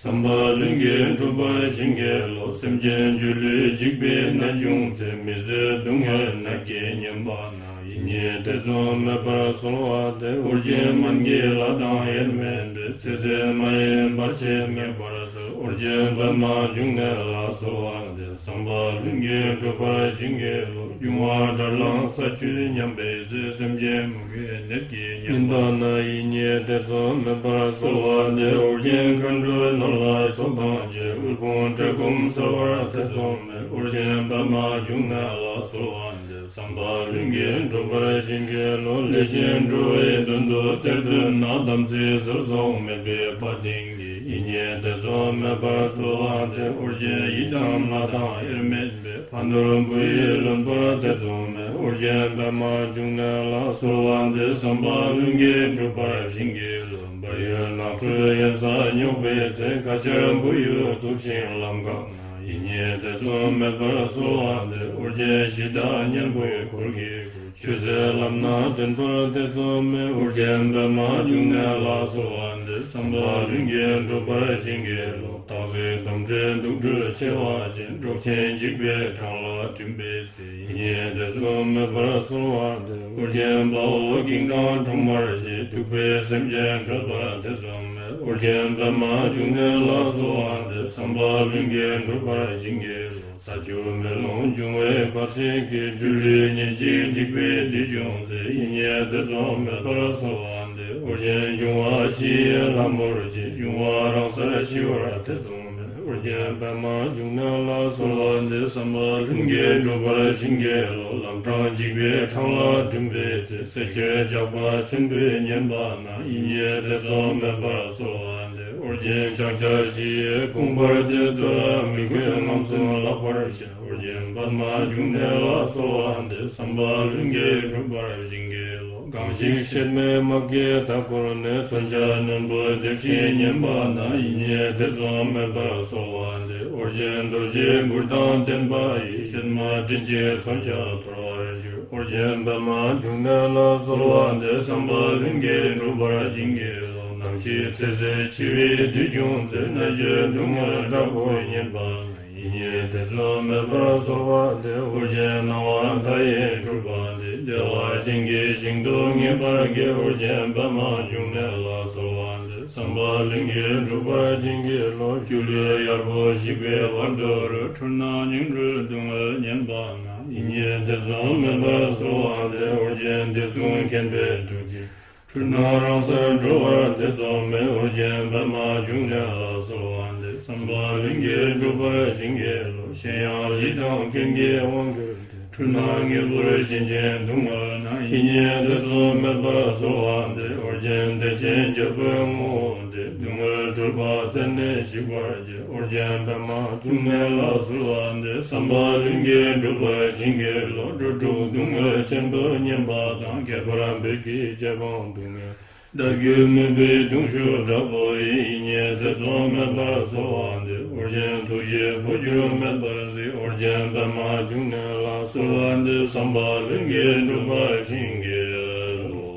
བསམ་པ་ལྷུན་གྱིས་འགྲུབ་པར་བྱིན་གྱིས་རློབས། སེམས་ཅན་སྒྱུ་ལུས་འཇིག་པའི་ནད་བྱུང་ཚེ། མི་བཟོད་སྡུག་བསྔལ་ནད་ཀྱིས་ཉེན་པ་ན། ཡིད་གཉིས་ཐེ་ཚོམ་མེད་པར་གསོལ་བ་འདེབས། ཨོ་རྒྱན་སྨན་གྱི་བླ་དང་དབྱེར་མེད་པའི། ཚེ་ཟད་མ་ཡིན་བར་ཆད་ངེས་པར་སེལ། ཨོ་རྒྱན་པདྨ་འབྱུང་གནས་ལ་གསོལ་བ་འདེབས། བསམ་པ་ལྷུན་གྱིས་འགྲུབ་པར་བྱིན་གྱིས་རློབས། འབྱུང་བ་དགྲར་ལངས་ས་བཅུད་ཉམས་པའི་ཚེ། སེམས་ཅན་མུ་གེའི་ནད་ཀྱིས་ཉེན་པ་ན། ཡིད་གཉིས་ཐེ་ཚོམ་མེད་པར་གསོལ་བ་འདེབས། ཨོ་རྒྱན་མཁའ་འགྲོའི་ནོར་ལྷ་ཚོགས་དང་བཅས། དབུལ་ཕོངས་བཀྲེས་སྐོམ་སེལ་བར་ཐེ་ཚོམ་མེད། ཨོ་རྒྱན་པདྨ་འབྱུང་གནས་ལ་གསོལ་བ་འདེབས། བསམ་པ་ལྷུན་གྱིས་འགྲུབ་པར་བྱིན་གྱིས་རློབས། ལས་ཅན་འགྲོ་བའི་དོན་དུ་གཏེར་འདོན་ན། དམ་ཚིག་ཟོལ་ཟོག་མེད་པའི་དཔའ་གདིང་གིས། ཡིད་གཉིས་ཐེ་ཚོམ་མེད་པར་གསོལ་བ་འདེབས། ཨོ་རྒྱན་ཡི་དམ་ལྷ་དང་དབྱེར་མེད་པའི། ཕ་ནོར་བུ་ཡིས་ལོན་པར་ཐེ་ཚོམ་མེད། ཨོ་རྒྱན་པདྨ་འབྱུང་གནས་ལ་གསོལ་བ་འདེབས། བསམ་པ་ལྷུན་གྱིས་འགྲུབ་པར་བྱིན་གྱིས་རློབས། བལ་ཡུལ་ནགས་ཁྲོད་དབེན་ས་སྙོགས་པའི་ཚེ། ཁ་ཆར་བུ་ཡུག་འཚུབས་ཤིང་ལམ་འགག་ན། ཡིད་གཉིས་ཐེ་ཚོམ་མེད་པར་གསོལ་བ་འདེབས། ཨོ་རྒྱན་གཞི་བདག་གཉན་པོའི་འཁོར་གྱིས་བསྐོར། ཆོས་ཟད་ལམ་སྣ་འདྲེན་པར་ཐེ་ཚོམ་མེད། ཨོ་རྒྱན་པདྨ་འབྱུང་གནས་ལ་གསོལ་བ་འདེབས། བསམ་པ་ལྷུན་གྱིས་འགྲུབ་པར་བྱིན་གྱིས་རློབས། སྟག་གཟིག་དོམ་དྲེད་དུག་སྦྲུལ་མཆེ་བ་ཅན། འབྲོག་ཆེན་འཇིགས་པའི་འཕྲང་ལ་འགྲིམ་པའི་ཚེ། ཡིད་གཉིས་ཐེ་ཚོམ་མེད་པར་གསོལ་བ་འདེབས། ཨོ་རྒྱན་དཔའ་བོ་ཀིང་དང་སྲུང་མར་བཅས། གདུག་པའི་སེམས་ཅན་སྐྲོད་པར་ཐེ་ཚོམ་མེད། ཨོ་རྒྱན་པདྨ་འབྱུང་གནས་ལ་གསོལ་བ་འདེབས། བསམ་པ་ལྷུན་གྱིས་འགྲུབ་པར་བྱིན་གྱིས་རློབས། ས་ཆུ་མེ་རླུང་འབྱུང་བའི་བར་ཆད་ཀྱིས། སྒྱུ་ལུས་ཉིན་གཅིག་འཇིག་པའི་དུས་བྱུང་ཚེ། ཡིད་གཉིས་ཐེ་ཚོམ་མེད་པར་གསོལ་བ་འདེབས། ཨོ་རྒྱན་འབྱུང་བ་བཞི་ཡི་ལྷ་མོར་བཅས། འབྱུང་བ་རང་སར་ཞི་བར་ཐེ་ཚོམ་མེད། ཨོ་རྒྱན་པདྨ་འབྱུང་གནས་ལ་གསོལ་བ་འདེབས། བསམ་པ་ལྷུན་གྱིས་འགྲུབ་པར་བྱིན་གྱིས་རློབས། ལམ་འཕྲང་འཇིགས་པའི་འཕྲང་ལ་འགྲིམ་པའི་ཚེ། བསད་ཁྱེར་ཇག་པ་ཆེན་པོས་ཉེན་པ་ན། ཡིད་གཉིས་ཐེ་ཚོམ་མེད་པར་གསོལ་བ་འདེབས། ཨོ་རྒྱན་ཕྱག་རྒྱ་བཞི་ཡིས་བཀང་བར་བསྟོད། ཚུལ་ལ་མི་གུས་རྔམ་གསུམ་བརླག་པར་བྱེད། ཨོ་རྒྱན་པདྨ་འབྱུང་གནས་ལ་གསོལ་བ་འདེབས། བསམ་པ་ལྷུན་གྱིས་འགྲུབ་པར་བྱིན་གྱིས་རློབས། གང་ཞིག་གཤེད་མའི་དམག་གིས་མཐའ་བསྐོར་ནས། མཚོན་ཆ་རྣོན་པོས་འདེབས་ཤིང་ཉེན་པ་ན། ཡིད་གཉིས་ཐེ་ཚོམ་མེད་པར་གསོལ་བ་འདེབས། ཨོ་རྒྱན་རྡོ་རྗེའི་གུར་དང་ལྡན་པ་ཡིས། གཤེད་མ་སྲིན་པོའི་མཚོན་ཆ་འཐོར་བར་འགྱུར། ཨོ་རྒྱན་པདྨ་འབྱུང་གནས་ལ་གསོལ་བ་འདེབས། བསམ་པ་ལྷུན་གྱིས་འགྲུབ་པར་བྱིན་གྱིས་རློབས། ནམ་ཞིག་ཚེ་ཟད་འཆི་བའི་དུས་བྱུང་ཚེ། གནད་གཅོད་སྡུག་བསྔལ་དྲག་པོས་ཉེན་པ་ན། ཡིད་གཉིས་ཐེ་ཚོམ་མེད་པར་གསོལ་བ་འདེབས། ཨོ་རྒྱན་སྣང་བ་མཐའ་ཡས་སྤྲུལ་པ་འདི། བདེ་བ་ཅན་གྱི་ཞིང་དུ་ངེས་པར་སྐྱེ། ཨོ་རྒྱན་པདྨ་འབྱུང་གནས་ལ་གསོལ་བ་འདེབས། བསམ་པ་ལྷུན་གྱིས་འགྲུབ་པར་བྱིན་གྱིས་རློབས། སྒྱུ་ལུས་གཡར་པོ་ཞིག་པའི་བར་དོ་རུ། འཁྲུལ་སྣང་ཉིང་འཁྲུལ་སྡུག་བསྔལ་ཉེན་པ་ན། ཡིད་གཉིས་ཐེ་ཚོམ་མེད་པར་གསོལ་བ་འདེབས། ཨོ་རྒྱན་བདེ་སྲུང་མཁྱེན་པའི་ཐུགས་རྗེས། འཁྲུལ་སྣང་རང་སར་གྲོལ་བར་ཐེ་ཚོམ་མེད། ཨོ་རྒྱན་པདྨ་འབྱུང་གནས་ལ་གསོལ་བ་འདེབས། བསམ་པ་ལྷུན་གྱིས་འགྲུབ་པར་བྱིན་གྱིས་རློབས། གཞན་ཡང་ལུས་དང་རྐྱེན་གྱིས་དབང་གྱུར་ཏེ། འཁྲུལ་སྣང་དངོས་པོར་ཞེན་ཅིང་སྡུག་བསྔལ་ན། ཡིད་གཉིས་ཐེ་ཚོམ་མེད་པར་གསོལ་བ་འདེབས། ཨོ་རྒྱན་བདེ་ཆེན་རྒྱལ་པོའི་ངོ་བོ་སྟེ། སྡུག་བསྔལ་འཁྲུལ་པ་རྩད་ནས་ཞིག་པར་བྱེད། ཨོ་རྒྱན་པདྨ་འབྱུང་གནས་ལ་གསོལ་བ་འདེབས། བསམ་པ་ལྷུན་གྱིས་འགྲུབ་པར་བྱིན་གྱིས་རློབས། འགྲོ་དྲུག་སྡུག་བསྔལ་ཆེན་པོ་ཉེན་པ་དང་། ཁྱད་པར་བོད་ཀྱི་རྗེ་འབངས་སྡུག་བསྔལ། བདག་རྒྱུད་མུན་པའི་གདུང་ཤུགས་དྲག་པོ་ཡིས། ཡིད་གཉིས་ཐེ་ཚོམ་མེད་པར་གསོལ་བ་འདེབས། ཨོ་རྒྱན་ཐུགས་རྗེས་འཕོ་འགྱུར་མེད་པར་གཟིགས། ཨོ་རྒྱན་པདྨ་འབྱུང་གནས་ལ་གསོལ་བ་འདེབས། བསམ་པ་ལྷུན་གྱིས་འགྲུབ་པར་བྱིན་གྱིས་རློབས།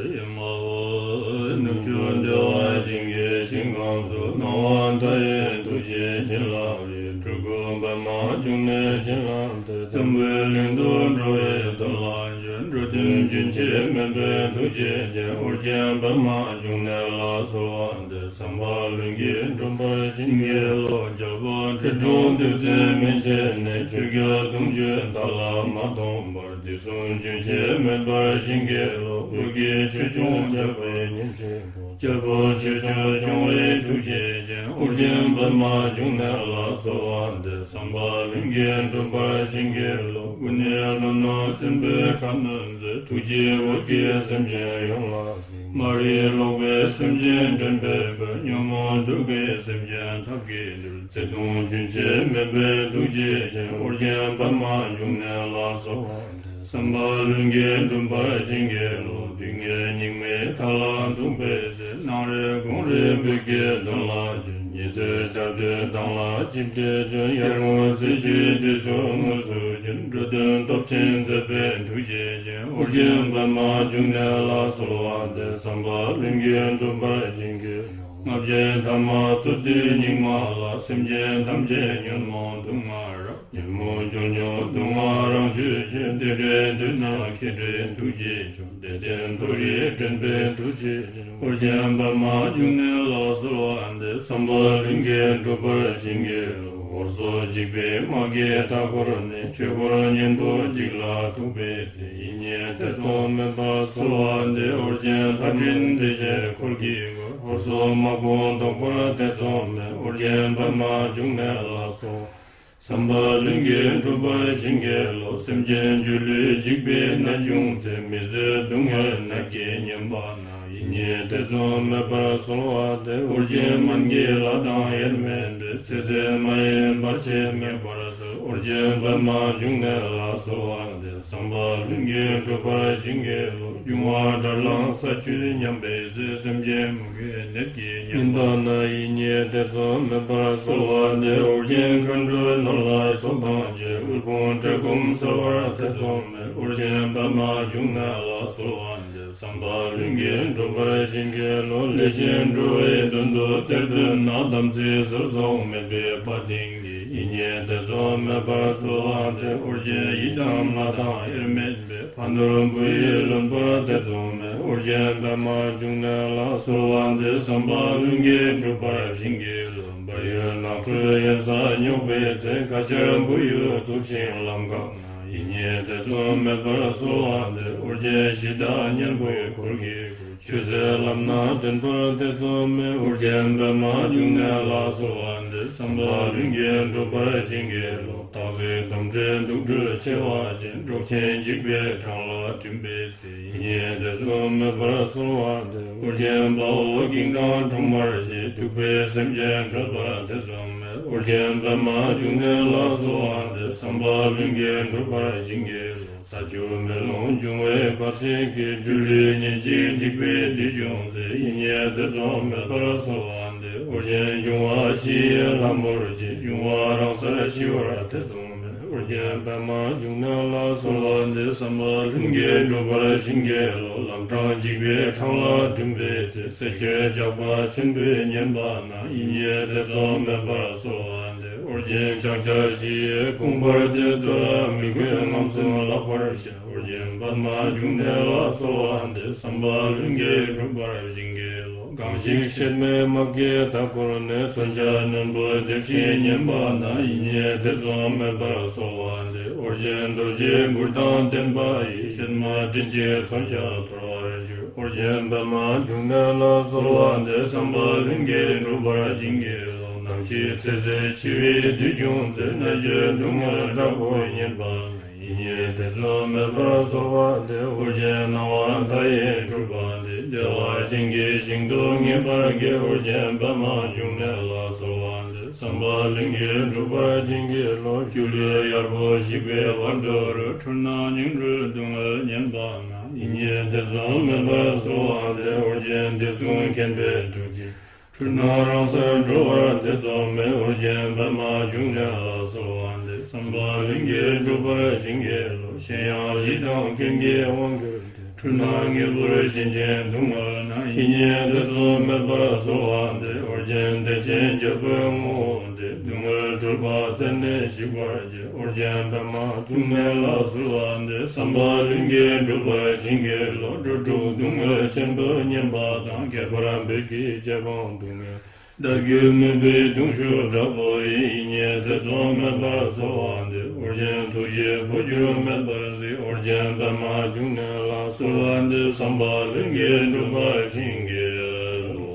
ཨེ་མ་ཧོ། ནུབ་ཕྱོགས་བདེ་བ་ཅན་གྱི་ཞིང་ཁམས་སུ། སྣང་བ་མཐའ་ཡས་ཐུགས་རྗེའི་བྱིན་རླབས་ཀྱིས། སྤྲུལ་སྐུ་པདྨ་འབྱུང་གནས་བྱིན་བརླབས་ཏེ། འཛམ་བུའི་གླིང་དུ་འགྲོ་བའི་དོན་ལ་བྱོན། འགྲོ་དོན་རྒྱུན་ཆད་མེད་པའི་ཐུགས་རྗེ་ཅན། ཨོ་རྒྱན་པདྨ་འབྱུང་གནས་ལ་གསོལ་བ་འདེབས། བསམ་པ་ལྷུན་གྱིས་འགྲུབ་པར་བྱིན་གྱིས་རློབས། རྒྱལ་པོ་ཁྲི་སྲོང་ལྡེ་བཙན་མན་ཆད་ནས། ཆོས་རྒྱལ་གདུང་བརྒྱུད་མཐའ་ལ་མ་སྟོངས་བར། དུས་གསུམ་རྒྱུན་ཆད་མེད་པར་བྱིན་གྱིས་རློབས། བོད་ཀྱི་ཆོས་སྐྱོང་རྒྱལ་པོའི་ཉིན་བྱེད་པོ། རྒྱལ་པོ་ཆོས་སྐྱོང་སྐྱོང་བའི་ཐུགས་རྗེ་ཅན། ཨོ་རྒྱན་པདྨ་འབྱུང་གནས་ལ་གསོལ་བ་འདེབས། བསམ་པ་ལྷུན་གྱིས་འགྲུབ་པར་བྱིན་གྱིས་རློབས། སྐུ་ནི་ཀླུ་ནག་སྲིན་པོའི་ཁ་གནོན་མཛད། ཐུགས་རྗེས་འོད་ཀྱིས་སེམས་ཅན་ཡོངས་ལ་གཟིགས། མ་རིག་ལོག་པའི་སེམས་ཅན་འདྲེན་པའི་དཔལ། ཉོན་མོངས་འཁྲུགས་པའི་སེམས་ཅན་ཐབས་ཀྱིས་འདུལ། བརྩེ་གདུང་རྒྱུན་ཆད་མེད་པའི་ཐུགས་རྗེ་ཅན། ཨོ་རྒྱན་པདྨ་འབྱུང་གནས་ལ་གསོལ་བ་འདེབས། བསམ་པ་ལྷུན་གྱིས་འགྲུབ་པར་བྱིན་གྱིས་རློབས། སྡུག་བསྔལ་སྙིགས་མའི་མཐའ་ལ་ཐུག་པའི་ཚེ། གནམ་རེ་དགུང་རེ་བོད་ཀྱི་དོན་ལ་བྱོན། ཉི་ཟེར་ཤར་དུས་མདངས་ལ་ཅི་སྟེ་བྱོན། ཡར་ངོ་ཚེས་བཅུའི་དུས་སུ་དངོས་སུ་བྱོན། འགྲོ་དོན་སྟོབས་ཆེན་མཛད་པའི་ཐུགས་རྗེ་ཅན། ཨོ་རྒྱན་པདྨ་འབྱུང་གནས་ལ་གསོལ་བ་འདེབས། བསམ་པ་ལྷུན་གྱིས་འགྲུབ་པར་བྱིན་གྱིས་རློབས། ལྔ་བརྒྱའི་ཐ་མ་རྩོད་དུས་སྙིགས་མ་ལ། སེམས་ཅན་ཐམས་ཅད་ཉོན་མོངས་དུག་ལྔ་རབ། ཉོན་མོངས་རྒྱུ་ཉོན་དུག་ལྔ་རང་ཆོས་ཅན། དེ་འདྲའི་དུས་ན་མཁྱེན་བརྩེའི་ཐུགས་རྗེ་ཆུང་། དད་ལྡན་མཐོ་རིས་འདྲེན་པའི་ཐུགས་རྗེ་ཅན། ཨོ་རྒྱན་པདྨ་འབྱུང་གནས་ལ་གསོལ་བ་འདེབས། བསམ་པ་ལྷུན་གྱིས་འགྲུབ་པར་བྱིན་གྱིས་རློབས། ཧོར་སོག་འཇིགས་པའི་དམག་གིས་མཐའ་བསྐོར་ནས། ཆོས་འཁོར་གཉན་པོ་འཇིག་ལ་ཐུག་པའི་ཚེ། ཡིད་གཉིས་ཐེ་ཚོམ་མེད་པར་གསོལ་བ་འདེབས། ཨོ་རྒྱན་ལྷ་འདྲེ་སྡེ་བརྒྱད་འཁོར་གྱིས་བསྐོར། ཧོར་སོག་དམག་དཔུང་བཟློག་པར་ཐེ་ཚོམ་མེད། ཨོ་རྒྱན་པདྨ་འབྱུང་གནས་ལ་གསོལ། བསམ་པ་ལྷུན་གྱིས་འགྲུབ་པར་བྱིན་གྱིས་རློབས། སེམས་ཅན་སྒྱུ་ལུས་འཇིག་པའི་ནད་བྱུང་ཚེ། མི་བཟོད་སྡུག་བསྔལ་ནད་ཀྱིས་ཉེན་པ་ན། ཡིད་གཉིས་ཐེ་ཚོམ་མེད་པར་གསོལ་བ་འདེབས། ཨོ་རྒྱན་སྨན་གྱི་བླ་དང་དབྱེར་མེད་པས། ཚེ་ཟད་མ་ཡིན་བར་ཆད་མེད་པར་སེལ། ཨོ་རྒྱན་པདྨ་འབྱུང་གནས་ལ་གསོལ་བ་འདེབས། བསམ་པ་ལྷུན་གྱིས་འགྲུབ་པར་བྱིན་གྱིས་རློབས། འབྱུང་བ་དགྲར་ལངས་ས་བཅུད་ཉམས་པའི་ཚེ། སེམས་ཅན་མུ་གེའི་ནད་ཀྱིས་ཉེན་པ་ན། ཡིད་གཉིས་ཐེ་ཚོམ་མེད་པར་གསོལ་བ་འདེབས། ཨོ་རྒྱན་མཁའ་འགྲོའི་ནོར་ལྷ་ཚོགས་དང་བཅས། དབུལ་ཕོངས་བཀྲེས་སྐོམ་སེལ་བར་ཐེ་ཚོམ་མེད། ཨོ་རྒྱན་པདྨ་འབྱུང་གནས་ལ་གསོལ་བ་འདེབས། བསམ་པ་ལྷུན་གྱིས་འགྲུབ་པར་བྱིན་གྱིས་རློབས། ལས་ཅན་འགྲོ་བའི་དོན་དུ་གཏེར་འདོན་ན། དམ་ཚིག་ཟུར་སོགས་མེད་པའི་དཔའ་གདེང་གིས། ཡིད་གཉིས་ཐེ་ཚོམ་མེད་པར་གསོལ་བ་འདེབས། ཨོ་རྒྱན་ཡི་དམ་ལྷ་དང་དབྱེར་མེད་པས། ཕ་ནོར་བུ་ཡིས་ལོན་པར་ཐེ་ཚོམ་མེད། ཨོ་རྒྱན་པདྨ་འབྱུང་གནས་ལ་གསོལ་བ་འདེབས། བསམ་པ་ལྷུན་གྱིས་འགྲུབ་པར་བྱིན་གྱིས་རློབས། བལ་ཡུལ་ནགས་ཁྲོད་གཡན་ས་སྙོགས་པའི་ཚེ། ཁ་ཆར་བུ་ཡུག་འཚུབས་ཤིང་ལམ་འགགས་ན། ཡིད་གཉིས་ཐེ་ཚོམ་མེད་པར་གསོལ་བ་འདེབས། ཨོ་རྒྱན་གཞི་བདག་གཉན་པོའི་འཁོར་གྱིས་བསྐོར། ཆོས་ཟེར་ལམ་སྣ་འདྲེན་པར་ཐེ་ཚོམ་མེད། ཨོ་རྒྱན་པདྨ་འབྱུང་གནས་ལ་གསོལ་བ་འདེབས། བསམ་པ་ལྷུན་གྱིས་འགྲུབ་པར་བྱིན་གྱིས་རློབས། སྟག་གཟིག་དོམ་དྲེད་དུག་སྦྲུལ་མཆེ་བ་ཅན། འབྲོག་ཆེན་འཇིགས་པའི་འཕྲང་ལ་འགྲིམ་པའི་ཚེ། ཡིད་གཉིས་ཐེ་ཚོམ་མེད་པར་གསོལ་བ་འདེབས། ཨོ་རྒྱན་དཔའ་བོ་ཀིང་ཏང་འཁྲུངས་པར་བྱེད། གདུག་པའི་སེམས་ཅན་སྐྲོད་པར་ཐེ་ཚོམ་མེད། ཨོ་རྒྱན་པདྨ་འབྱུང་གནས་ལ་གསོལ་བ་འདེབས། བསམ་པ་ལྷུན་གྱིས་འགྲུབ་པར་བྱིན་གྱིས་རློབས། ས་ཆུ་མེ་རླུང་འབྱུང་བའི་བར་ཆད་ཀྱིས། སྒྱུ་ལུས་ཉེན་ཅིང་འཇིགས་པའི་དུས་བྱུང་ཚེ། ཡིད་གཉིས་ཐེ་ཚོམ་མེད་པར་གསོལ་བ་འདེབས། ཨོ་རྒྱན་འབྱུང་བ་བཞི་ཡི་ལྷ་མོར་བཅས། འབྱུང་བ་རང་སར་ཞི་བར་ཐེ་ཚོམ་མེད། ཨོ་རྒྱན་པདྨ་འབྱུང་གནས་ལ་གསོལ་བ་འདེབས། བསམ་པ་ལྷུན་གྱིས་འགྲུབ་པར་བྱིན་གྱིས་རློབས། ལམ་འཕྲང་འཇིགས་པའི་འཕྲང་ལ་འགྲིམ་པའི་ཚེ། བསད་ཁྱེར་ཇག་པ་ཆེན་པོས་ཉེན་པ་ན། ཡིད་གཉིས་ཐེ་ཚོམ་མེད་པར་གསོལ་བ་འདེབས། ཨོ་རྒྱན་ཕྱག་རྒྱ་བཞི་ཡིས་བསྐོར་བར་མཛད། ཚུར་མི་རྒོད་རྔམ་སེམས་བརླག་པར་བྱ། ཨོ་རྒྱན་པདྨ་འབྱུང་གནས་ལ་གསོལ་བ་འདེབས། བསམ་པ་ལྷུན་གྱིས་འགྲུབ་པར་བྱིན་གྱིས་རློབས། གང་ཞིག་གཤེད་མའི་དམག་གིས་མཐའ་བསྐོར་ནས། མཚོན་ཆ་རྣོན་པོས་འདེབས་ཤིང་ཉེན་པ་ན། ཡིད་གཉིས་ཐེ་ཚོམ་མེད་པར་གསོལ་བ་འདེབས། ཨོ་རྒྱན་རྡོ་རྗེ་གུར་དང་ལྡན་པ་ཡིས། གཤེད་མ་མགྲིན་གཅིག་མཚོན་ཆ་འཐོར་བར་འགྱུར། ཨོ་རྒྱན་པདྨ་འབྱུང་གནས་ལ་གསོལ་བ་འདེབས། བསམ་པ་ལྷུན་གྱིས་འགྲུབ་པར་བྱིན་གྱིས་རློབས། ནམ་ཞིག་ཚེ་ཟད་འཆི་བའི་དུས་བྱུང་ཚེ། གནད་གཅོད་སྡུག་བསྔལ་དྲག་པོས་ཉེན་པ་ན། ཡིད་གཉིས་ཐེ་ཚོམ་མེད་པར་གསོལ་བ་འདེབས། ཨོ་རྒྱན་སྣང་བ་མཐའ་ཡས་སྤྲུལ་པ་འདི། བདེ་བ་ཅན་གྱི་ཞིང་དུ་ངེས་པར་སྐྱེ། ཨོ་རྒྱན་པདྨ་འབྱུང་གནས་ལ་གསོལ་བ་འདེབས། བསམ་པ་ལྷུན་གྱིས་འགྲུབ་པར་བྱིན་གྱིས་རློབས། སྒྱུ་ལུས་གཡར་པོ་ཞིག་པའི་བར་དོ་རུ། འཁྲུལ་སྣང་ཉིང་འཁྲུལ་སྡུག་བསྔལ་ཉེན་པ་ན། ཡིད་གཉིས་ཐེ་ཚོམ་མེད་པར་གསོལ་བ་འདེབས། ཨོ་རྒྱན་བདེ་སྲུང་མཁྱེན་པའི་ཐུགས་རྗེས། འཁྲུལ་སྣང་རང་སར་གྲོལ་བར་ཐེ་ཚོམ་མེད། ཨོ་རྒྱན་པདྨ་འབྱུང་གནས་ལ་གསོལ་བ་འདེབས། བསམ་པ་ལྷུན་གྱིས་འགྲུབ་པར་བྱིན་གྱིས་རློབས། གཞན་ཡང་ཡིད་དང་རྐྱེན་གྱིས་དབང་གྱུར་ཏེ། འཁྲུལ་སྣང་དངོས་པོར་ཞེན་ཅིང་སྡུག་བསྔལ་ན། ཡིད་གཉིས་ཐེ་ཚོམ་མེད་པར་གསོལ་བ་འདེབས། ཨོ་རྒྱན་བདེ་ཆེན་རྒྱལ་པོའི་ངོ་བོ་སྟེ། སྡུག་བསྔལ་འཁྲུལ་པ་རྩད་ནས་ཞིག་པར་བྱེད། ཨོ་རྒྱན་པདྨ་འབྱུང་གནས་ལ་གསོལ་བ་འདེབས། བསམ་པ་ལྷུན་གྱིས་འགྲུབ་པར་བྱིན་གྱིས་རློབས། འགྲོ་དྲུག་སྡུག་བསྔལ་ཆེན་པོས་ཉེན་པ་དང་། ཁྱད་པར་བོད་ཀྱི་རྗེ་འབངས་སྡུག་བསྔལ། བདག་རྒྱུད་མུན་པའི་གདུང་ཤུགས་དྲག་པོ་ཡིས། ཡིད་གཉིས་ཐེ་ཚོམ་མེད་པར་གསོལ་བ་འདེབས། ཨོ་རྒྱན་ཐུགས་རྗེས་འཕོ་འགྱུར་མེད་པར་གཟིགས། ཨོ་རྒྱན་པདྨ་འབྱུང་གནས་ལ་གསོལ་བ་འདེབས། བསམ་པ་ལྷུན་གྱིས་འགྲུབ་པར་བྱིན་གྱིས་རློབས།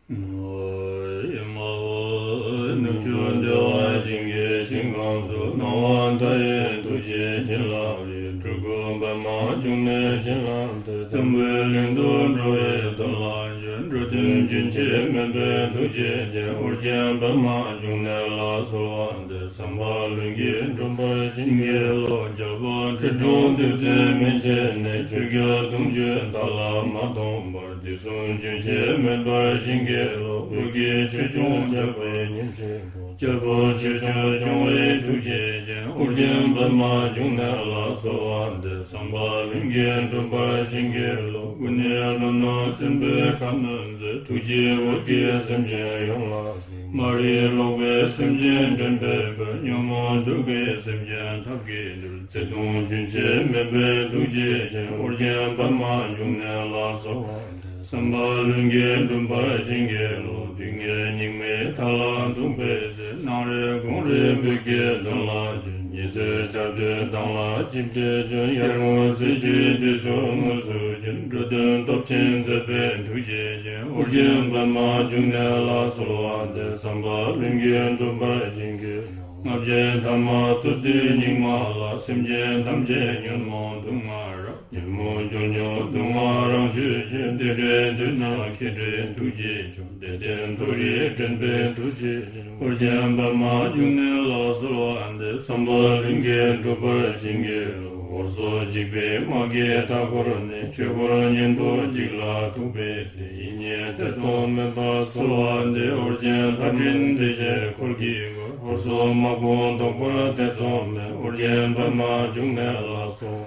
ཨེ་མ་ཧོ། ནུབ་ཕྱོགས་བདེ་བ་ཅན་གྱི་ཞིང་ཁམས་སུ། སྣང་བ་མཐའ་ཡས་ཐུགས་རྗེའི་བྱིན་རླབས་ཀྱིས། སྤྲུལ་སྐུ་པདྨ་འབྱུང་གནས་བྱིན་རླབས་ཏེ། འཛམ་བུའི་གླིང་དུ་འགྲོ་བའི་དོན་ལ་འགྱུར། འགྲོ་དོན་རྒྱུན་ཆད་མེད་པའི་ཐུགས་རྗེ་ཅན། ཨོ་རྒྱན་པདྨ་འབྱུང་གནས་ལ་གསོལ་བ་འདེབས། བསམ་པ་ལྷུན་གྱིས་འགྲུབ་པར་བྱིན་གྱིས་རློབས། རྒྱལ་པོ་ཁྲི་སྲོང་ལྡེ་བཙན་མན་ཆད་ནས། ཆོས་རྒྱལ་གདུང་བརྒྱུད་མཐའ་ལ་མ་སྟོངས་བར། དུས་གསུམ་རྒྱུན་ཆད་མེད་པར་བྱིན་གྱིས་རློབས། བོད་ཀྱི་ཆོས་སྐྱོང་རྒྱལ་པོའི་ཉིན་བྱེད་པོ། རྒྱལ་པོ་ཆོས་སྐྱོང་སྐྱོང་བའི་ཐུགས་རྗེ་ཅན། ཨོ་རྒྱན་པདྨ་འབྱུང་གནས་ལ་གསོལ་བ་འདེབས། བསམ་པ་ལྷུན་གྱིས་འགྲུབ་པར་བྱིན་གྱིས་རློབས། ཀུན་ནས་ཀླུ་ནག་སྲིན་པོའི་ཁ་གནོན་མཛད། ཐུགས་རྗེས་འོད་ཀྱིས་སེམས་ཅན་ཡོངས་ལ་གཟིགས། མ་རིག་ལོག་པའི་སེམས་ཅན་འདྲེན་པའི་དཔལ། ཉོན་མོངས་འཇུག་པའི་སེམས་ཅན་ཐབས་ཀྱིས་འདུལ། བརྩེ་གདུང་རྒྱུན་ཆད་མེད་པའི་ཐུགས་རྗེ་ཅན། ཨོ་རྒྱན་པདྨ་འབྱུང་གནས་ལ་གསོལ་བ་འདེབས། བསམ་པ་ལྷུན་གྱིས་འགྲུབ་པར་བྱིན་གྱིས་རློབས། སྡུག་བསྔལ་སྙིགས་མའི་མཐའ་ལ་ཐུག་པའི་ཚེ། སྣང་རེ་དགོངས་རེ་བོད་ཀྱི་དོན་ལ་བྱོན། ཉི་ཟེར་ཤར་དུས་མདངས་ལ་ཅིབ་ཏེ་བྱོན། ཡར་ངོ་ཚེས་བཅུའི་དུས་སུ་དངོས་སུ་བྱོན། འགྲོ་དོན་སྟོབས་ཆེན་མཛད་པའི་ཐུགས་རྗེ་ཅན། ཨོ་རྒྱན་པདྨ་འབྱུང་གནས་ལ་གསོལ་བ་འདེབས། བསམ་པ་ལྷུན་གྱིས་འགྲུབ་པར་བྱིན་གྱིས་རློབས། ལྔ་བརྒྱའི་ཐ་མ་ཚུར་འདུས་སྙིགས་མ་ལ། སེམས་ཅན་ཐམས་ཅད་ཉོན་མོངས་དུག་ལྔ་རབ། ཉོན་མོངས་འཇོལ་ཉོག་དུག་ལྔ་རང་ཆོས་ཅན། བདེ་འབྲས་འདོད་ན་མཁྱེན་བརྩེའི་ཐུགས་རྗེ་ཆུང་། བདེ་ལྡན་མཐོ་རིས་འདྲེན་པའི་ཐུགས་རྗེ་ཅན། ཨོ་རྒྱན་པདྨ་འབྱུང་གནས་ལ་གསོལ་བ་འདེབས། བསམ་པ་ལྷུན་གྱིས་འགྲུབ་པར་བྱིན་གྱིས་རློབས། ཧོར་སོག་འཇིགས་པའི་དམག་གིས་མཐའ་བསྐོར་ནས། ཆོས་འཁོར་གཉན་པོ་འཇིག་ལ་ཐུག་པའི་ཚེ། ཡིད་གཉིས་ཐེ་ཚོམ་མེད་པར་གསོལ་བ་འདེབས། ཨོ་རྒྱན་ལྷ་སྤྲིན་བདེ་བྱེད་འཁོར་གྱིས་བསྐོར། ཧོར་སོག་དམག་དཔུང་བཟློག་པར་ཐེ་ཚོམ་མེད། ཨོ་རྒྱན་པདྨ་འབྱུང་གནས་ལ་གསོལ།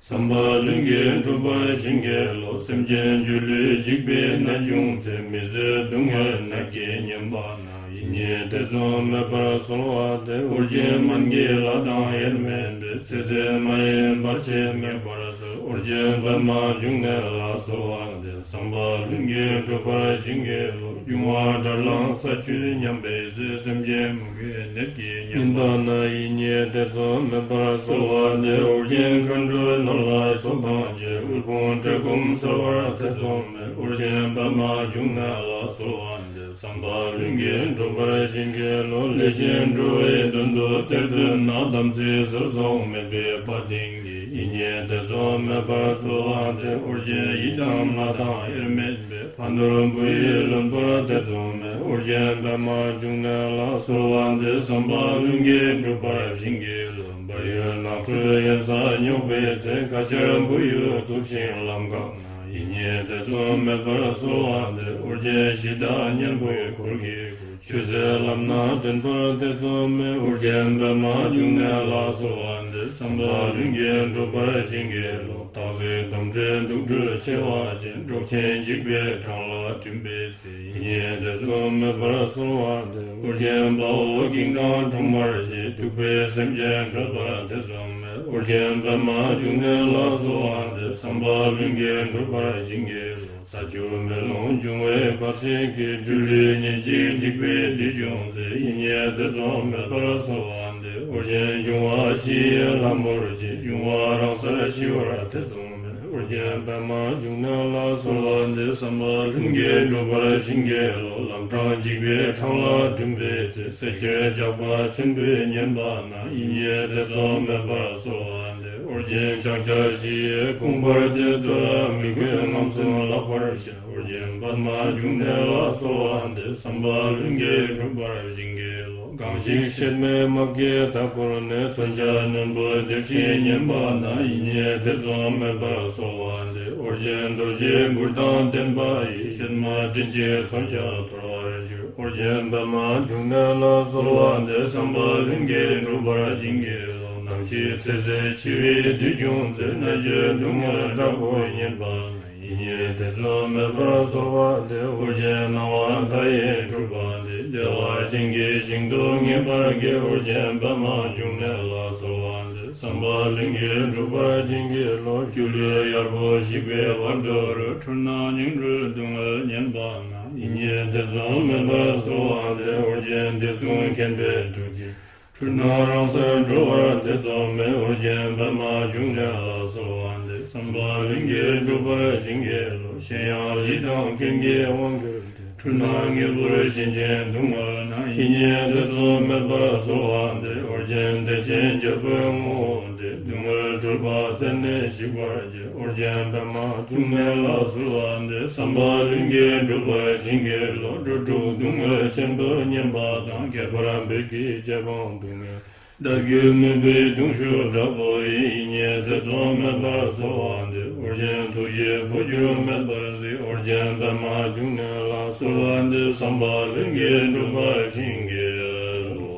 བསམ་པ་ལྷུན་གྱིས་འགྲུབ་པར་བྱིན་གྱིས་རློབས། སེམས་ཅན་སྒྱུ་ལུས་འཇིག་པའི་ནད་བྱུང་ཚེ། མི་བཟོད་སྡུག་བསྔལ་ནད་ཀྱིས་ཉེན་པ་ན། ཡིད་གཉིས་ཐེ་ཚོམ་མེད་པར་གསོལ་བ་འདེབས། ཨོ་རྒྱན་སྨན་གྱི་བླ་དང་དབྱེར་མེད་པའི། ཚེ་ཟད་མ་ཡིན་བར་ཆད་ངེས་པར་སེལ། ཨོ་རྒྱན་པདྨ་འབྱུང་གནས་ལ་གསོལ་བ་འདེབས། བསམ་པ་ལྷུན་གྱིས་འགྲུབ་པར་བྱིན་གྱིས་རློབས། འབྱུང་བ་དགྲར་ལངས་ས་བཅུད་ཉམས་པའི་ཚེ། སེམས་ཅན་མུ་གེའི་ནད་ཀྱིས་ཉེན་པ་ན། ཡིད་གཉིས་ཐེ་ཚོམ་མེད་པར་གསོལ་བ་འདེབས། ཨོ་རྒྱན་མཁའ་འགྲོའི་ནོར་ལྷ་ཚོགས་དང་བཅས། དབུལ་ཕོངས་བཀྲེས་སྐོམ་སེལ་བར་ཐེ་ཚོམ་མེད། ཨོ་རྒྱན་པདྨ་འབྱུང་གནས་ལ་གསོལ་བ་འདེབས། བསམ་པ་ལྷུན་གྱིས་འགྲུབ་པར་བྱིན་གྱིས་རློབས། ལས་ཅན་འགྲོ་བའི་དོན་དུ་གཏེར་འདོན་ན། དམ་ཚིག་ཟུར་སོགས་མེད་པའི་དཔའ་གདེང་གིས། ཡིད་གཉིས་ཐེ་ཚོམ་མེད་པར་གསོལ་བ་འདེབས། ཨོ་རྒྱན་ཡི་དམ་ལྷ་དང་དབྱེར་མེད་པའི། ཕ་ནོར་བུ་ཡིས་ལོན་པར་ཐེ་ཚོམ་མེད། ཨོ་རྒྱན་པདྨ་འབྱུང་གནས་ལ་གསོལ་བ་འདེབས། བསམ་པ་ལྷུན་གྱིས་འགྲུབ་པར་བྱིན་གྱིས་རློབས། བལ་ཡུལ་ནགས་ཁྲོད་གཡན་ས་སྙོགས་པའི་ཚེ། ཁ་ཆར་བུ་ཡུག་འཚུབས་ཤིང་ལམ་འགགས་ན། ཡིད་གཉིས་ཐེ་ཚོམ་མེད་པར་གསོལ་བ་འདེབས། ཨོ་རྒྱན་གཞི་བདག་གཉན་པོའི་འཁོར་གྱིས་བསྐོར། ཆོས་མཛད་ལམ་སྣ་འདྲེན་པར་ཐེ་ཚོམ་མེད། ཨོ་རྒྱན་པདྨ་འབྱུང་གནས་ལ་གསོལ་བ་འདེབས། བསམ་པ་ལྷུན་གྱིས་འགྲུབ་པར་བྱིན་གྱིས་རློབས། སྟག་གཟིག་དོམ་དྲེད་དུག་སྦྲུལ་མཆེ་བ་ཅན། འབྲོག་ཆེན་འཇིགས་པའི་འཕྲང་ལ་འགྲིམ་པའི་ཚེ། ཡིད་གཉིས་ཐེ་ཚོམ་མེད་པར་གསོལ་བ་འདེབས། ཨོ་རྒྱན་དཔའ་བོ་ཀིང་ཀང་ཁྲོ་དམར་གྱིས། གདུག་པའི་སེམས་ཅན་བསྐྲད་པར་ཐེ་ཚོམ་མེད། ཨོ་རྒྱན་པདྨ་འབྱུང་གནས་ལ་གསོལ་བ་འདེབས། བསམ་པ་ལྷུན་གྱིས་འགྲུབ་པར་བྱིན་གྱིས་རློབས། ས་ཆུ་མེ་རླུང་འབྱུང་བའི་བར་ཆད་ཀྱིས། སྒྱུ་ལུས་ཉེན་ཅིང་འཇིགས་པའི་དུས་བྱུང་ཚེ། ཡིད་གཉིས་ཐེ་ཚོམ་མེད་པར་གསོལ་བ་འདེབས། ཨོ་རྒྱན་འབྱུང་བ་བཞི་ཡི་ལྷ་མོར་བཅས། འབྱུང་བ་རང་སར་ཞི་བར་ཐེ་ཚོམ་མེད། ཨོ་རྒྱན་པདྨ་འབྱུང་གནས་ལ་གསོལ་བ་འདེབས། བསམ་པ་ལྷུན་གྱིས་འགྲུབ་པར་བྱིན་གྱིས་རློབས། ལམ་འཕྲང་འཇིགས་པའི་འཕྲང་ལ་འགྲིམ་པའི་ཚེ། བསད་ཁྱེར་ཇག་པ་ཆེན་པོས་ཉེན་པ་ན། ཡིད་གཉིས་ཐེ་ཚོམ་མེད་པར་གསོལ་བ་འདེབས། ཨོ་རྒྱན་ཕྱག་རྒྱ་བཞི་ཡིས་བསྐོར་བར་བསྟོད། ཚུར་ལ་མི་རྒོད་རྔམ་སེམས་བརླག་པར་བྱ། ཨོ་རྒྱན་པདྨ་འབྱུང་གནས་ལ་གསོལ་བ་འདེབས། བསམ་པ་ལྷུན་གྱིས་འགྲུབ་པར་བྱིན་གྱིས་རློབས། གང་ཞིག་གཤེད་མའི་དམག་གིས་མཐའ་བསྐོར་ནས། མཚོན་ཆ་རྣོན་པོས་འདེབས་ཤིང་ཉེན་པ་ན། ཡིད་གཉིས་ཐེ་ཚོམ་མེད་པར་གསོལ་བ་འདེབས། ཨོ་རྒྱན་རྡོ་རྗེའི་གུར་དང་ལྡན་པ་ཡིས། གཤེད་མ་མགྲིན་གཅིག་མཚོན་ཆ་འཐོར་བར་འགྱུར། ཨོ་རྒྱན་པདྨ་འབྱུང་གནས་ལ་གསོལ་བ་འདེབས། བསམ་པ་ལྷུན་གྱིས་འགྲུབ་པར་བྱིན་གྱིས་རློབས། ནམ་ཞིག་ཚེ་ཟད་འཆི་བའི་དུས་བྱུང་ཚེ། གནད་གཅོད་སྡུག་བསྔལ་དྲག་པོས་ཉེན་པ་ན། ཡིད་གཉིས་ཐེ་ཚོམ་མེད་པར་གསོལ་བ་འདེབས། ཨོ་རྒྱན་སྣང་བ་མཐའ་ཡས་སྤྲུལ་པ་འདི། བདེ་བ་ཅན་གྱི་ཞིང་དུ་ངེས་པར་སྐྱེ། ཨོ་རྒྱན་པདྨ་འབྱུང་གནས་ལ་གསོལ་བ་འདེབས། བསམ་པ་ལྷུན་གྱིས་འགྲུབ་པར་བྱིན་གྱིས་རློབས། སྒྱུ་ལུས་གཡར་པོ་ཞིག་པའི་བར་དོ་རུ། འཁྲུལ་སྣང་ཉིང་འཁྲུལ་སྡུག་བསྔལ་ཉེན་པ་ན། ཡིད་གཉིས་ཐེ་ཚོམ་མེད་པར་གསོལ་བ་འདེབས། ཨོ་རྒྱན་བདེ་སྲུང་མཁྱེན་པའི་ཐུགས་རྗེས། འཁྲུལ་སྣང་རང་སར་གྲོལ་བར་ཐེ་ཚོམ་མེད། ཨོ་རྒྱན་པདྨ་འབྱུང་གནས་ལ་གསོལ་བ་འདེབས། བསམ་པ་ལྷུན་གྱིས་འགྲུབ་པར་བྱིན་གྱིས་རློབས། གཞན་ཡང་ལུས་དང་རྐྱེན་གྱིས་དབང་གྱུར་ཏེ། འཁྲུལ་སྣང་དངོས་པོར་ཞེན་ཅིང་སྡུག་བསྔལ་ན། ཡིད་གཉིས་ཐེ་ཚོམ་མེད་པར་གསོལ་བ་འདེབས། ཨོ་རྒྱན་བདེ་ཆེན་རྒྱལ་པོའི་ངོ་བོ་སྟེ། སྡུག་བསྔལ་འཁྲུལ་པ་རྩད་ནས་ཞིག་པར་བྱེད། ཨོ་རྒྱན་པདྨ་འབྱུང་གནས་ལ་གསོལ་བ་འདེབས། བསམ་པ་ལྷུན་གྱིས་འགྲུབ་པར་བྱིན་གྱིས་རློབས། འགྲོ་དྲུག་སྡུག་བསྔལ་ཆེན་པོས་ཉེན་པ་དང་། ཁྱད་པར་བོད་ཀྱི་རྗེ་འབངས་སྡུག་བསྔལ། བདག་རྒྱུད་མུན་པའི་གདུང་ཤུགས་དྲག་པོ་ཡིས། ཡིད་གཉིས་ཐེ་ཚོམ་མེད་པར་གསོལ་བ་འདེབས། ཨོ་རྒྱན་ཐུགས་རྗེས་འཕོ་འགྱུར་མེད་པར་གཟིགས། ཨོ་རྒྱན་པདྨ་འབྱུང་གནས་ལ་གསོལ་བ་འདེབས། བསམ་པ་ལྷུན་གྱིས་འགྲུབ་པར་བྱིན་གྱིས་རློབས།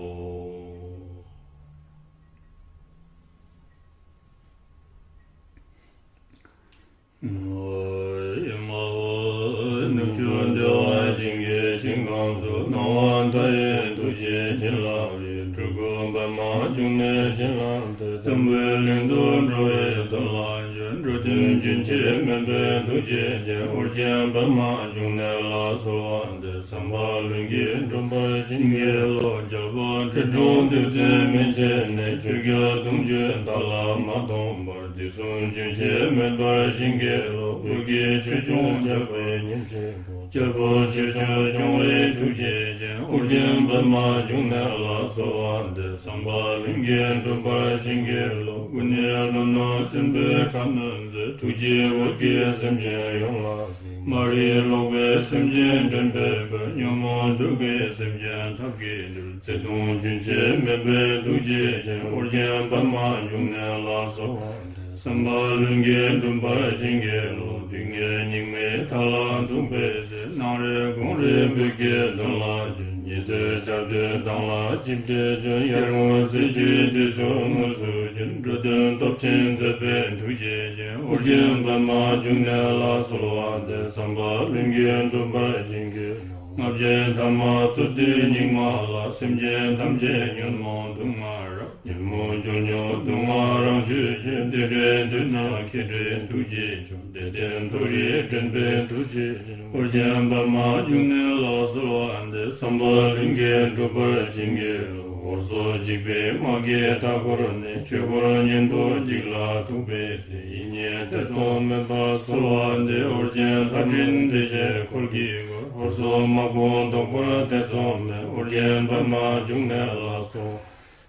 ཨེ་མ་ཧོ། ནུབ་ཕྱོགས་བདེ་བ་ཅན་གྱི་ཞིང་ཁམས་སུ། སྣང་བ་མཐའ་ཡས་ཐུགས་རྗེའི་བྱིན་རླབས་ཀྱིས། སྤྲུལ་སྐུ་པདྨ་འབྱུང་གནས་བྱིན་བརླབས་ཏེ། འཛམ་བུའི་གླིང་དུ་འགྲོ་བའི་དོན་ལ་བྱོན། འགྲོ་དོན་རྒྱུན་ཆད་མེད་པའི་ཐུགས་རྗེ་ཅན། ཨོ་རྒྱན་པདྨ་འབྱུང་གནས་ལ་གསོལ་བ་འདེབས། བསམ་པ་ལྷུན་གྱིས་འགྲུབ་པར་བྱིན་གྱིས་རློབས། རྒྱལ་པོ་ཁྲི་སྲོང་ལྡེ་བཙན་མན་ཆད་ནས། ཆོས་རྒྱལ་གདུང་བརྒྱུད་མཐའ་ལ་མ་སྟོངས་བར། དུས་གསུམ་རྒྱུན་ཆད་མེད་པར་བྱིན་གྱིས་རློབས། བོད་ཀྱི་ཆོས་སྐྱོང་རྒྱལ་པོའི་ཉིན་བྱེད་པོ། རྒྱལ་པོ་ཆོས་སྐྱོང་སྐྱོང་བའི་ཐུགས་རྗེ་ཅན། ཨོ་རྒྱན་པདྨ་འབྱུང་གནས་ལ་གསོལ་བ་འདེབས། བསམ་པ་ལྷུན་གྱིས་འགྲུབ་པར་བྱིན་གྱིས་རློབས། ཀུན་ནས་བློ་རྣོ་སྲིན་པོའི་ཁ་གནོན་མཛད། ཐུགས་རྗེས་འོད་ཀྱིས་སེམས་ཅན་ཡོངས་ལ། མ་རིག་ལོག་པའི་སེམས་ཅན་འདྲེན་པའི་དཔལ། ཉོན་མོངས་འཇུག་པའི་སེམས་ཅན་ཐབས་ཀྱིས་འདུལ། བརྩེ་གདུང་རྒྱུན་ཆད་མེད་པའི་ཐུགས་རྗེ་ཅན། ཨོ་རྒྱན་པདྨ་འབྱུང་གནས་ལ་གསོལ་བ་འདེབས། བསམ་པ་ལྷུན་གྱིས་འགྲུབ་པར་བྱིན་གྱིས་རློབས། སྡུག་བསྔལ་སྙིགས་མའི་མཐའ་ལ་ཐུག་པའི་ཚེ། གནམ་རེ་དགུང་རེ་བོད་ཀྱི་དོན་ལ་བྱོན། ཉི་ཟེར་ཤར་དུས་མདངས་ལ་ཅིབ་ཏེ་བྱོན། ཡར་ངོ་ཚེས་བཅུའི་དུས་སུ་དངོས་སུ་བྱོན། འགྲོ་དོན་སྟོབས་ཆེན་མཛད་པའི་ཐུགས་རྗེ་ཅན། ཨོ་རྒྱན་པདྨ་འབྱུང་གནས་ལ་གསོལ་བ་འདེབས། བསམ་པ་ལྷུན་གྱིས་འགྲུབ་པར་བྱིན་གྱིས་རློབས། ལྔ་བརྒྱའི་ཐ་མ་འཚོ་དུས་སྙིགས་མ་ལ། སེམས་ཅན་ཐམས་ཅད་ཉོན་མོངས་དུག་ལྔ་རགས། ཉོན་མོངས་རྒྱུ་ཉོན་དུག་ལྔ་རང་ཆོས་ཅན། དེ་འདྲའི་དུས་ན་མཁས་དྲན་ཐུགས་རྗེ་ཆེ། དེ་ལྟར་མཐོ་རིས་དྲན་པའི་ཐུགས་རྗེ་ཅན། ཨོ་རྒྱན་པདྨ་འབྱུང་གནས་ལ་གསོལ་བ་འདེབས། བསམ་པ་ལྷུན་གྱིས་འགྲུབ་པར་བྱིན་གྱིས་རློབས། འོད་སོགས་འཇིགས་པའི་དམག་གིས་མཐའ་བསྐོར་ནས། ཆོས་འཁོར་ཉན་ཐོས་འཇིག་ལ་ཐུག་པའི་ཚེ། ཡིད་གཉིས་ཐེ་ཚོམ་མེད་པར་གསོལ་བ་འདེབས། ཨོ་རྒྱན་ལྷ་སྲིན་སྡེ་བརྒྱད་འཁོར་གྱིས་བསྐོར། ཧོར་སོག་དམག་དཔུང་བཟློག་པར་ཐེ་ཚོམ་མེད། ཨོ་རྒྱན་པདྨ་འབྱུང་གནས་ལ་གསོལ།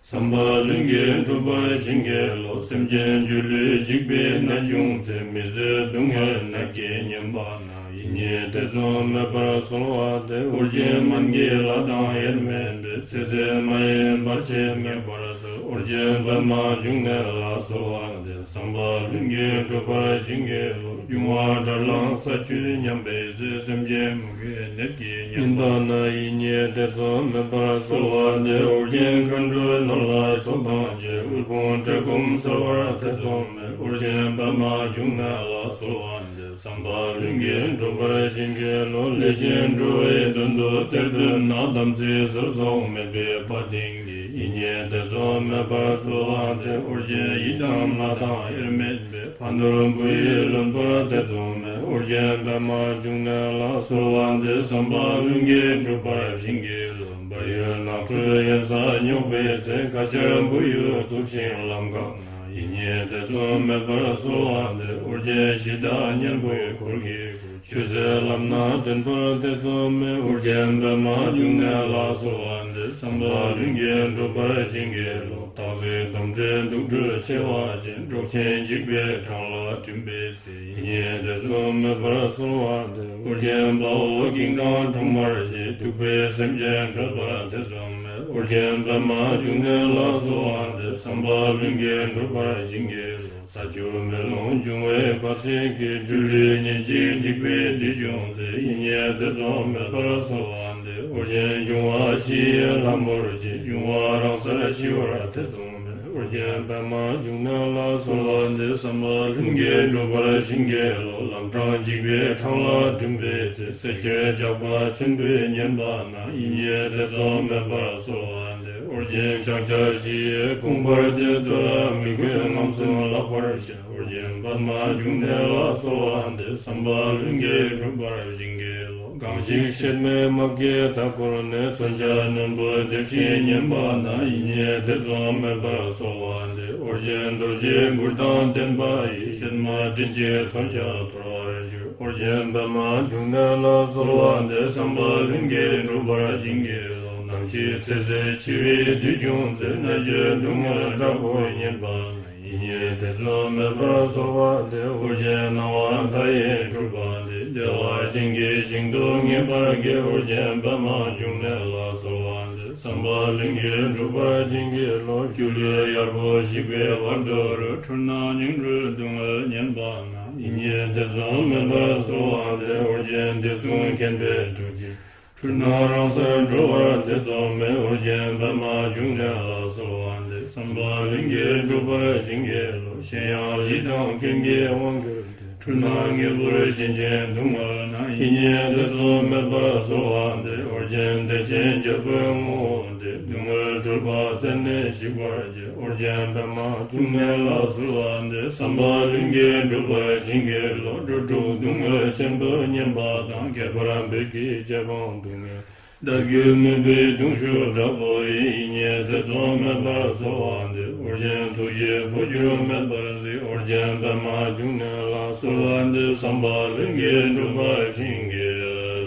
བསམ་པ་ལྷུན་གྱིས་འགྲུབ་པར་བྱིན་གྱིས་རློབས། སེམས་ཅན་སྒྱུ་ལུས་འཇིགས་པའི་ནད་བྱུང་ཚེ། མི་བཟོད་སྡུག་བསྔལ་ནད་ཀྱིས་ཉེན་པ་ན། ཡིད་གཉིས་ཐེ་ཚོམ་མེད་པར་གསོལ་བ་འདེབས། ཨོ་རྒྱན་སྨན་གྱི་བླ་དང་དབྱེར་མེད་པའི། ཚེ་ཟད་མ་ཡིན་བར་ཆད་ངེས་པར་སེལ། ཨོ་རྒྱན་པདྨ་འབྱུང་གནས་ལ་གསོལ་བ་འདེབས། བསམ་པ་ལྷུན་གྱིས་འགྲུབ་པར་བྱིན་གྱིས་རློབས། འབྱུང་བ་དགྲར་ལངས་ས་བཅུད་ཉམས་པའི་ཚེ། སེམས་ཅན་མུ་གེའི་ནད་ཀྱིས་ཉེན་པ་ན། ཡིད་གཉིས་ཐེ་ཚོམ་མེད་པར་གསོལ་བ་འདེབས། ཨོ་རྒྱན་མཁའ་འགྲོའི་ནོར་ལྷ་ཚོགས་དང་བཅས། དབུལ་ཕོངས་བཀྲེས་སྐོམ་སེལ་བར་ཐེ་ཚོམ་མེད། ཨོ་རྒྱན་པདྨ་འབྱུང་གནས་ལ་གསོལ་བ་འདེབས། བསམ་པ་ལྷུན་གྱིས་འགྲུབ་པར་བྱིན་གྱིས་རློབས། ལས་ཅན་འགྲོ་བའི་དོན་དུ་གཏེར་འདོན་ན། དམ་ཚིག་ཟོལ་ཟོག་མེད་པའི་དཔའ་གདིང་གིས། ཡིད་གཉིས་ཐེ་ཚོམ་མེད་པར་གསོལ་བ་འདེབས། ཨོ་རྒྱན་ཡི་དམ་ལྷ་དང་དབྱེར་མེད་པའི། ཕ་ནོར་བུ་ཡིས་ལོན་པར་ཐེ་ཚོམ་མེད། ཨོ་རྒྱན་པདྨ་འབྱུང་གནས་ལ་གསོལ་བ་འདེབས། བསམ་པ་ལྷུན་གྱིས་འགྲུབ་པར་བྱིན་གྱིས་རློབས། བལ་ཡུལ་ནགས་ཁྲོད་དབེན་ས་སྙོགས་པའི་ཚེ། ཁ་ཆར་བུ་ཡུག་འཚུབས་ཤིང་ལམ་འགགས་ན། ཡིད་གཉིས་ཐེ་ཚོམ་མེད་པར་གསོལ་བ་འདེབས། ཨོ་རྒྱན་གཞི་བདག་གཉན་པོའི་འཁོར་གྱིས་བསྐོར། ཆོས་ཟད་ལམ་སྣ་འདྲེན་པར་ཐེ་ཚོམ་མེད། ཨོ་རྒྱན་པདྨ་འབྱུང་གནས་ལ་གསོལ་བ་འདེབས། བསམ་པ་ལྷུན་གྱིས་འགྲུབ་པར་བྱིན་གྱིས་རློབས། སྟག་གཟིག་དོམ་དྲེད་དུག་སྦྲུལ་མཆེ་བ་ཅན། འབྲོག་ཆེན་འཇིགས་པའི་འཕྲང་ལ་འགྲིམ་པའི་ཚེ། ཡིད་གཉིས་ཐེ་ཚོམ་མེད་པར་གསོལ་བ་འདེབས། ཨོ་རྒྱན་དཔའ་བོ་ཀིང་དང་ཁྲོ་དམར་ཆེ། གདུག་པའི་སེམས་ཅན་བྲལ་བར་ཐེ་ཚོམ་མེད། ཨོ་རྒྱན་པདྨ་འབྱུང་གནས་ལ་གསོལ་བ་འདེབས། བསམ་པ་ལྷུན་གྱིས་འགྲུབ་པར་བྱིན་གྱིས་རློབས། ས་ཆུ་མེ་རླུང་འབྱུང་བའི་བར་ཆད་ཀྱིས། སྒྱུ་ལུས་ཉིན་གཅིག་འཇིག་པའི་དུས་བྱུང་ཚེ། ཡིད་གཉིས་ཐེ་ཚོམ་མེད་པར་གསོལ་བ་འདེབས། ཨོ་རྒྱན་འབྱུང་བ་བཞི་ཡི་ལྷ་མོར་བཅས། འབྱུང་བ་རང་སར་ཞི་བར་ཐེ་ཚོམ་མེད། ཨོ་རྒྱན་པདྨ་འབྱུང་གནས་ལ་གསོལ་བ་འདེབས། བསམ་པ་ལྷུན་གྱིས་འགྲུབ་པར་བྱིན་གྱིས་རློབས། ལམ་འཕྲང་འཇིགས་པའི་འཕྲང་ལ་འགྲིམ་པའི་ཚེ། བསད་ཁྱེར་ཇག་པ་ཆེན་པོས་ཉེན་པ་ན། ཡིད་གཉིས་ཐེ་ཚོམ་མེད་པར་གསོལ་བ་འདེབས། ཨོ་རྒྱན་ཕྱག་རྒྱ་བཞི་ཡི་དགོངས་པར་ལྡན། ཚུར་མི་རྒོད་རྔམ་གསུམ་བརླག་པར་བྱ། ཨོ་རྒྱན་པདྨ་འབྱུང་གནས་ལ་གསོལ་བ་འདེབས། བསམ་པ་ལྷུན་གྱིས་འགྲུབ་པར་བྱིན་གྱིས་རློབས། གང་ཞིག་གཤེད་མའི་དམག་གིས་མཐའ་བསྐོར་ནས། མཚོན་ཆ་རྣོན་པོས་འདེབས་ཤིང་ཉེན་པ་ན། ཡིད་གཉིས་ཐེ་ཚོམ་མེད་པར་གསོལ་བ་འདེབས། ཨོ་རྒྱན་རྡོ་རྗེའི་གུར་དང་ལྡན་པ་ཡིས། གཤེད་མ་མགྲིན་གཅིག་མཚོན་ཆ་འཐོར་བར་འགྱུར། ཨོ་རྒྱན་པདྨ་འབྱུང་གནས་ལ་གསོལ་བ་འདེབས། བསམ་པ་ལྷུན་གྱིས་འགྲུབ་པར་བྱིན་གྱིས་རློབས། ནམ་ཞིག་ཚེ་ཟད་འཆི་བའི་དུས་བྱུང་ཚེ། ན་གཞོན་སྡུག་བསྔལ་དྲག་པོས་ཉེན་པ་ན། ཡིད་གཉིས་ཐེ་ཚོམ་མེད་པར་གསོལ་བ་འདེབས། ཨོ་རྒྱན་སྣང་བ་མཐའ་ཡས་སྤྲུལ་པ་འདི། བདེ་བ་ཅན་གྱི་ཞིང་དུ་ངེས་པར་སྐྱེ། ཨོ་རྒྱན་པདྨ་འབྱུང་གནས་ལ་གསོལ་བ་འདེབས། བསམ་པ་ལྷུན་གྱིས་འགྲུབ་པར་བྱིན་གྱིས་རློབས། སྒྱུ་ལུས་གཡར་པོ་ཞིག་པའི་བར་དོ་རུ། འཁྲུལ་སྣང་ཉིང་འཁྲུལ་སྡུག་བསྔལ་ཉེན་པ་ན། ཡིད་གཉིས་ཐེ་ཚོམ་མེད་པར་གསོལ་བ་འདེབས། ཨོ་རྒྱན་བདེ་སྲུང་མཁྱེན་པའི་ཐུགས་རྗེས། འཁྲུལ་སྣང་རང་སར་གྲོལ་བར་ཐེ་ཚོམ་མེད། ཨོ་རྒྱན་པདྨ་འབྱུང་གནས་ལ་གསོལ་བ་འདེབས། བསམ་པ་ལྷུན་གྱིས་འགྲུབ་པར་བྱིན་གྱིས་རློབས། གཞན་ཡང་ལུས་དང་ཀུན་གྱིས་དབང་བསྒྱུར་ཏེ། འཁྲུལ་སྣང་ངེས་པར་ཞེན་ཅིང་སྡུག་བསྔལ་ན། ཡིད་གཉིས་ཐེ་ཚོམ་མེད་པར་གསོལ་བ་འདེབས། ཨོ་རྒྱན་བདེ་ཆེན་རྒྱལ་པོའི་ངོ་བོ་སྟེ། སྡུག་བསྔལ་འཁྲུལ་པ་རྩད་ནས་ཞིག་པར་བྱེད། ཨོ་རྒྱན་པདྨ་འབྱུང་གནས་ལ་གསོལ་བ་འདེབས། བསམ་པ་ལྷུན་གྱིས་འགྲུབ་པར་བྱིན་གྱིས་རློབས། འགྲོ་དྲུག་སྡུག་བསྔལ་ཆེན་པོས་ཉེན་པ་དང་། ཁྱད་པར་བོད་ཀྱི་རྗེ་འབངས་སྡུག་བསྔལ། བདག་རྒྱུད་མུན་པའི་གདུང་ཤུགས་དྲག་པོ་ཡིས། ཡིད་གཉིས་ཐེ་ཚོམ་མེད་པར་གསོལ་བ་འདེབས། ཨོ་རྒྱན་ཐུགས་རྗེས་འཕོ་འགྱུར་མེད་པར་གཟིགས། ཨོ་རྒྱན་པདྨ་འབྱུང་གནས་ལ་གསོལ་བ་འདེབས། བསམ་པ་ལྷུན་གྱིས་འགྲུབ་པར་བྱིན་གྱིས་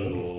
རློབས།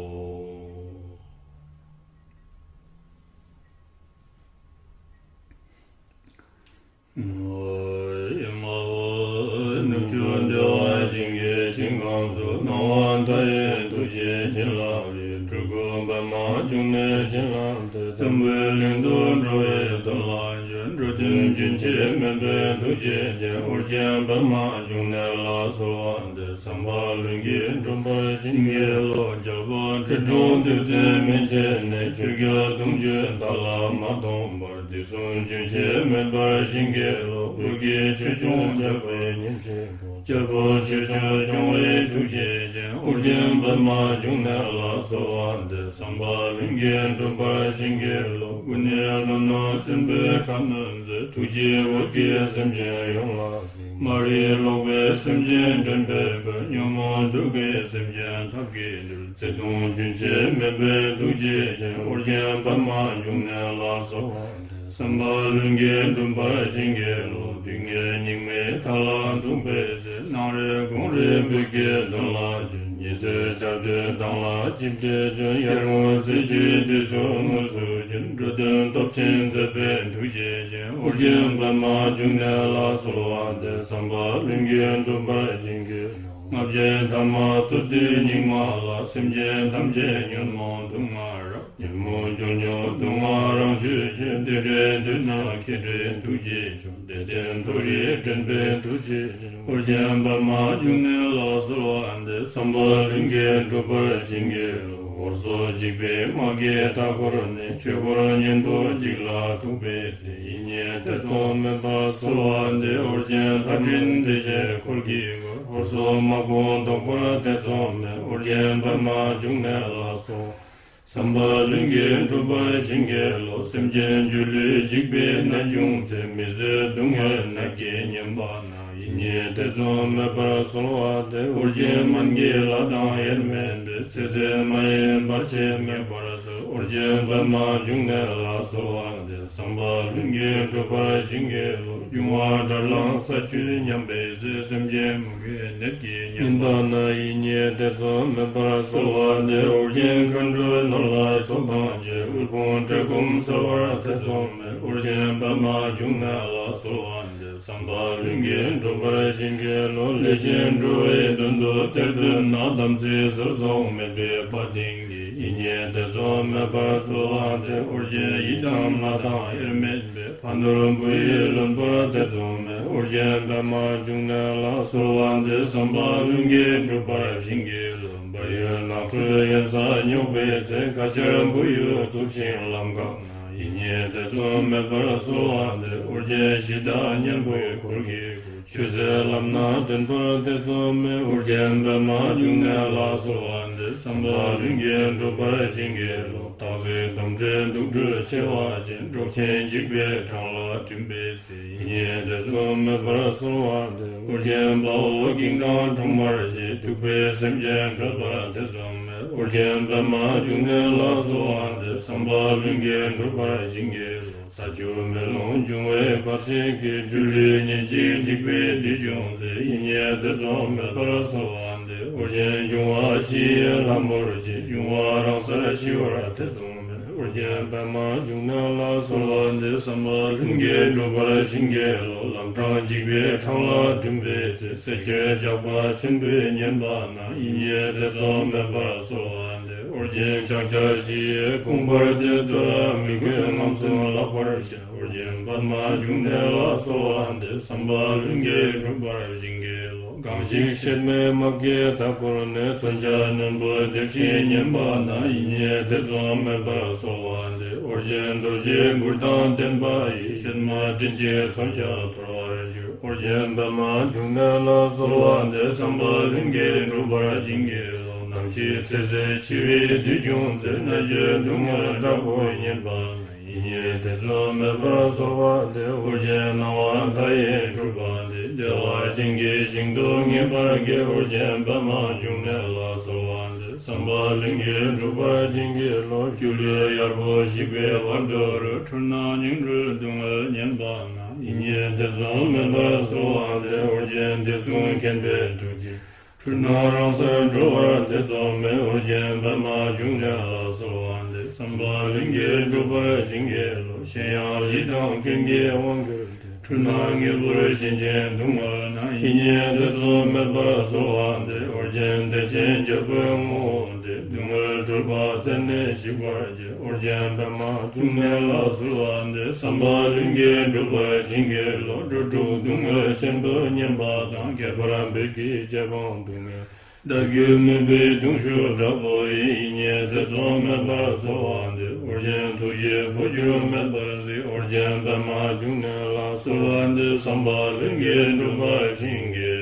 ཨེ་མ་ཧོ། ནུབ་ཕྱོགས་བདེ་བ་ཅན་གྱི་ཞིང་ཁམས་སུ། སྣང་བ་མཐའ་ཡས་ཐུགས་རྗེའི་བྱིན་རླབས་ཀྱིས། སྤྲུལ་སྐུ་པདྨ་འབྱུང་གནས་བྱིན་བརླབས་ཏེ། འཛམ་བུའི་གླིང་དུ་འགྲོ་བའི་དོན་ལ་འགྱུར། འགྲོ་དོན་རྒྱུན་ཆད་མེད་པའི་ཐུགས་རྗེ་ཅན། ཨོ་རྒྱན་པདྨ་འབྱུང་ འབྱུང་གནས་ལ་གསོལ་བ་འདེབས། ཟམ་པ་ལྷུན་གྱིས་འགྲུབ་པར་བྱིན་གྱིས་རློབས། རྒྱལ་པོ་ཁྲི་སྲོང་ལྡེའུ་བཙན་མན་ཆད་ནས། ཆོས་རྒྱལ་གདུང་བརྒྱུད་མཐའ་ལ་མ་སྟོངས་པར། དུས་གསུམ་རྒྱུན་ཆད་མེད་པར་བྱིན་གྱིས་རློབས། བོད་ཀྱི་ཆོས་སྐྱོང་ཇག་པའི་ཉིན་བྱེད་པོ། རྒྱལ་པོ་ཆོས་སྐྱོང་སྐྱོང་བའི་ཐུགས་རྗེ་ཅན། ཨོ་རྒྱན་པདྨ་འབྱུང་གནས་ལ་གསོལ་བ་འདེབས། ཟམ་པ་ལྷུན་གྱིས་འགྲུབ་པར་བྱིན་གྱིས་རློབས། ཀུན་ནས་ཀླུ་ནག་སྲིན་པོའི་ཁ་གནོན་མཛད། ཐུགས་རྗེས་འོད་ཀྱིས་སེམས་ཅན་ཡོངས་ལ་གཟིགས། མ་རིག་ལོག་པའི་སེམས་ཅན་འདྲེན་པའི་དཔལ། ཉོན་མོངས་འཇུག་པའི་སེམས་ཅན་ཐབས་ཀྱིས་འདུལ། བརྩེ་གདུང་རྒྱུན་ཆད་མེད་པའི་ཐུགས་རྗེ་ཅན། ཨོ་རྒྱན་པདྨ་འབྱུང་གནས་ལ་གསོལ་བ་འདེབས། ཟམ་པ་ལྷུན་གྱིས་འགྲུབ་པར་བྱིན་གྱིས་རློབས། སྡུག་བསྔལ་སྙིགས་མའི་མཐའ་ལ་ཐུག་པའི་ཚེ། སྣང་རེ་དགོངས་རེ་བོད་ཀྱི་དོན་ལ་བྱོན། ཉི་ཟེར་འཆར་སྡུད་མདངས་ལ་ཅི་སྟེ་བྱོན། ཡར་ངོ་ཚེས་བཅུའི་དུས་སུ་དངོས་སུ་བྱོན། འགྲོ་དོན་སྟོབས་ཆེན་མཛད་པའི་ཐུགས་རྗེ་ཅན། ཨོ་རྒྱན་པདྨ་འབྱུང་གནས་ལ་གསོལ་བ་འདེབས། ཟམ་པ་ལྷུན་གྱིས་འགྲུབ་པར་བྱིན་གྱིས་རློབས། ལྔ་བརྒྱའི་ཐ་མ་འཚོ་དུས་སྙིགས་མ་ལ། སེམས་ཅན་ཐམས་ཅད་ཉོན་མོངས་དུག་ལྔ་རབ། ཉོན་མོངས་སྦྱོར་ཉོན་དུག་ལྔ་རང་ཆོས་ཅན། དེ་འདྲའི་དུས་ན་མཁྱེན་བརྩེའི་ཐུགས་རྗེ་ཅན། དད་ལྡན་མཐོ་རིས་འདྲེན་པའི་ཐུགས་རྗེ་ཅན། ཨོ་རྒྱན་པདྨ་འབྱུང་གནས་ལ་གསོལ་བ་འདེབས། ཟམ་པ་ལྷུན་གྱིས་འགྲུབ་པར་བྱིན་གྱིས་རློབས། ཧོར་སོག་འཇིགས་པའི་དམག་གིས་མཐའ་བསྐོར་ནས། ཆོས་འཁོར་གཉན་སྟོབས་འཇིག་ལ་ཐུག་པའི་ཚེ། ཡིད་གཉིས་ཐེ་ཚོམ་མེད་པར་གསོལ་བ་འདེབས། ཨོ་རྒྱན་ལྷ་སྲིན་སྡེ་བརྒྱད་འཁོར་གྱིས་བསྐོར། ཧོར་སོག་དམག་དཔུང་བཟློག་པར་ཐེ་ཚོམ་མེད། ཨོ་རྒྱན་པདྨ་འབྱུང་གནས་ལ་གསོལ། ཟམ་པ་ལྷུན་གྱིས་འགྲུབ་པར་བྱིན་གྱིས་རློབས། སེམས་ཅན་སྒྱུ་ལུས་འཇིག་པའི་ནད་བྱུང་ཚེ། མི་བཟོད་སྡུག་བསྔལ་ནད་ཀྱིས་ཉེན་པ་ན། ཡིད་གཉིས་ཐེ་ཚོམ་མེད་པར་གསོལ་བ་འདེབས། ཨོ་རྒྱན་སྨན་གྱི་བླ་དང་དབྱེར་མེད་པའི། ཚེ་ཟད་མ་ཡིན་བར་ཆད་ངེས་པར་སེལ། ཨོ་རྒྱན་པདྨ་འབྱུང་གནས་ལ་གསོལ་བ་འདེབས། ཟམ་པ་ལྷུན་གྱིས་འགྲུབ་པར་བྱིན་གྱིས་རློབས། འབྱུང་བ་དགྲར་ལངས་ས་བཅུད་ཉམས་པའི་ཚེ། སེམས་ཅན་མུ་གེའི་ནད་ཀྱིས་ཉེན་པ་ན། ཡིད་གཉིས་ཐེ་ཚོམ་མེད་པར་གསོལ་བ་འདེབས། ཨོ་རྒྱན་མཁའ་འགྲོའི་ནོར་ལྷ་ཚོགས་དང་བཅས། དབུལ་ཕོངས་བཀྲེས་སྐོམ་སེལ་བར་ཐེ་ཚོམ་མེད། ཨོ་རྒྱན་པདྨ་འབྱུང་གནས་ལ་གསོལ་བ་འདེབས། ཟམ་པ་ལྷུན་གྱིས་འགྲུབ་པར་བྱིན་གྱིས་རློབས། ལས་ཅན་འགྲོ་བའི་དོན་དུ་གཏེར་འདོན་ན། དམ་ཚིག་ཟོལ་ཟོག་མེད་པའི་དཔའ་གདེང་གིས། ཡིད་གཉིས་ཐེ་ཚོམ་མེད་པར་གསོལ་བ་འདེབས། ཨོ་རྒྱན་ཡི་དམ་ལྷ་དང་དབྱེར་མེད་པའི། ཕ་ནོར་བུ་ཡིས་ལོན་པར་ཐེ་ཚོམ་མེད། ཨོ་རྒྱན་པདྨ་འབྱུང་གནས་ལ་གསོལ་བ་འདེབས། ཟམ་པ་ལྷུན་གྱིས་འགྲུབ་པར་བྱིན་གྱིས་རློབས། བལ་ཡུལ་ནགས་ཁྲོད་གཡན་ས་སྙོགས་པའི་ཚེ། ཁ་ཆར་བུ་ཡུག་འཚུབས་ཤིང་ལམ་འགག་ན། ཡིད་གཉིས་ཐེ་ཚོམ་མེད་པར་གསོལ་བ་འདེབས། ཨོ་རྒྱན་གཞི་བདག་གཉན་པོའི་འཁོར་གྱིས་བསྐོར། ཆོས་མཛད་ལམ་སྣ་འདྲེན་པར་ཐེ་ཚོམ་མེད། ཨོ་རྒྱན་པདྨ་འབྱུང་གནས་ལ་གསོལ་བ་འདེབས། ཟམ་པ་ལྷུན་གྱིས་འགྲུབ་པར་བྱིན་གྱིས་རློབས། སྟག་གཟིག་དོམ་དྲེད་དུག་སྦྲུལ་མཆེ་བ་ཅན། འབྲོག་ཆེན་འཇིགས་པའི་འཕྲང་ལ་འགྲིམ་པའི་ཚེ། ཡིད་གཉིས་ཐེ་ཚོམ་མེད་པར་གསོལ་བ་འདེབས། ཨོ་རྒྱན་དཔའ་བོ་ཀིང་དང་སྲུང་མར་བཅས། གདུག་པའི་སེམས་ཅན་བྲོས་པར་ཐེ་ཚོམ་མེད། ཨོ་རྒྱན་པདྨ་འབྱུང་གནས་ལ་གསོལ་བ་འདེབས། ཟམ་པ་ལྷུན་གྱིས་འགྲུབ་པར་བྱིན་གྱིས་རློབས། ས་ཆུ་མེ་རླུང་འབྱུང་བའི་བར་ཆད་ཀྱིས། སྒྱུ་ལུས་ཉེན་ཅིང་འཇིག་པའི་དུས་བྱུང་ཚེ། ཡིད་གཉིས་ཐེ་ཚོམ་མེད་པར་གསོལ་བ་འདེབས། ཨོ་རྒྱན་འབྱུང་བ་བཞི་ཡི་ལྷ་མོར་བཅས། འབྱུང་བ་རང་སར་ཞི་བར་ཐེ་ཚོམ་མེད། ཨོ་རྒྱན་པདྨ་འབྱུང་གནས་ལ་གསོལ་བ་འདེབས། ཟམ་པ་ལྷུན་གྱིས་འགྲུབ་པར་བྱིན་གྱིས་རློབས། ལམ་འཕྲང་འཇིགས་པའི་འཕྲང་ལ་འགྲིམ་པའི་ཚེ། བསད་ཁྱེར་ཇག་པ་ཆེན་པོས་ཉེན་པ་ན། ཡིད་གཉིས་ཐེ་ཚོམ་མེད་པར་གསོལ་བ་འདེབས། ཨོ་རྒྱན་ཕྱག་རྒྱ་བཞི་ཡིས་བསྐོར་བར་བསྟོད། ཚུར་མི་རྒོད་རྔམ་གསུམ་བརླག་པར་བྱ། ཨོ་རྒྱན་པདྨ་འབྱུང་གནས་ལ་གསོལ་བ་འདེབས། ཟམ་པ་ལྷུན་གྱིས་འགྲུབ་པར་བྱིན་གྱིས་རློབས། གང་ཞིག་གཤེད་མའི་དམག་གིས་མཐའ་བསྐོར་ནས། མཚོན་ཆ་རྣོན་པོས་འདེབས་ཤིང་ཉེན་པ་ན། ཡིད་གཉིས་ཐེ་ཚོམ་མེད་པར་གསོལ་བ་འདེབས། ཨོ་རྒྱན་རྡོ་རྗེའི་གུར་དང་ལྡན་པ་ཡིས། གཤེད་མ་མགྲིན་བཅད་མཚོན་ཆ་འཐོར་བར་འགྱུར། ཨོ་རྒྱན་པདྨ་འབྱུང་གནས་ལ་གསོལ་བ་འདེབས། ཟམ་པ་ལྷུན་གྱིས་འགྲུབ་པར་བྱིན་གྱིས་རློབས། ནམ་ཞིག་ཚེ་ཟད་འཆི་བའི་དུས་བྱུང་ཚེ། ན་གཞོན་སྡུག་བསྔལ་དྲག་པོས་ཉེན་པ་ན། ཡིད་གཉིས་ཐེ་ཚོམ་མེད་པར་གསོལ་བ་འདེབས། ཨོ་རྒྱན་སྣང་བ་མཐའ་ཡས་སྤྲུལ་པ་འདི། བདེ་བ་ཅན་གྱི་ཞིང་དུ་ངེས་པར་སྐྱེ། ཨོ་རྒྱན་པདྨ་འབྱུང་གནས་ལ་གསོལ་བ་འདེབས། ཟམ་པ་ལྷུན་གྱིས་འགྲུབ་པར་བྱིན་གྱིས་རློབས། སྒྱུ་ལུས་གཡར་པོ་ཞིག་པའི་བར་དོ་རུ། འཁྲུལ་སྣང་ཉིང་འཁྲུལ་སྡུག་བསྔལ་ཉེན་པ་ན། ཡིད་གཉིས་ཐེ་ཚོམ་མེད་པར་གསོལ་བ་འདེབས། ཨོ་རྒྱན་བདེ་སྲུང་མཁྱེན་པའི་ཐུགས་རྗེས། འཁྲུལ་སྣང་རང་སར་གྲོལ་བར་ཐེ་ཚོམ་མེད། ཨོ་རྒྱན་པདྨ་འབྱུང་གནས་ལ་གསོལ་བ་འདེབས། ཟམ་པ་ལྷུན་གྱིས་འགྲུབ་པར་བྱིན་གྱིས་རློབས། གཞན་ཡང་ལུས་དང་རྐྱེན་གྱིས་དབང་གྱུར་ཏེ། འཁྲུལ་སྣང་ངེས་པར་ཞེན་ཅིང་སྡུག་བསྔལ་སྣང་། ཡིད་གཉིས་ཐེ་ཚོམ་མེད་པར་གསོལ་བ་འདེབས། ཨོ་རྒྱན་བདེ་ཆེན་རྒྱལ་པོའི་ངོ་བོ་སྟེ། སྡུག་བསྔལ་འཁྲུལ་པ་རྩད་ནས་ཞིག་པར་བྱེད། ཨོ་རྒྱན་པདྨ་འབྱུང་གནས་ལ་གསོལ་བ་འདེབས། བསམ་པ་ལྷུན་གྱིས་འགྲུབ་པར་བྱིན་གྱིས་རློབས། འགྲོ་དྲུག་སྡུག་བསྔལ་ཆེན་པོས་ཉེན་པ་དང་། ཁྱད་པར་བོད་ཀྱི་རྗེ་འབངས་སྡུག་བསྔལ་བདག་རྒྱུད་མུན་པའི་གདུང་ཤུགས་དྲག་པོ་ཡིས། ཡིད་གཉིས་ཐེ་ཚོམ་མེད་པར་གསོལ་བ་འདེབས། ཨོ་རྒྱན་ཐུགས་རྗེས་འཕོ་འགྱུར་མེད་པར་གཟིགས། ཨོ་རྒྱན་པདྨ་འབྱུང་གནས་ལ་གསོལ་བ་འདེབས། བསམ་པ་ལྷུན་གྱིས་འགྲུབ་པར་བྱིན་གྱིས་